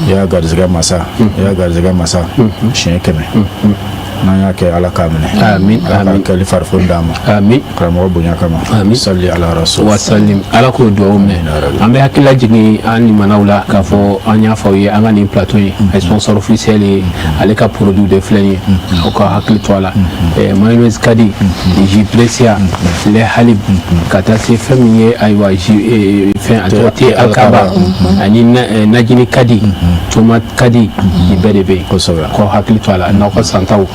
ya garisɛgɛ masa, ya garisɛgɛ masa, siɲɛ 100. N'an y'a kɛ, Ala k'a minɛ. Amin. Ala ka kɛli farifoni d'an ma. Amin. Karamɔgɔ bonya kama. Amin. Sali ala rasul. Wasalim. Ala k'o dugawu minɛ. An bɛ hakili lajigin an limanaw la k'a fɔ an y'a fɔ aw ye, an ka nin plateau in, a sponsor officiel ye, ale ka produit de filɛ nin ye. Aw ka hakili to a la: mayonnaise kadi, jus Precia, lait Halib, ka taa se fɛn min ye, ayiwa, jus fɛn a tɔgɔ thé Alkaba, ani najini kadi, tomate kadi, nin bɛɛ de bɛ yen. K'aw hakili to a la n'aw ka santaw.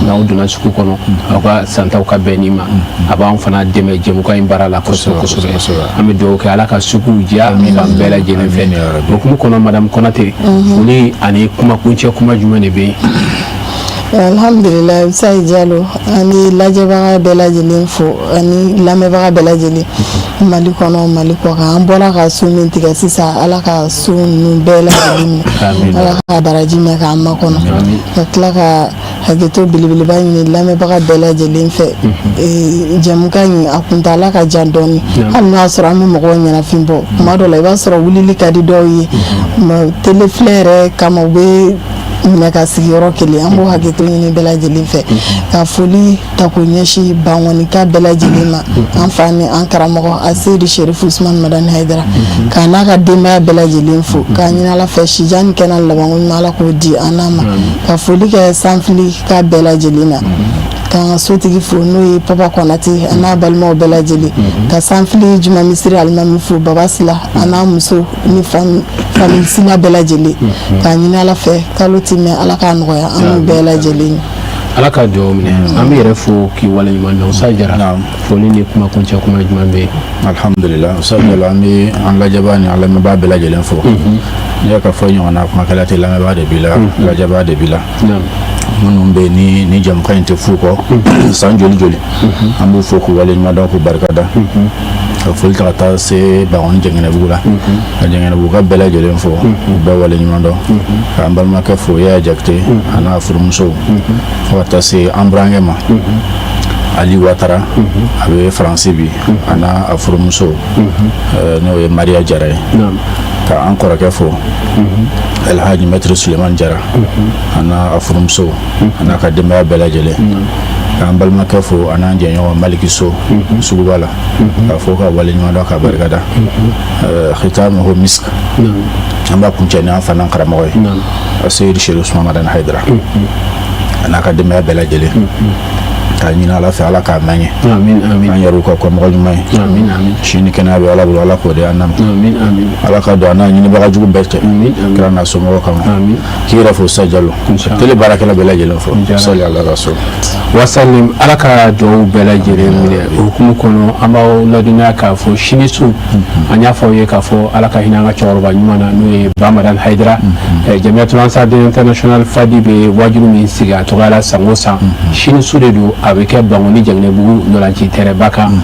N'aw donna sugu kɔnɔ, aw ka santaw ka bɛn nin ma. A b'an fana dɛmɛ jɛmukan in baara la kosɛbɛ kosɛbɛ. An bɛ dugawu kɛ, Ala ka suguw diya fan bɛɛ lajɛlen fɛ. O hukumu kɔnɔ, madame Konate, foli ani kumakuncɛ kuma jumɛn de bɛ yen? Alhamdulilayi, Usayi Jalo, an bɛ lajɛbaga bɛɛ lajɛlen fo ani lamɛnbaga bɛɛ lajɛlen, Mali kɔnɔ, Mali kɔkan. An bɔra ka sun min tigɛ sisan, Ala ka sun ninnu bɛɛ lajɛlen minɛ, Ala ka baraji mɛn k'an makɔnɔ. Ka tila ka hakɛto belebeleba ɲini lamɛnbaga bɛɛ lajɛlen fɛ. Jɛmukan in a kuntaala ka jan dɔɔni, hali n'o y'a sɔrɔ an bɛ mɔgɔw ɲɛnafin bɔ. Tuma dɔw la, i b'a sɔrɔ wulili ka di dɔw ye, télé filɛ yɛrɛ kama, u bɛ minɛ ka sigi yɔrɔ kelen. An b'o hakɛto ɲini bɛɛ lajɛlen fɛ. Ka foli ta k'o ɲɛsin Bankɔnika bɛɛ lajɛlen ma, an fa ni an karamɔgɔ Aseyidi Sherif Usman Madani Hayidara, k'a n'a ka denbaya bɛɛ lajɛlen fo, k'a ɲini Ala fɛ sijan ni kɛnɛ labanko ɲuman, Ala k'o di an n'a ma. Ka foli kɛ Sanfili ka bɛɛ lajɛlen na, k'an ka sotigi fo, n'o ye Papa Kɔnate, a n'a balimaw bɛɛ lajɛlen, ka Sanfili Juma Misiri alimami fo, Baba Sila, a n'a muso ni famille Sila bɛɛ lajɛlen, k'a ɲini Ala fɛ kalo ti mɛn, Ala k'a nɔgɔya an n'u bɛɛ lajɛlen ye. Ala ka dugawu minɛ. An bɛ yɛrɛ fo k'i waleɲuman dɔn. Usa Jara, foli ni kuma kuncɛ kuma jumɛn bɛ yen? Alhamdulillah, Usa Jalo, an bɛ an lajɛbaa ni an lamɛnbaa bɛɛ lajɛlen fo. N'i y'a ka fɔ ɲɔgɔnna kumakɛla tɛ, lamɛnbaa de b'i la, lajɛbaa de b'i la. Minnu bɛ ni ni jamukan in tɛ f'u kɔ san joli joli, an b'u fo k'u waleɲuman dɔn, k'u barika da. Ka foli ta ka taa se Bankɔni Jɛngɛnɛbugu la, ka Jɛngɛnɛbugu ka bɛɛ lajɛlen fo, u bɛɛ waleɲuman dɔn, k'an balimakɛ fo, Yaya Jakite a n'a furumuso, fo ka taa se an burankɛ ma, Ali Watara, a bɛ Faransi bi, a n'a a furumuso, n'o ye Mariya Jara ye. Ka an kɔrɔkɛ fo, Alhaji Maître Suleiman Jara, a n'a a furumuso, a n'a ka denbaya bɛɛ lajɛlen. K'an balimakɛ fo, a n'an jɛɲɔgɔn Maliki So suguba la, k'a fo ka waleɲuman dɔn, ka barika da. Khitamuhu misk, an b'a kuncɛ ni an fana karamɔgɔ ye, Seyidi Chérif Ousmane Madani Haidara, a n'a ka denbaya bɛɛ lajɛlen, k'a ɲini Ala fɛ, Ala k'a mɛn ɲɛ. Amin, amin. An yɛrɛw ka kɔmɔgɔ ɲuman ye. Amin, amin. Si ni kɛnɛya bɛ Ala bolo, Ala k'o di an na ma. Amin, amin. Ala ka don an n'a ɲinibaga jugu bɛɛ cɛ. Amin, amin. Kira n'a somɔgɔw kama. Amin. K'i yɛrɛ fo sa Jalo, télé baarakɛla bɛɛ lajɛlen fo, sali ala ka so. Wasalim, Ala ka dugawu bɛɛ lajɛlen minɛ. O hukumu kɔnɔ, an b'aw ladɔnniya k'a fɔ sini su, an y'a fɔ aw ye k'a fɔ Ala ka hinɛ an ka cɛkɔrɔba ɲuman na, n'o ye Bamadan Hayidara. Jamiyatul Ansar International Fadi bɛ wajulu min sigi a tɔgɔ la san o san, sini su de don. A bɛ kɛ Bankoni Jɛngɛnɛbugu ntolanci tɛrɛba kan,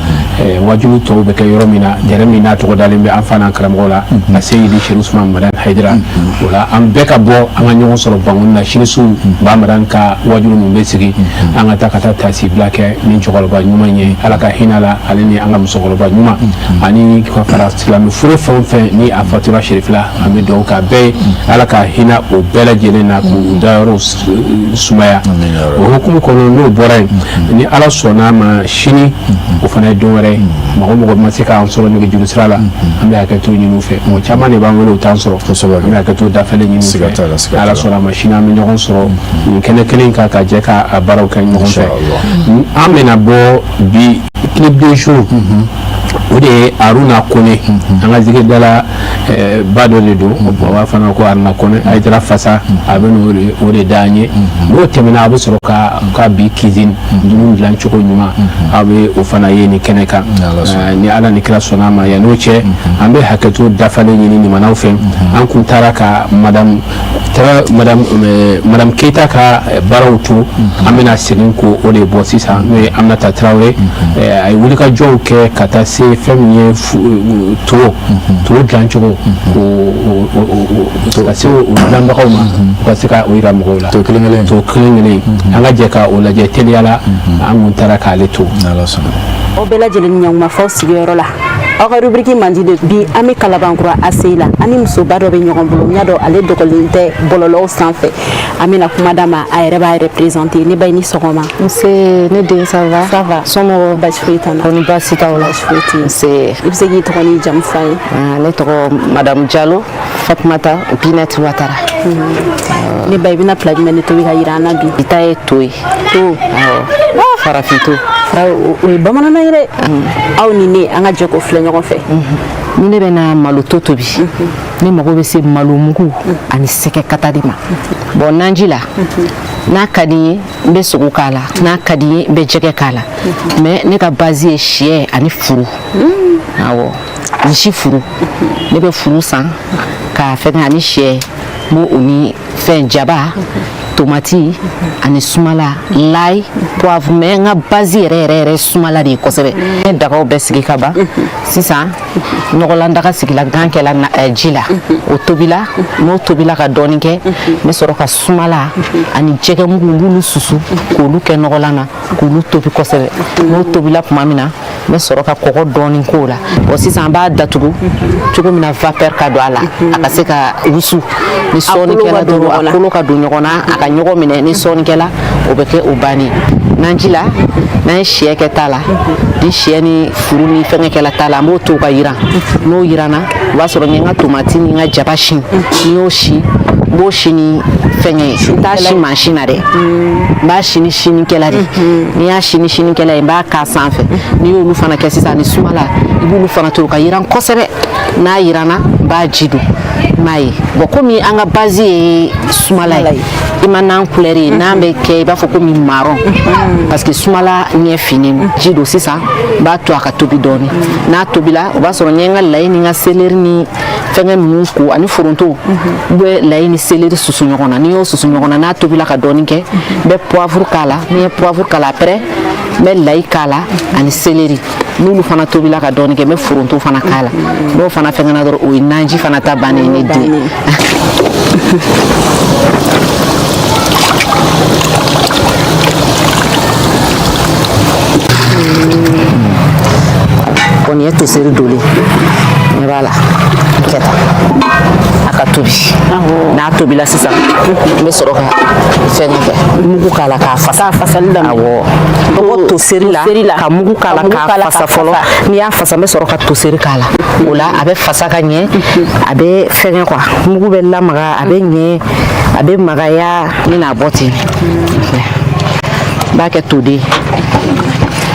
wajulu tɔw bɛ kɛ yɔrɔ min na, tɛrɛ min n'a tɔgɔ dalen bɛ an fa n'an karamɔgɔ la, a Seyidi Chérif Ousmane Madani Hayidara. O la, an bɛɛ ka bɔ, an ka ɲɔgɔn sɔrɔ Bankoni na sini su, Bamadan ka wajulu min bɛ sigi, an ka taa ka taa tasibila kɛ ni cɛkɔrɔba ɲuman ye, Ala ka hinɛ la, ale ni an ka musokɔrɔba ɲuman, ani ka fara silamɛ furu fɛn o fɛn ni a fatura Chérif la. An bɛ dugawu k'a bɛɛ ye, Ala ka hinɛ o bɛɛ lajɛlen na, k'u dayɔrɔ sumaya. O hukumu kɔnɔ, n'o bɔra yen, ni Ala sɔnna a ma, sini o fana ye don wɛrɛ ye. Mɔgɔ mɔgɔ ma se k'an sɔrɔ nɛgɛjuru sira la, an bɛ hakɛto ɲini u fɛ. Mɔgɔ caman de b'an wele, u t'an sɔrɔ. An bɛ hakɛto dafalen ɲini u fɛ. Ala sɔnna a ma, sini an bɛ ɲɔgɔn sɔrɔ nin kɛnɛ kelen kan, ka jɛ ka baaraw kɛ ɲɔgɔn fɛ. An bɛna bɔ bi clip du jour, o de ye Aruna Kone, an ka zikiridala ba dɔ de don, o b'a fana ko Aruna Kone Hayidara Fasa. A bɛ n'o o de d'an ye. N'o tɛmɛna, a bɛ sɔrɔ ka bi cuisine, dumuni dilan cogo ɲuman, a bɛ o fana ye nin kɛnɛ kan, ni Ala ni kira sɔnna a ma. Yan'o cɛ, an bɛ hakɛto dafalen ɲini limanaw fɛ. An kun taara ka madame Keyita ka baaraw to, an bɛna segin ko o de bɔ sisan, n'o ye Aminata Tarawele. A ye wulikajɔw kɛ ka taa se fɛn min ye to dilancogo, ka se o dilanbagaw ma, u ka se ka o yira mɔgɔw la. To kelen kelen. To kelen kelen, an ka jɛ ka o lajɛ teliya la. An kun taara k'ale to. Aw bɛɛ lajɛlen ni ɲankuma f'aw sigiyɔrɔ la. Aw ka rubrique mandi de bi, an bɛ Kalabankura ACI la. An ni musoba dɔ bɛ ɲɔgɔn bolo, n y'a dɔn ale dɔgɔlen tɛ bɔlɔlɔw sanfɛ. An bɛna kuma d'a ma, a yɛrɛ b'a yɛrɛ présenter. Ne ba, i ni sɔgɔma. Nse ne den, ça va? Ça va. Somɔgɔw? Basi foyi t'an na. Kɔni baasi t'aw la? Basi foyi tɛ yen. Nse. I bɛ se k'i tɔgɔ n'i jamu fɔ an ye? Ne tɔgɔ madame Jalo Fatumata Binette Watara. Ne ba, i bɛna plat jumɛn de tobi ka yira an na bi? I ta ye to ye. To. Awɔ, farafin to. O ye bamananna ye dɛ. Aw ni ne, an ka jɛ k'o filɛ ɲɔgɔn fɛ. Ni ne bɛna malo to tobi, ne mago bɛ se malo mugu ani sɛgɛ kata de ma. Bon, naji la, n'a ka di n ye, n bɛ sogo k'a la, n'a ka di n ye, n bɛ jɛgɛ k'a la, mais ne ka base ye sɛ ani furu. Awɔ, misi furu, ne bɛ furu san k'a fɛngɛ ani sɛ, n b'o o ni fɛn jaba, tomati ani sumala, l'ail, poivre, mais n ka base yɛrɛ yɛrɛ yɛrɛ, sumala de ye kosɛbɛ. N ye dagaw bɛɛ sigi ka ban sisan. Nɔgɔlan daga sigila, gan kɛla ji la, o tobila. N'o tobila ka dɔɔni kɛ, n bɛ sɔrɔ ka sumala ani jɛgɛmugu, n b'olu susu k'olu kɛ nɔgɔlan na, k'olu tobi kosɛbɛ. N'o tobila tuma min na, n bɛ sɔrɔ ka kɔgɔ dɔɔni k'o la. Bon, sisan an b'a datugu cogo min na vapeur ka don a la, a ka se ka wusu. Ni sɔɔni kɛla dɔrɔn, a kolo ka don ɲɔgɔn na, a ka ɲɔgɔn minɛ. Ni sɔɔni kɛla, o bɛ kɛ o bannen. Naji la, n'an ye sɛ kɛ ta la, ni sɛ ni furu ni fɛngɛ kɛla ta la, an b'o to ka yiran. N'o yiranna, o b'a sɔrɔ n ye n ka tomati ni n ka jaba sin. Ni y'o sin, n b'o sin ni fɛngɛ ye, n t'a sin mansin na dɛ, n b'a sin ni sinikɛla de. N'i y'a sin ni sinikɛla ye, n b'a k'a sanfɛ. N'i y'olu fana kɛ sisan ni sumala, i b'olu fana to ka yiran kosɛbɛ. N'a yiranna, n b'a ji don. I m'a ye, bon, komi an ka base ye sumala ye, i ma nan couleur ye, nan bɛ kɛ i b'a fɔ komi marron, parce que sumala ɲɛ finnen don. Ji don sisan, n b'a to a ka tobi dɔɔni. N'a tobila, o b'a sɔrɔ n ye n ka layi ni n ka céleri ni Fɛngɛ ninnu ko ani foronto, n bɛ layi ni céleri susu ɲɔgɔn na. N'i y'o susu ɲɔgɔn na, n'a tobila ka dɔɔni kɛ, n bɛ poivre k'a la. Ni n ye poivre k'a la, après n bɛ layi k'a la ani céleri. N'olu fana tobila ka dɔɔni kɛ, n bɛ foronto fana k'a la. N'o fana fɛngɛna dɔrɔn, o ye naji fana ta bannen ye, ne den. Bon, nin ye toseri dolen ɲɛ b'a la. N kɛ tan, a ka tobi. N'a tobila sisan, n bɛ sɔrɔ ka fɛngɛ kɛ, mugu k'a la k'a fasa. Fasali daminɛ. Awɔ, n bɛ bɔ toseri la ka mugu k'a la k'a fasa fɔlɔ. N'i y'a fasa, n bɛ sɔrɔ ka toseri k'a la. O la a bɛ fasa ka ɲɛ, a bɛ fɛngɛ quoi, mugu bɛ lamaga, a bɛ ɲɛ, a bɛ magaya. N bɛna bɔ ten, n b'a kɛ toden.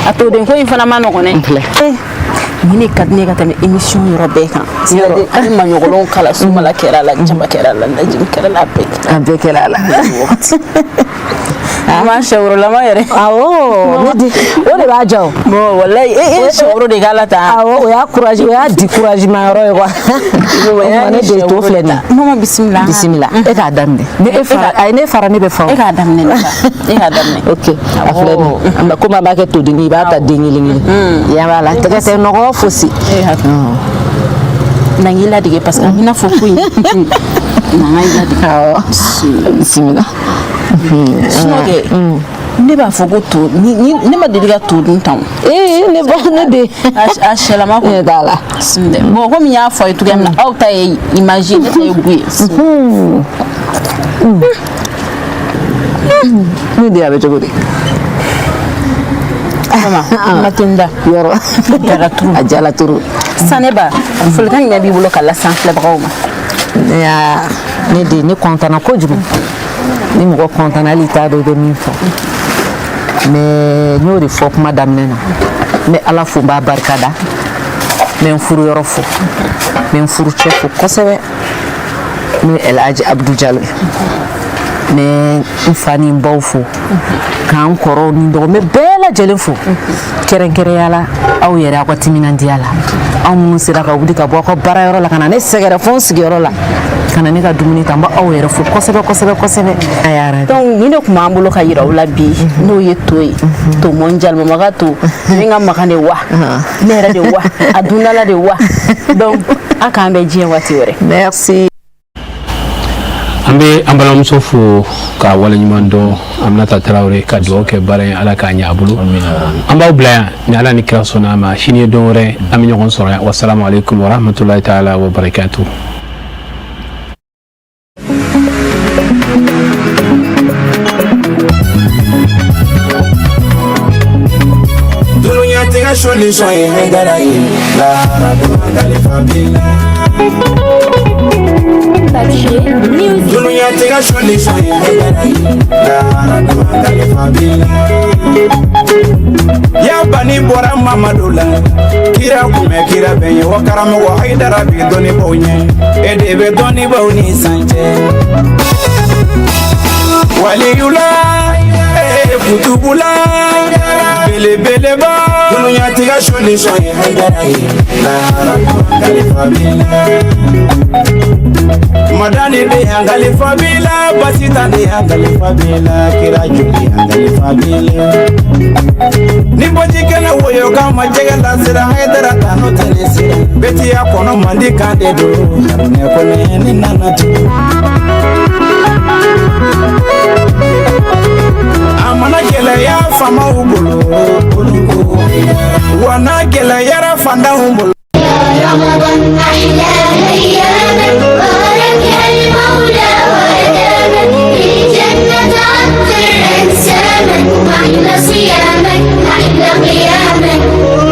A toden ko in fana ma nɔgɔn dɛ. N filɛ. Nin de ka di ne ye ka tɛmɛ émission yɔrɔ bɛɛ kan. C'est-à-dire hali maɲɔgɔlɔnw kala, sumala kɛra a la, jaba kɛra a la, lajini kɛra la, a bɛɛ kɛra. A bɛɛ kɛra a la. Ma sɛworolama yɛrɛ. Awɔ, ne di o de b'a diya o. Bon, walayi, e ye sɛworo de k'a la tan. Awɔ, o y'a courage, o y'a découragement yɔrɔ ye quoi. O ne de to filɛ nin ye. Mama, bisimila. Bisimila, e k'a daminɛ. Ne e fara, ayi, ne fara, ne bɛ fa. E k'a daminɛ, ne ba. E k'a daminɛ. Ok, a filɛ nin ye. Komi an b'a kɛ todenni, i b'a ta den kelen kelen. Yan b'a la, tɛgɛ tɛ nɔgɔ fosi. Na n k'i ladege parce que a bɛna fɔ ko in. Na n k'i ladege. Awɔ. Bisimila. Sinon kɛ, ne b'a fɔ ko to ni ne ma deli ka to dun tan o. Ee, ne ba, ne de. A sɛlama ko. Ne t'a la. Bon, komi n y'a fɔ a ye cogoya min na, aw ta ye image ye, ne ta ye goût ye. Ne de, a bɛ cogo di? Mama, ma tɛ n da. Yɔrɔ. A jala turu. A jala turu. Sisan ne ba, folikan jumɛn b'i bolo ka lase an filɛbagaw ma? Ne de, ne kɔntanna kojugu. Ni mɔgɔ kɔntanna, hali i t'a dɔn i bɛ min fɔ. Mais n y'o de fɔ kuma daminɛ na. N bɛ Ala fo, n b'a barika da. N bɛ n furuyɔrɔ fo. N bɛ n furucɛ fo kosɛbɛ. N'o ye Elhaji Abdou Jalo ye. N bɛ n fa ni n baw fo. K'an kɔrɔw ni dɔgɔ, n bɛ bɛɛ lajɛlen fo. Kɛrɛnkɛrɛnya la, aw yɛrɛ, aw ka timinandiya la. Aw minnu sera ka wuli ka bɔ aw ka baarayɔrɔ la ka na ne sɛgɛrɛ fo n sigiyɔrɔ la, ka na ne ka dumuni ta, n b'aw yɛrɛ fo kosɛbɛ kosɛbɛ kosɛbɛ. Donc nin de tun b'an bolo ka yira aw la bi, n'o ye to ye. To mondial, mama ka to, ne ka makan de wa, ne yɛrɛ de wa, a dundala de wa. Donc a k'an bɛn diɲɛ waati wɛrɛ. Merci. An bɛ an balimamuso fo k'a waleɲuman dɔn, Aminata Tarawele, ka dugawu kɛ baara in, Ala k'a ɲɛ a bolo. An b'aw bila yan ni Ala ni kira sɔnna a ma. Sini ye don wɛrɛ, an bɛ ɲɔgɔn sɔrɔ yan. Wasalamu aleykum warahmatulahi taala wa barakatuh. Dunyatigɛ solution ye Haidara ye lahara don kalifa b'i la. Dunyatigɛ solution ye Haidara ye lahara don kalifa b'i la. Ya bani bɔra Mamadu la, kira kun bɛ kira bɛɛ ye, wa karamɔgɔ Haidara bi dɔnnibaw ɲɛ, e de bɛ dɔnnibaw ni san cɛ. Waliyula, ee kutubula, belebeleba, dunyatigɛ solution ye Haidara ye lahara don kalifa b'i la. Madani de yan kalifa b'i la, Basita de yan kalifa b'i la, kira joli yan kalifa b'i la. Ni bɔji kɛnɛ woyo kan ma jɛgɛ la sira, Haidara tanu tɛ ne sira, betiya kɔnɔ mandi kan de don, Harunɛ kɔnɛ ne nana tugun. A mana gɛlɛya faamaw bolo, olu ko, wa n'a gɛlɛyara fantanw bolo. رمضان أحلى.